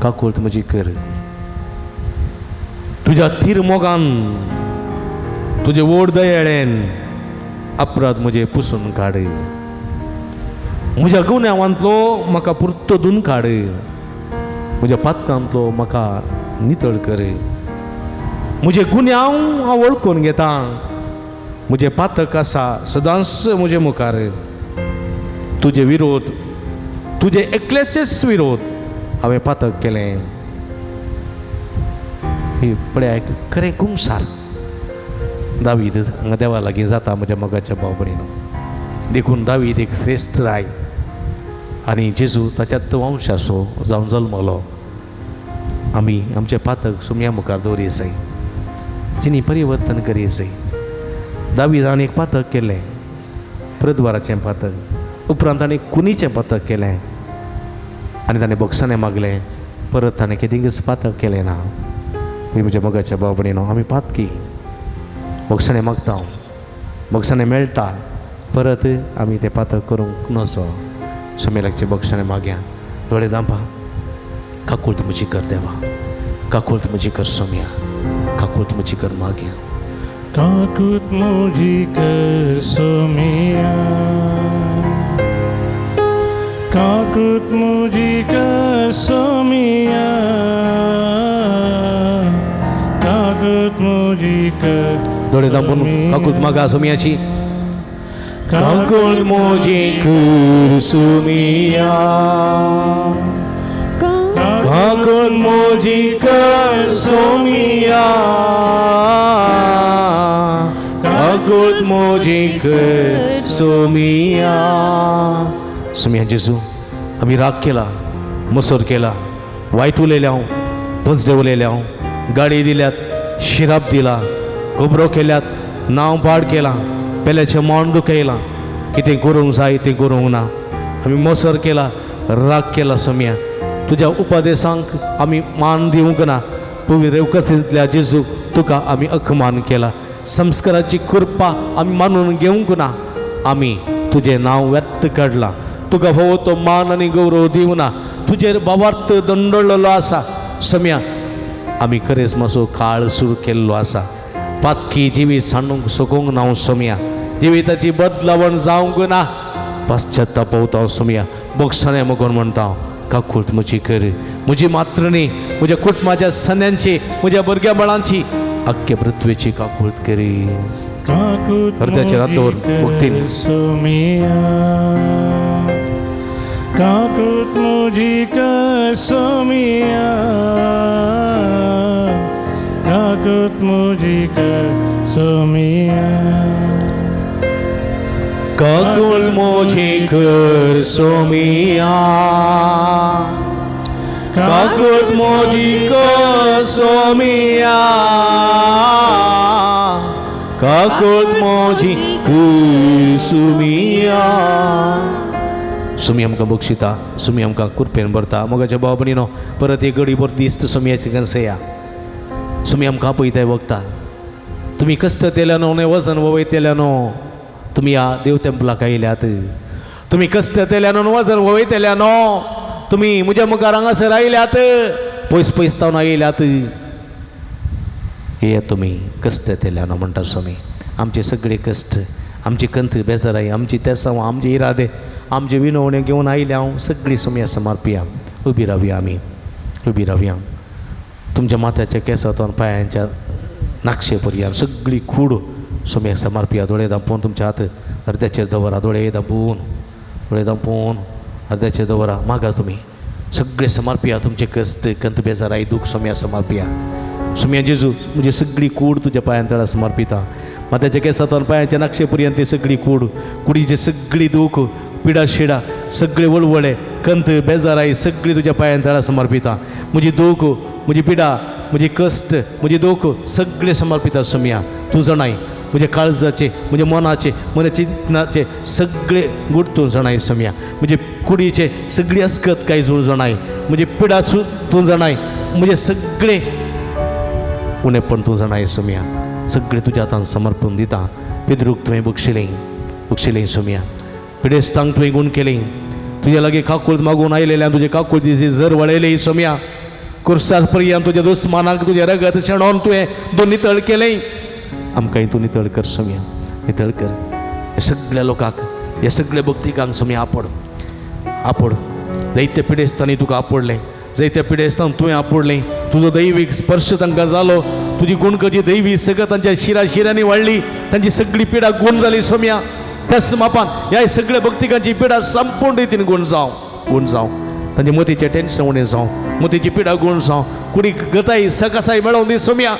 काकूळत म्हजी कर, तुज्या थीर मोगान, तुजे व्हड दयेळेन अपराध म्हजे पुसून काड, म्हज्या गुन्यांवांतलो म्हाका पुरतो धुवन काड, म्हज्या पातकांतलो म्हाका नितळ कर, म्हजे गुन्यांव हांव वळखून घेता, म्हजें पातक आसा सदांच म्हजे मुखार, तुजे विरोध, तुजे एकलेसेस विरोध हांवें पातक केलें. ही पळय खरें कुमसार दावीद हांगा देवा लागीं जाता म्हज्या मोगाच्या भाव भयणीनो. देखून दावीद एक श्रेश्ठ राय आनी जेजू ताच्यात वंशाचो जावन जल्मलो. आमी आमचें पातक सुमया मुखार दवरी जाय, जिणी परिवर्तन करी जाय. दावीदान एक पातक केलें, प्रद्वाराचें पातक, उपरांत ताणें कुनीचें पातक केलें आनी ताणें बोक्साणें मागलें, परत ताणें कितेंच पातक केलें ना. म्हज्या मोगाच्या भाव भयणीनो, आमी पातकी बोक्साणें मागता, बोक्साणें मेळटा, परत आमी तें पातक करूंक नजो. सुमेलाचे बोक्साणें मागया, दोळे दांपा, काकूळत म्हजी कर देवा, काकूळत म्हजी कर सोम्या, काकूळत म्हजी कर मागया. काकूत म्हजी कर सोम्या, काकूत म्हजी कर सोम्या, कर दोळे दांपून काकूत मागा सोमियाची. काकूत मोजी कर सोमिया, काकूत मोजी कर सोमिया, काकूत मोजी कर सोमिया. सोमिया जेजू, आमी राग केला, मसर केला, वायट उलयल्या हांव, पसडे उलयल्या हांव, गाडी दिल्यात, शिराप दिला, गोबरो केल्यात, नांव पाड केलां, पेल्याचें मोंड दुखयलां, कितें करूंक जाय तें करूंक ना. आमी मोसर केला, राग केला सोमिया. तुज्या उपदेशांक आमी मान दिवंक ना. पवित्र येवकसींतल्या जेजू तुका आमी अखमान केला. संस्काराची कृपा आमी मानून घेवंक ना. आमी तुजें नांव व्यर्थ काडलां. तुका फावो तो मान आनी गौरव दिवना. तुजेर बाबार्थ दंडळ्ळो आसा सोम्या. आमी खरेंच मातसो काळ सुरू केल्लो आसा. पातकी जिवीत सांडूंक शकूंक ना सोम्या. जिविताची बदलावण जावंक ना. पाश्चात्ताप पावता सोम्या. बोगसाणे मगोन म्हणटा काकूट म्हजी कर, म्हजी मात्र न्ही, म्हज्या कुटुंबाच्या सन्यांची, म्हज्या भुरग्या बाळांची, आख्खे पृथ्वेची काकूट करी. काकूत हृदयाचेर हात दवर, मोजी कर भक्तीन. सोमिया, काकूत मोजी कर सोमिया, काकूत मोजी कर सोमिया. काकूल मोजी कर सोमिया, काकूत मोजी कर सोमिया, काकूत मोजी कर सोमिया. सुमी आमकां बक्षिता, सुमी आमकां कुरपेन भरता. मोगाच्या भाव भयणीनो, परत एक घडी भर दिस्त सुमयाची कन्सया. सुमी आमकां आपयताय वखता. तुमी कश्ट तेल्यानो न्हय वजन वयतेल्यानो, तुमी ह्या देव तेंपलाक आयल्यात. तुमी कश्ट तेल्यानो वजन वयतेल्यानो, तुमी म्हज्या मुखार हांगासर आयल्यात, पयस पयस तावन आयल्यात. ये तुमी कश्ट तेल्यानो म्हणटा स्वामी. आमचे सगळे कश्ट, आमची कंत बेजाराय, आमची तेसांव, आमचे इरादे, आमचे विनवणे घेवन आयल्या हांव सगळी सोमया समर्पिया. उबी रावया आमी, उबी रावया. तुमच्या माथ्याच्या केंसांतून पांयांच्या नाक्षे पर्यंत सगळी कूड सोमया समर्पिया. दोळे दांपून तुमच्या हात अर्द्याचेर दवरा. दोळे दांपून, दोळे दांपून अर्द्याचेर दवरा. मागा तुमी सगळे समर्पिया तुमचे कश्ट, कंत, बेजाराय, दूख सोमया समर्पिया. सोमया जेजू, म्हजी सगळी कूड तुज्या पांयां तळा समर्पिता. माथ्याच्या केंसांतून पांयांच्या नाक्षे पर्यंत ती सगळी कूड, कुडीची सगळी दूख, पिडा शिडा, सगळे वळवळे, कंत, बेजाराय सगळी तुज्या पांयां तळा समर्पिता. म्हजी दूख, म्हजी पिडा, म्हजी कश्ट, म्हजी दूख सगळे समर्पिता सोमया. तूं जाणाय म्हज्या काळजाचे, म्हज्या मनाचे, म्हज्या चिंतनाचे सगळे गूट तूं जाणाय सोमया. म्हजे कुडीचे सगळी अस्कत काय तूं जाणाय. म्हजे पिडा तूं जाणाय. म्हजे सगळे उणेपण तूं जाणाय सोमया. सगळे तुज्या हातान समर्पण दिता. पिद्रूक तुवें बक्षिलें, बक्षिलें सोमया. पिडेस्तांक तुवें गूण केलें. तुज्या लागीं काकूळ मागून आयलेल्या तुजे काकूळतीची जर वळयली सोमया. कुर्सार पर्यंत तुज्या दुस्मानाक तुजें रगत शेणोवन तुवें दोन नितळ केलें. आमकांय तूं नितळ कर सोमया, नितळ कर. ह्या सगळ्या लोकांक, ह्या सगळ्या भक्तिकांक सोमया आपोड, आपोड. जायत्या पिडेस्तांनी तुका आपोडलें, जायत्या पिडेस्तांक तुवें आपोडलें. तुजो दैवीक स्पर्श तांकां जालो. तुजी गुणकची दैवी सगळं तांच्या शिरा शिरांनी वाडली. तांची सगळी पिडा गुण जाली सोमया. त्याच मापान ह्या सगळ्या भक्तिकांची पिडा संपूर्ण रितीन गुण जावं, गुण जावं. तांचे मतीचें टेन्शन उणें जावं, मतीची पिडा गुण जावं. कुडीक गताय सकासाय मेळोवन दी सोमया,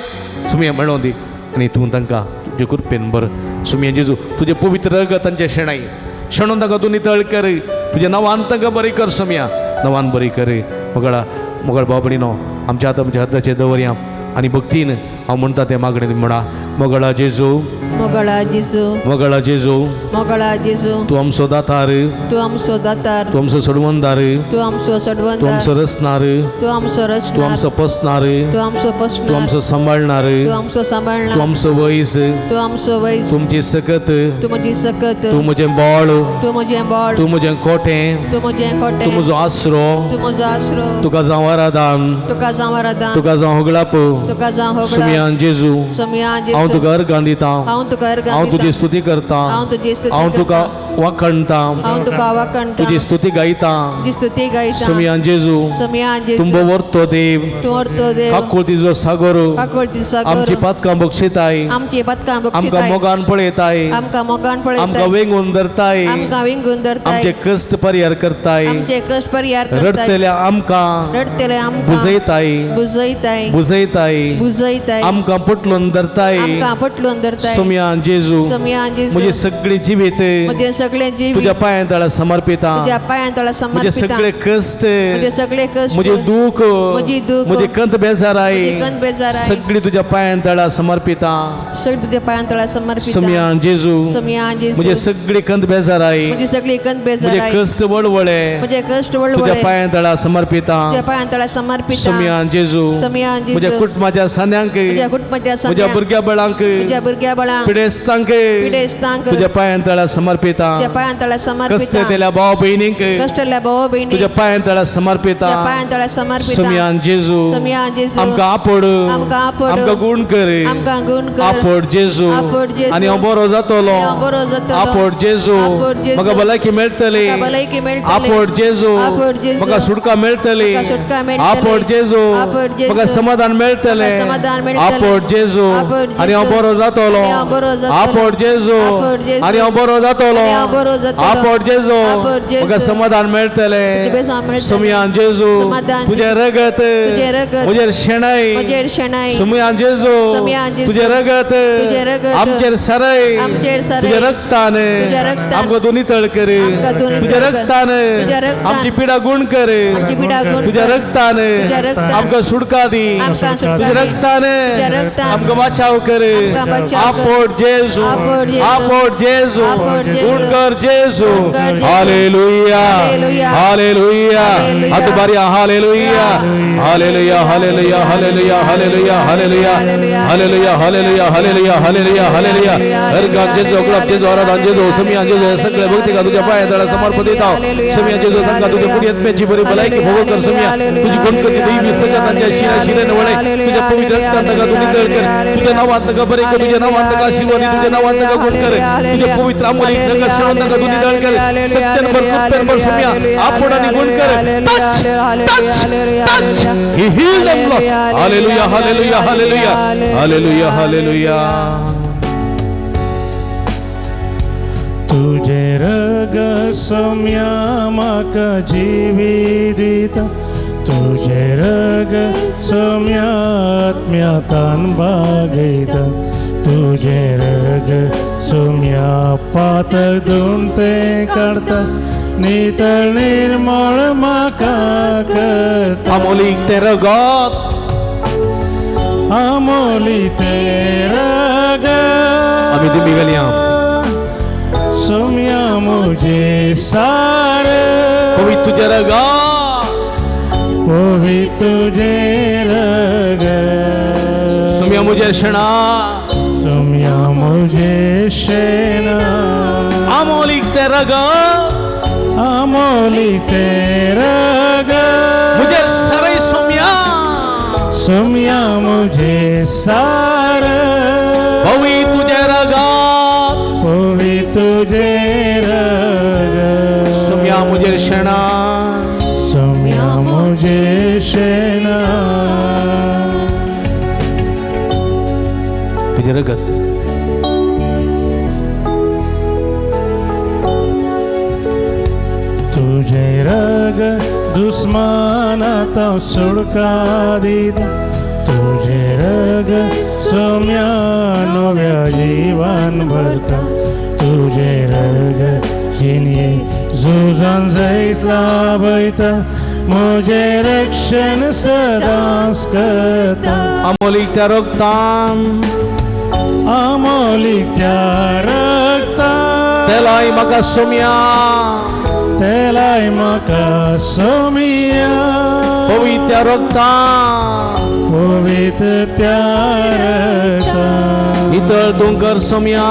सोमया मेळोवन दी. आनी तूं तांकां तुजे कृपेन बर सोमया जेजू. तुजें पवित्र रगत तांचे शेणाय शेणून तांकां तूं नितळ कर. तुज्या नांवान तांकां बरी कर सोमया, नांवान बरी कर. मगळा मगळ भाव भयणीनो, आमच्या हात आमच्या हाताचेर दवरया आनी भक्तीन हांव म्हणटा तें मागणें म्हणा. मगळा जेजू, मोगळा जेजू, मगळा जेजू, मोगळा जेजू, तूं आमचो दातार, तूं आमचो दातार, तूं आमचो सोडवणदार, तूं आमचो तूं सडवंदार, आमचो रचणार, तूं आमचो तूं रचणार, आमचो पसणार, तूं आमचो तूं पसणार, आमचो सांबाळणार, तूं आमचो सांबाळणार, तूं आमचो वैज, तूं आमचो वैज, तुमची सकत, तूं म्हजी सकत, तूं म्हजें बळ, तूं म्हजें बळ, तूं म्हजें कोटें, तूं म्हजें तूं कोटें, म्हजो आसरो, तूं म्हजो आसरो, तुका जावं जावं आराधन, तुका जावं आराधन, तुका जावं होगळाप, तुका जावं होगळाप। सुमयान जेजू, सोमया जेजू, हांव तुका अर्गां दिता, हांव तुका अर्गां हांव दिता, तुजी स्तुती करता, हांव तुजी स्तुती हांव तुका करता, वाखणता, हांव तुका वाखणता, तुजी स्तुती गायता। तुजी स्तुती गायता। सुमयान जेजू, सोमया जेजू, तुंबो वर्तो देव, तूं वर्तो देव, काकुळतीचो सागर, काकुळती सागर, आमची पातकां बक्षिताय, आमची पातकां आमकां बक्षिताय, मोगान पळयताय, आमकां मोगान पळयताय, आमकां वेंगून धरताय, आमकां विंगून धरताय, आमचे कश्ट परिहार करताय, आमचे कश्ट परिहार करताय, रडटल्या आमकां रडटले आमकां बुजयताय, बुजयताय, बुजयताय, बुजयताय, आमकां पटलून धरताय। आमकां पटलून धरताय। सोमयान जेजू, सोमया जेजू, म्हजे सगळे जिवीत म्हजें सगळें जिवीत तुज्या पांयां तळा समर्पिता, तुज्या पांयां तळा म्हजे समर्पिता, सगळे कश्ट, म्हजे सगळे कश्ट, म्हजे दूख, म्हजी दूख, म्हजी कंत बेजाराय, म्हजी कंत बेजाराय, सगळी तुज्या पांयां तळा समर्पिता। सगळी तुज्या पांयां तळा समर्पिता। सोमयान जेजू, सोमया जेजू, म्हजे सगळे कंत बेजाराय, म्हजी सगळी कंत म्हजे बेजाराय, कश्ट वळवळे, म्हजे कश्ट तुज्या वळवळे, पांयां तळा समर्पिता। तुज्या पांयां तळा समर्पिता। सोमयान जेजू, सोमया जेजू, म्हज्या कुटुंबाच्या सांद्यांक, म्हज्या कुटुंबाच्या म्हज्या सांद्यांक, भुरग्या बळांक, म्हज्या भुरग्या बळांक, पिडेस्तांक, पिडेस्तांक, तुज्या पांयां तळा समर्पिता। तुज्या पांयां तळा कश्ट समर्पिता। दिल्या भाव भयणींक, कश्टल्या भाव भयणीक, तुज्या पांयां तळा समर्पिता। तुज्या पांयां तळा समर्पिता। सोमयान जेजू, सोमया जेजू, आमकां आपोड, आमकां आपोड, आमकां गुण कर, आमकां गुण कर, आपोड जेजू, आपोड जेजू, आनी हांव बरो जातलो, आनी हांव बरो जातलो, आपोड जेजू, आपोड जेजू, म्हाका भलायकी मेळटली, म्हाका भलायकी मेळटली, आपोड जेजू, आपोड जेजू, म्हाका सुटका मेळटली, म्हाका सुटका मेळटली, आपोड जेजू, आपोड जेजू, म्हाका समाधान मेळटलें, म्हाका समाधान मेळटलें, आपोड जेजू, आपोड जेजू, आनी हांव बरो जातलो, आनी हांव बरो जातलो, आपोड जेजू, आपोड जेजू, आनी हांव बरो जातलो, आनी हांव बरो जातलो, आपोड जेजू, आपोड जेजू, म्हाका समाधान तुजें मेळटलें, बेसांव मेळटलें, सोमयान जेजू, समाधान, तुजें रगत, तुजें रगत, म्हजेर शेणाय, म्हजेर शेणाय, सोमयान जेजू, सोमयान जेजू, तुजें रगत, तुजें रगत, आमचेर सरय, आमचेर सरय, तुज्या रक्तान, तुज्या रक्तान, आमकां दोनी तळ कर, आमकां दोनी तुज्या तळ कर, रक्तान, तुज्या रक्तान, आमची पिडा गुण कर, आमची पिडा गुण तुज्या कर, रक्तान, तुज्या रक्तान, आमकां सुटका दी, आमकां सुटका तुज्या दी, रक्तान, तुज्या रक्तान, आमकां वाचाव कर, आमकां बचाव कर, आपोड जेजू, आपोड जेजू, आपोड जेजू, आपोड जेजू, गुण कर जेजू, गुण कर जेजू, हालेलुया, हालेलुया, हालेलुया, हालेलुया, हात बारया, hallelujah, hallelujah, hallelujah, hallelujah, hallelujah, hallelujah, hallelujah, hallelujah, hallelujah, hallelujah, hallelujah. Organ जेजू, अगलाब जेजू, आराधान जेजू, समियान जेजू, हे सगळे भक्तिका तुझ्या पांया तळा समर्पण दिता। समियान जेजू, तांकां तुझ्या पुण्यात्म्याची बरी भलायकी भोग कर। समिया तुझी गुणकची दैवी सगळ्या तांच्या शिरा शिरेन वळय, तुझ्या पवित्र रक्तान तांकां तूं नितळ कर, तुझ्या नांवान तांकां बरें कर, तुझ्या नांवान तांकां आशीर्वाद दी, तुझ्या नांवान तांकां गुण कर, तुझ्या पवित्र आमोलीक तांकां शेणोवन तांकां तूं नितळ कर, सत्यान भर, कृपेन भर समिया आपोड आनी गुण कर। Touch, touch, touch, he heal them Lord. Hallelujah, hallelujah, hallelujah, hallelujah, hallelujah. तुझे रग सोम्या म्हाका जिवी दिता, तुझे रग सोम्या आत्म्यातान बागयता, तुझे रग सोम्या पातक धुवन तें काडता, नितळ निर्मळ म्हाका करता, आमोलीक तें रगत, आमोली तें रगत, आमी दिमी घालया, सोम्या मुझे सार, पवित्र तुझे रगत, पवित्र तुझे रगत, सोम्या मुझे शेणा, सोम्या मुझे शेणा, आमोलीक तें रगत, आमोली तें रगत, मुझे सरय सोम्या, सोम्या मुझे सार, पवित्र तुझे रगत, पवित्र तुझे रगत, सोम्या मुझे शेणा, सोम्या मुझे शेणा, तुझे रगत, तुझे रग दुस्मानात सुडका दिता, तुझे रग सोम्या नव्या जीवन भरता, तुझे रग जिने झुजान जैत लाभयता, म्हजें रक्षण सदांच करता, आमोलीक त्या रगतान, आमोलीक त्या रगतान, तेलाय म्हाका सोम्या, तेलाय म्हाका सोम्या, पवित्र त्या रगतान, पवित्र त्या रगतान, नितळ तूं कर सोम्या,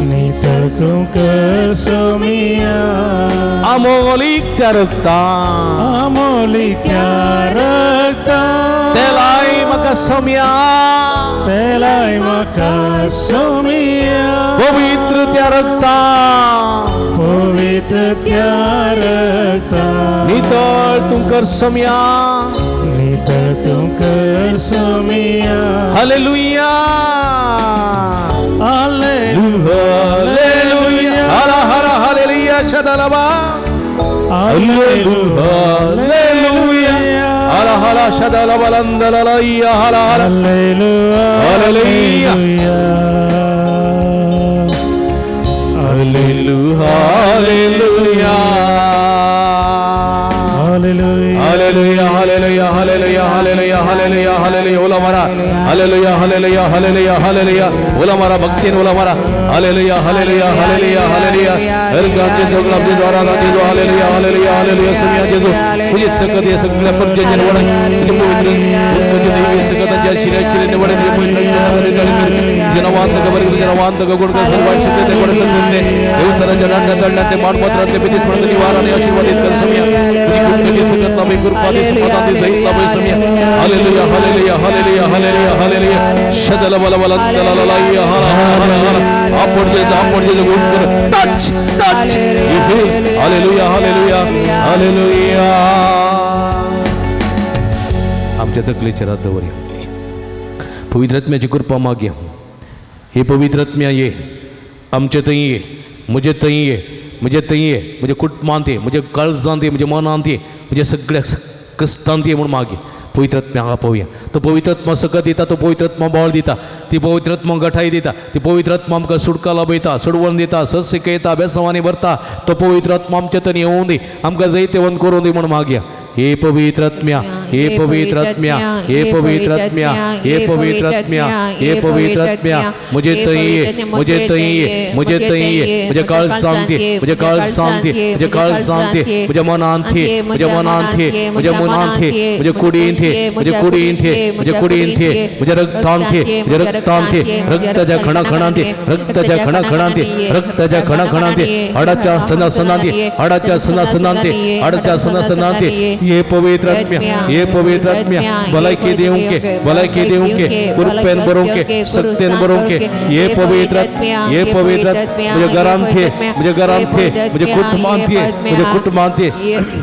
नितळ नितळ तूं कर सोमिया. आमोलीक त्या रक्तान आमोली त्या रक्तान तेलाय म्हाका सोम्या. तेलाय म्हाका सोमिया. पवित्र त्या रक्तान पवित्र त्या रक्तान नितळ तूं कर सोम्या. नितळ तूं कर सोमिया. हालेलुया. हालेलुया. हालेलुया. हर हर हालेलुया शदलबा. हालेलुया. हालेलुया. हर हर शदलबलंदललैया हर हर. Hallelujah. Hallelujah. Hallelujah. Hallelujah. Hallelujah. Hallelujah hallelujah hallelujah hallelujah hallelujah hallelujah. उला मारा हालेलुया हालेलुया हालेलुया हालेलुया. उला मारा भक्तीन उला मारा हालेलुया हालेलुया हालेलुया हालेलुया. हर गांव जेजू गुलाब जेजू आराधना जेजू हालेलुया हालेलुया हालेलुया. समिया जेजू तुझी सकत या सगळ्या परजेचे निवडण तुझे पवित्र तुझे दैवी सकत ज्या शिऱ्या शिरे निवडण जनवांत गबर जनवांत गगुड सर्वात सत्य ते गोड सत्य देवसराच्या दंडात दंडात ते मानपत्रात ते भीती स्मरण निवार आणि आशीर्वादित कर समिया. तुझी सकत लाभे कृपा दे समाधान दे सहित लाभे समिया. Hallelujah hallelujah hallelujah hallelujah hallelujah. शदल बल बल दलललैया हर हर हर. आपण जे आपण जे गुण कर touch touch you feel. Hallelujah hallelujah hallelujah. आमच्या तकलेचेर हात दवरया. पवित्र आत्म्याची कृपा मागया. हे पवित्र आत्म्या ये आमचे थंय ये, म्हजे थंय ये, म्हजे थंय ये, म्हज्या कुटुंबांत ये, म्हज्या काळजांत ये, म्हज्या मनांत ये, म्हज्या सगळ्या कश्टांत ये म्हूण मागया. पवित्र आत्म्या हांगा पळोवया. तो पवित्र आत्मा सकत दिता, तो पवित्र आत्मा बळ दिता, ती पवित्र आत्मा गठाय दिता, ती पवित्र आत्मा आमकां सुटका लाभयता, सोडवण दिता, सत शिकयता, बेसवांनी भरता. तो पवित्र आत्मा आमच्या थंय येवूं दी, आमकां जैतेवंत करूं दी म्हूण मागया. हे पवित्र आत्म्या, हे पवित्र आत्म्या, हे पवित्र आत्म्या, हे पवित्र आत्म्या, हे पवित्र आत्म्या, म्हजे थंय ये, म्हजे थंय ये, म्हजे थंय ये, म्हज्या काळजांत ये, म्हज्या काळजांत ये, म्हज्या काळजांत ये, म्हज्या मनांत ये, म्हज्या मनांत ये, म्हज्या मनांत ये, म्हज्या कुडींत ये, म्हज्या कुडींत ये, म्हज्या कुडींत ये, म्हज्या रक्तांत ये, म्हज्या रक्तांत ये, रक्ताच्या खणाखणांत ये, रक्ताच्या खणाखणांत ये, रक्ताच्या खणाखणांत ये, हाडाच्या सना सनांत ये, हाडाच्या सना सनांत ये, हाडाच्या सना सनांत ये. हे पवित्र आत्म्या, हे पवित्र आत्म्या, भलायकी दिवंके, भलायकी दिवंके, कृपेन बरोवंके, शक्तेन बरोवंके. हे पवित्र आत्म्या, हे पवित्र आत्म्या, म्हज्या घरांत ये, म्हज्या घरांत ये, म्हज्या कुटुंबांत ये, म्हज्या कुटुंबांत ये.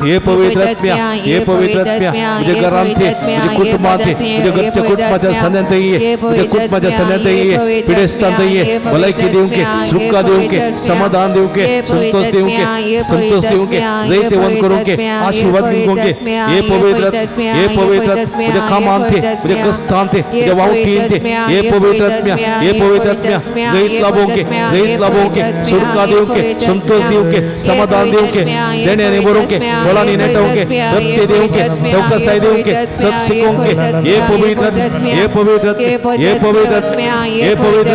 हे पवित्र आत्म्या, हे पवित्र आत्म्या, म्हज्या घरांत ये, म्हज्या कुटुंबांत ये, म्हज्या घरच्या कुटुंबाच्या संद्यांत ये, म्हज्या कुटुंबाच्या संद्यांत ये, पिडेस्तांत ये, भलायकी दिवंके, सुखा दिवंके, समाधान दिवंके, संतोष दिवंके, संतोष दिवंके, जैतेवंत करूंके, आशीर्वाद दिवंके. हे पवित्र, हे पवित्र, म्हज्या कामांत ये, म्हज्या कश्टांत ये, म्हज्या वावटींत ये. हे पवित्र आत्म्या, हे पवित्र आत्म्या, जैत लाभोवंके, जैत लाभोवंके, सुटका दिवंके, संतोष दिवंके, समाधान दिवंके, देण्याने बरोवंके, फळांनी नेटोवंके, तृप्ती दिवंके, सवकासाय दिवंके, सत शिकोवंके. हे पवित्र, हे पवित्र, हे पवित्र, हे पवित्र,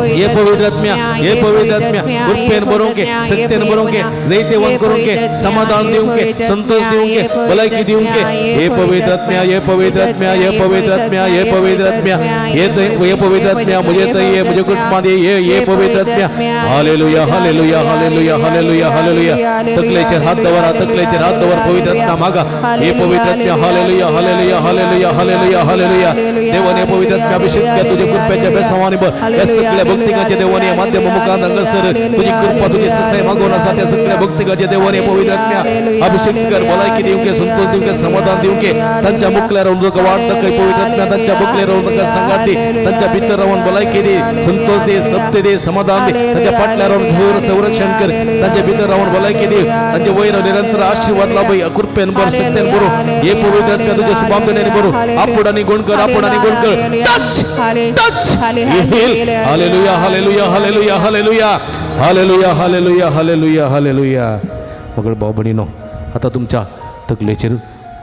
हे पवित्र आत्म्या, हे पवित्र आत्म्या, कृपेन बरोवंके, शक्तेन बरोवंके, जैतेवंत करूंके, समाधान दिवंके, संतोष दिवंके, भलायकी दिवंके. हे पवित्र आत्म्या, हे पवित्र आत्म्या, हे पवित्र आत्म्या, हे पवित्र आत्म्या, हे हे पवित्र आत्म्या, म्हजे थंय ये, म्हज्या कुटुंबांत ये, हे पवित्र आत्म्या. Hallelujah hallelujah hallelujah hallelujah hallelujah. तकलेचेर हात दवरा, तकलेचेर हात दवर, पवित्र आत्म्या मागा. हे पवित्र आत्म्या, hallelujah hallelujah hallelujah hallelujah hallelujah. देवाने पवित्र आत्म्या अभिषेक कर तुझ्या कृपेच्या बेसवानी भर. या सगळ्या भक्तिकाचे देवाने माध्यम मुखात हांगासर तुझी कृपा तुझी ससाय मागून आसा. त्या सगळ्या भक्तिकाचे देवाने पवित्र आत्म्या अभिषेक कर, भलायकी दिवंके, संतोष दिवंके, समाधान दिवंके. तांच्या मुखल्यार रावून तुका वाट दाखय पवित्र आत्म्या. तांच्या मुखल्यार रावून तुका सांगात दी, तांच्या भितर रावून भलायकी दी, संतोष दी, तृप्ती दी, समाधान दी. तांच्या फाटल्यार रावून संरक्षण कर, तांच्या भितर रावून भलायकी दी, तांच्या वयर निरंतर आशीर्वाद लाभय, कृपेन भर, शक्तेन भरू. हे पवित्र आत्म्या तुझ्या सुबाबदेने भरू. आपुड आणि गुण कर, आपुड आणि गुण कर. Touch touch heal. Hallelujah hallelujah hallelujah hallelujah hallelujah hallelujah hallelujah hallelujah. मग भाव भयणीनो, आतां तुमच्या तकलेचेर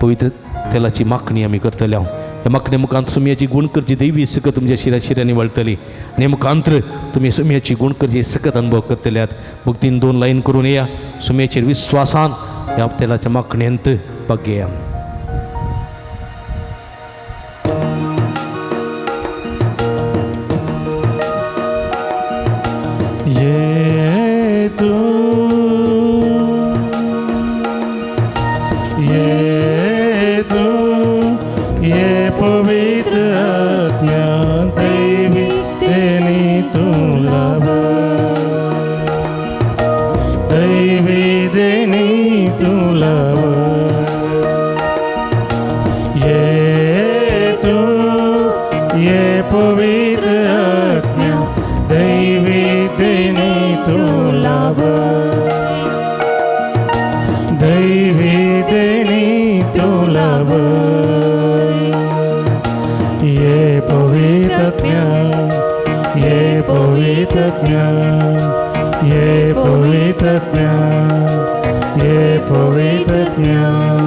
पवित्र तेलाची माखणी आमी करतले. हांव ह्या माखणे मुखांत सुमयाची गुण करची दैवी सकत तुमच्या शिऱ्या शिऱ्यांनी वळटली आनी मुखांतर तुमी सुमयाची गुण करची सकत अनुभव करतले आहात. भक्तीन दोन लायन करून येया, सुमयाचेर विस्वासान ह्या तेलाच्या माखणेंत भाग्या. लाभ। ये पवित्र ज्ञान, ये पवित्र ज्ञान, ये पवित्र ज्ञान, ये पवित्र ज्ञान।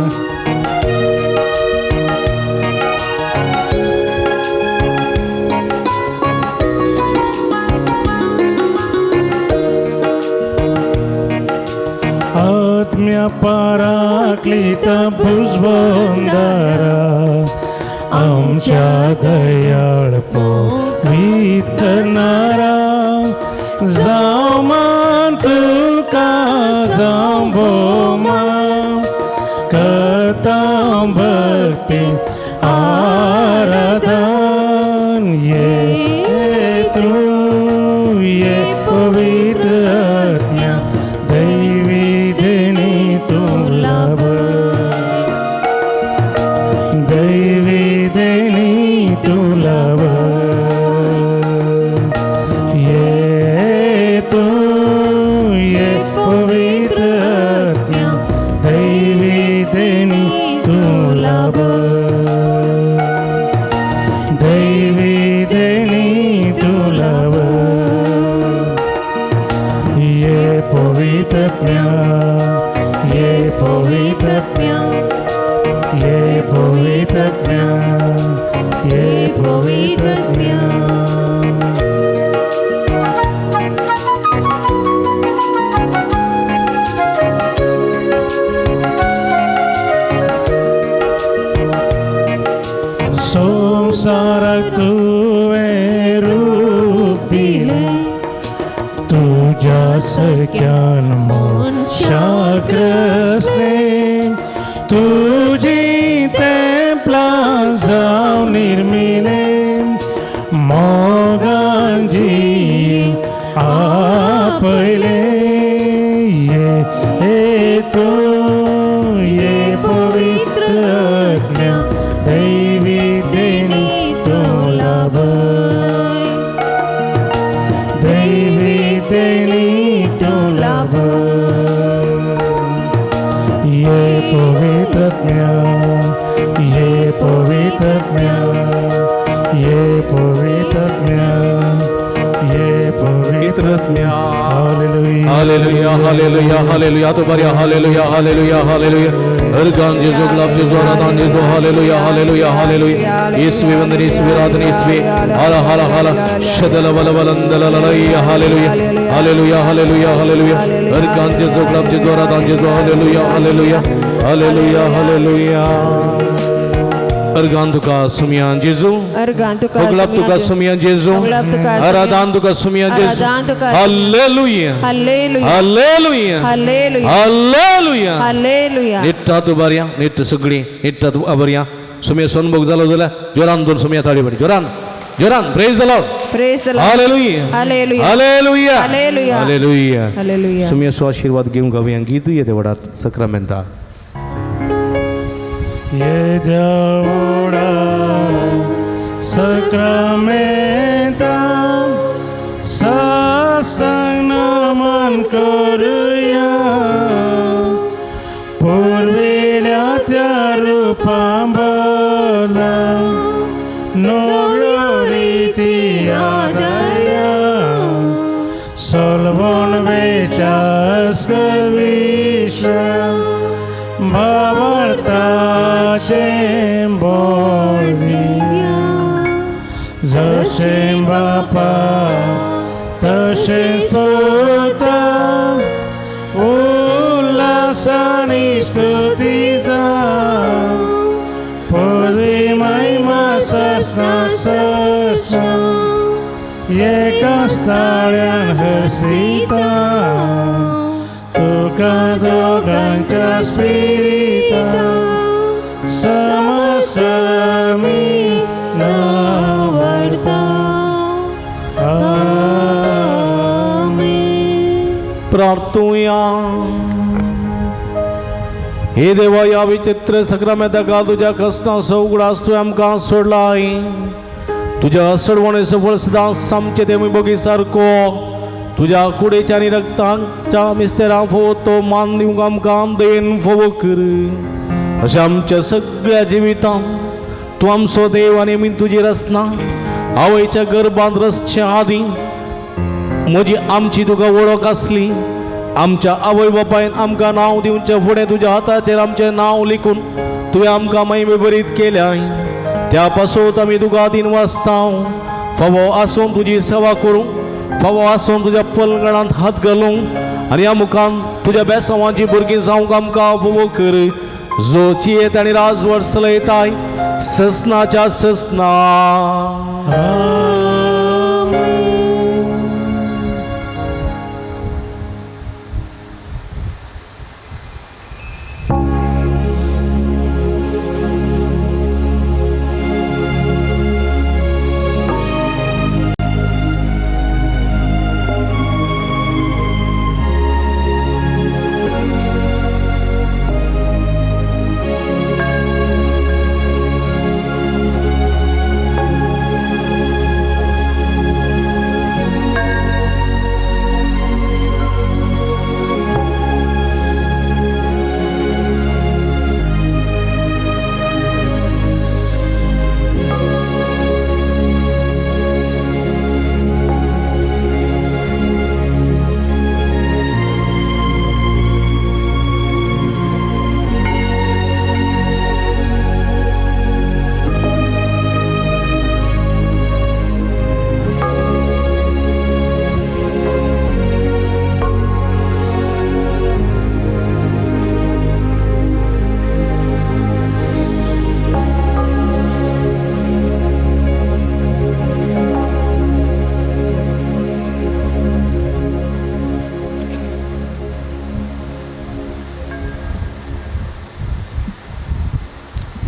आत्म्या पराक्लित भुजवंदारा आमच्या दयाळ पवित्र करणारा जावं मान तुका जावं भोवमान करता भक्ती आराधन। ये तू ये पवित्र आज्ञा दैवी देणी तू लाभ, दैवी देणी तू लाभ। ये तू ये पवित्र आज्ञा दैवी देणी तू लाभ, दैवी देणी तू लाभ। ये पवित्र ज्ञान, ये पवित्र ज्ञान, ये पवित्र ज्ञान, ये पवित्र ज्ञान। संसाराक तुवें रूप दिलें तुज्या सारक्यान मनशाक रचलें, तुजी तेंपलां जावन निर्मिलें, मोगान जी आपयलें। ये तूं ये पवित्र आज्ञा दैवी देणी तूं लाभ, दैवी देणी तूं लाभ। ये पवित्र ज्ञान, ये पवित्र ज्ञान, ये पवित्र ज्ञान, ये पवित्र ज्ञान। Hallelujah hallelujah hallelujah तो बरिया हालेलुया हालेलुया हालेलुया। हर गान जेजू गुलाब जेजू आराधन जेजू हालेलुया हालेलुया हालेलुया। येसुवे वंदन येसुवे आराधन येसुवे हाला हाला हाला शदल बल बलंदल ललैया हालेलुया हालेलुया हालेलुया हालेलुया। हर गान जेजू गुलाब जेजू आराधन जेजू hallelujah hallelujah hallelujah hallelujah. Organ तुका सुमियान जेजू, अर्गान तुका गुलाब तुका सुमियान जेजू, आराधन तुका सुमियान Jezu. Hallelujah hallelujah hallelujah hallelujah hallelujah hallelujah. निट्टा तू बरिया निट्ट सगळी निट्टा तू बरिया सुमिया सोनभोग जालो जाल्यार जोरान दोन सुमिया ताळी पडी जोरान जोरान। Praise the Lord, praise the Lord. Hallelujah hallelujah hallelujah hallelujah hallelujah hallelujah. सुमिया सो आशीर्वाद घेवंक हांवें गीत येते वडात सक्रामेंता। ये देवडा सक्रामेंता साष्टांग नमन करुया, पुर्विल्या त्या रुपा बदला नव्यो रिती आदरया, सलवण वेचास विश्व भावार्थाचें बोलिया, जशें बापा तशें पुता उल्हासानी स्तुती जावं, पदवी महिमा सस्ना सस्ना एका स्थाळ्यान हसीता, तुका दोगांच्या स्पिरिता समसमी नावडता। आमेन। प्रार्थुया। हे देवा या विचित्र सक्रामेंताक तुज्या कश्टांचो उगडास तुवें आमकां सोडलाय, तुज्या सडवणे सफळ सदांच आमचे ते बगी सारको तुज्या कुडेच्या आनी रक्ताच्या मिस्तेरां फोव तो मान दिवंक आमकां दयेन फोव कर। अशें आमच्या सगळ्या जिवितांत तूं आमचो देव आनी आमी तुजी रचना आवयच्या गर्भांत रचचे आदीं म्हजी आमची तुका वळख आसली. आमच्या आवय बापायन आमकां नांव दिवचें फुडें तुज्या हाताचेर आमचें नांव लिखून तुवें आमकां महिमे बरीत केल्याय. त्या पासत आमी तुका दिन वाचता. फावो आसून तुजी सेवा करूंक, फावो आसून तुज्या पलंगणांत हात घालूंक आनी ह्या मुखान तुज्या बेसांवाची भुरगीं जावंक आमकां फावो कर, जो चियेत आनी राजवट चलयताय ससनाच्या ससना.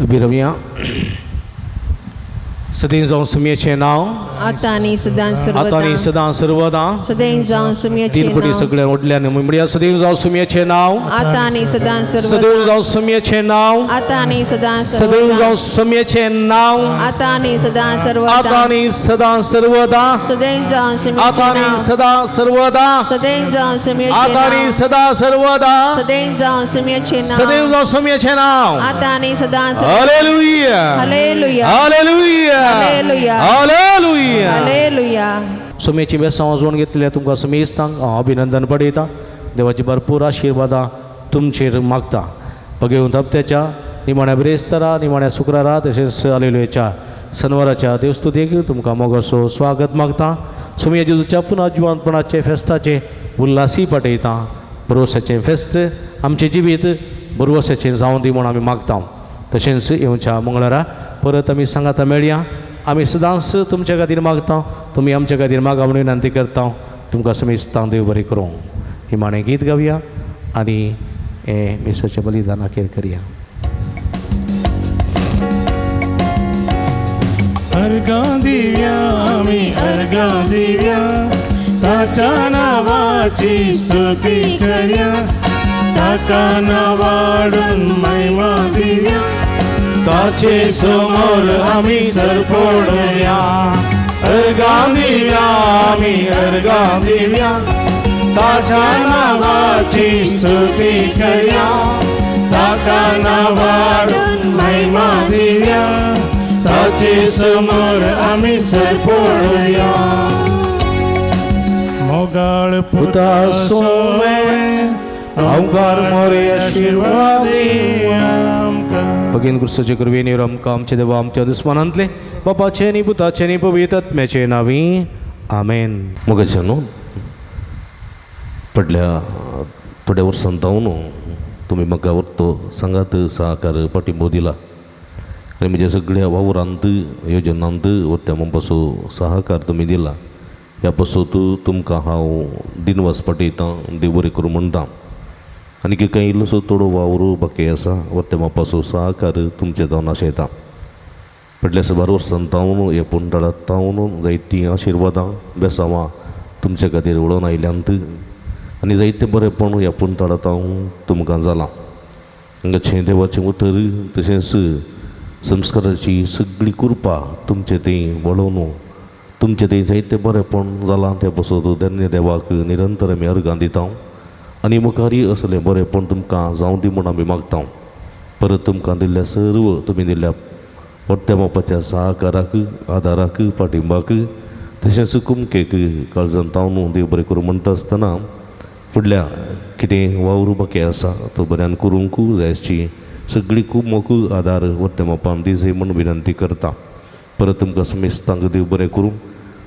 बिरवया सदैव जावं सुमयेचें नांव आतां आनी सदां आतां आनी सर्वदा सदां सर्वदां. सदैव जावं सुमयेचें तीन पटी नांव सगळ्या व्हडल्यान म्हणया सदैव जावं सुमयेचें नांव आतां आनी सदां सदैव सर्वदा जावं सुमयेचें नांव आतां आनी सदां सदैव सर्वदा जावं सुमयेचें नांव आतां आनी सदां आतां सर्वदा आनी सदां सर्वदा सदैव जावं सुमयेचें आतां आनी नांव सदां सर्वदा सदैव जावं सुमयेचें आतां आनी नांव सदां सर्वदा सदैव जावं सुमयेचें सदैव नांव जावं सुमयेचें नांव. आतां आनी सदां सर्वदा. Hallelujah hallelujah hallelujah hallelujah hallelujah. Hallelujah. सुमेची बेसांव वाजोवन घेतल्या तुमकां सुमेस्तांक हांव अभिनंदन पडयता. देवाची भरपूर आशिर्वादां तुमचेर मागता. बघेवन हप्त्याच्या निमाण्या बिरेस्तारा निमाण्या शुक्रारा तशेंच हालेलुयाच्या सनवाराच्या देवस्तुतेक तुमकां मोगासो स्वागत मागता. सुमये जेजूच्या पुनः जिवंतपणाचे फेस्ताचे उल्हासी पटयता. भरवसाचें फेस्त आमचें जिवीत भरवसाचें जावं दी म्हूण आमी मागता. तशेंच येवच्या मंगळारा परत आमी सांगाता मेळया. आमी सदांच तुमच्या खातीर मागता, तुमी आमच्या खातीर मागा म्हणून विनंती करता. तुमकां समेस्तांक देव बरें करूं. निमाणें गीत गावया आनी हें मिसाचें बलिदान अखेर करया. अर्गां दिव्या आमी अर्गां दिव्या ताच्या नांवाची स्तुती करया, ताका नांवाडून महिमा दिव्या, ताचे समोर आमी सरपडया. अर्गां दिव्या आमी अर्गां दिव्या ताच्या नांवाची स्तुती करया, ताका नांवाडून महिमा दिव्या, ताचे समोर आमी सरपडया. मोगाळ पुता सोमे अवघार मोरे आशिर्वाद आमकां. भगीन क्रिस्ताचे कृपेन आमकां आमच्या देवा आमच्या दुस्मानांतले बापाचे आनी पुताचे आनी पवित्र आत्म्याचे नांवी आमेन. मोगाचे न्हू पडल्या थोड्या वर्सां जावन तुमी म्हाका तो सांगात सहकार पाठिंबो दिला आनी म्हज्या सगळ्या वावरांत योजनांत त्या म्हणपाचो सहकार तुमी दिला. ह्या पासत तुमकां हांव दिनवास पाठयतां, देव बरें करूं म्हणटा. आनी कांय इल्लोसो थोडो वावर बाकी आसा त्या मापाचो सहकार तुमचे जावन आशयता. फाटल्या साबार वर्सां जावन ह्या पुंडाळांत जावन जायतीं आशिर्वादां बेसांवां तुमचे खातीर उडोवन आयल्यांत आनी जायतें बरेंपण ह्या पुंटाळांत हांव तुमकां जालां. हांगाचें देवाचें उतर तशेंच संस्काराची सगळी कृपा तुमचे थंय वळोवन तुमचे थंय जायतें बरेंपण जालां. त्या पासत धन्य देवाक निरंतर आमी अर्गां दिता आनी मुखारय असलें बरेंपण तुमकां जावं दी म्हूण आमी मागता. परत तुमकां दिल्ल्या सर्व तुमी दिल्ल्या मोठ्या मोपाच्या सहकाराक, आदाराक, पाठिंबाक तशेंच कुमकेक काळजान तावन देव बरें करूं म्हणटा आसतना फुडल्या कितें वावर बाकी आसा तो बऱ्यान करूंक जायची सगळी खूब मोक आदार व्हडल्या मोपान दिजय म्हूण विनंती करता. परत तुमकां समेस्तांक देव बरें करूं.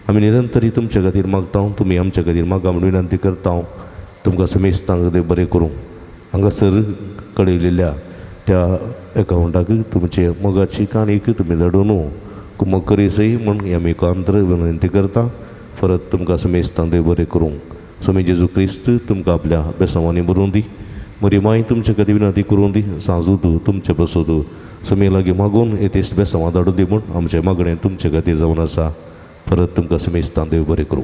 आमी निरंतरी तुमच्या खातीर मागता, तुमी आमच्या खातीर मागा म्हूण विनंती करता. तुमकां समेस्तांक देव बरें करूं. हांगासर कळयलेल्या त्या एकावंटाक तुमचे मोगाची काणीक तुमी धाडून कुमक करीसय म्हूण आमी कांत्र विनंती करता. परत तुमकां समेस्तांक देव बरें करूं. स्वामी जेजू क्रिस्त तुमकां आपल्या बेसांवांनी बरोवन दी. मरी माय तुमचे खातीर विनंती करूं दी. सांजू तूं तुमचे बसो तूं स्वामी लागीं मागून येतेश्ट बेसांवां धाडूं दी म्हूण आमचें मागणें तुमचे खातीर जावन आसा. परत तुमकां समेस्तांक देव बरें करूं.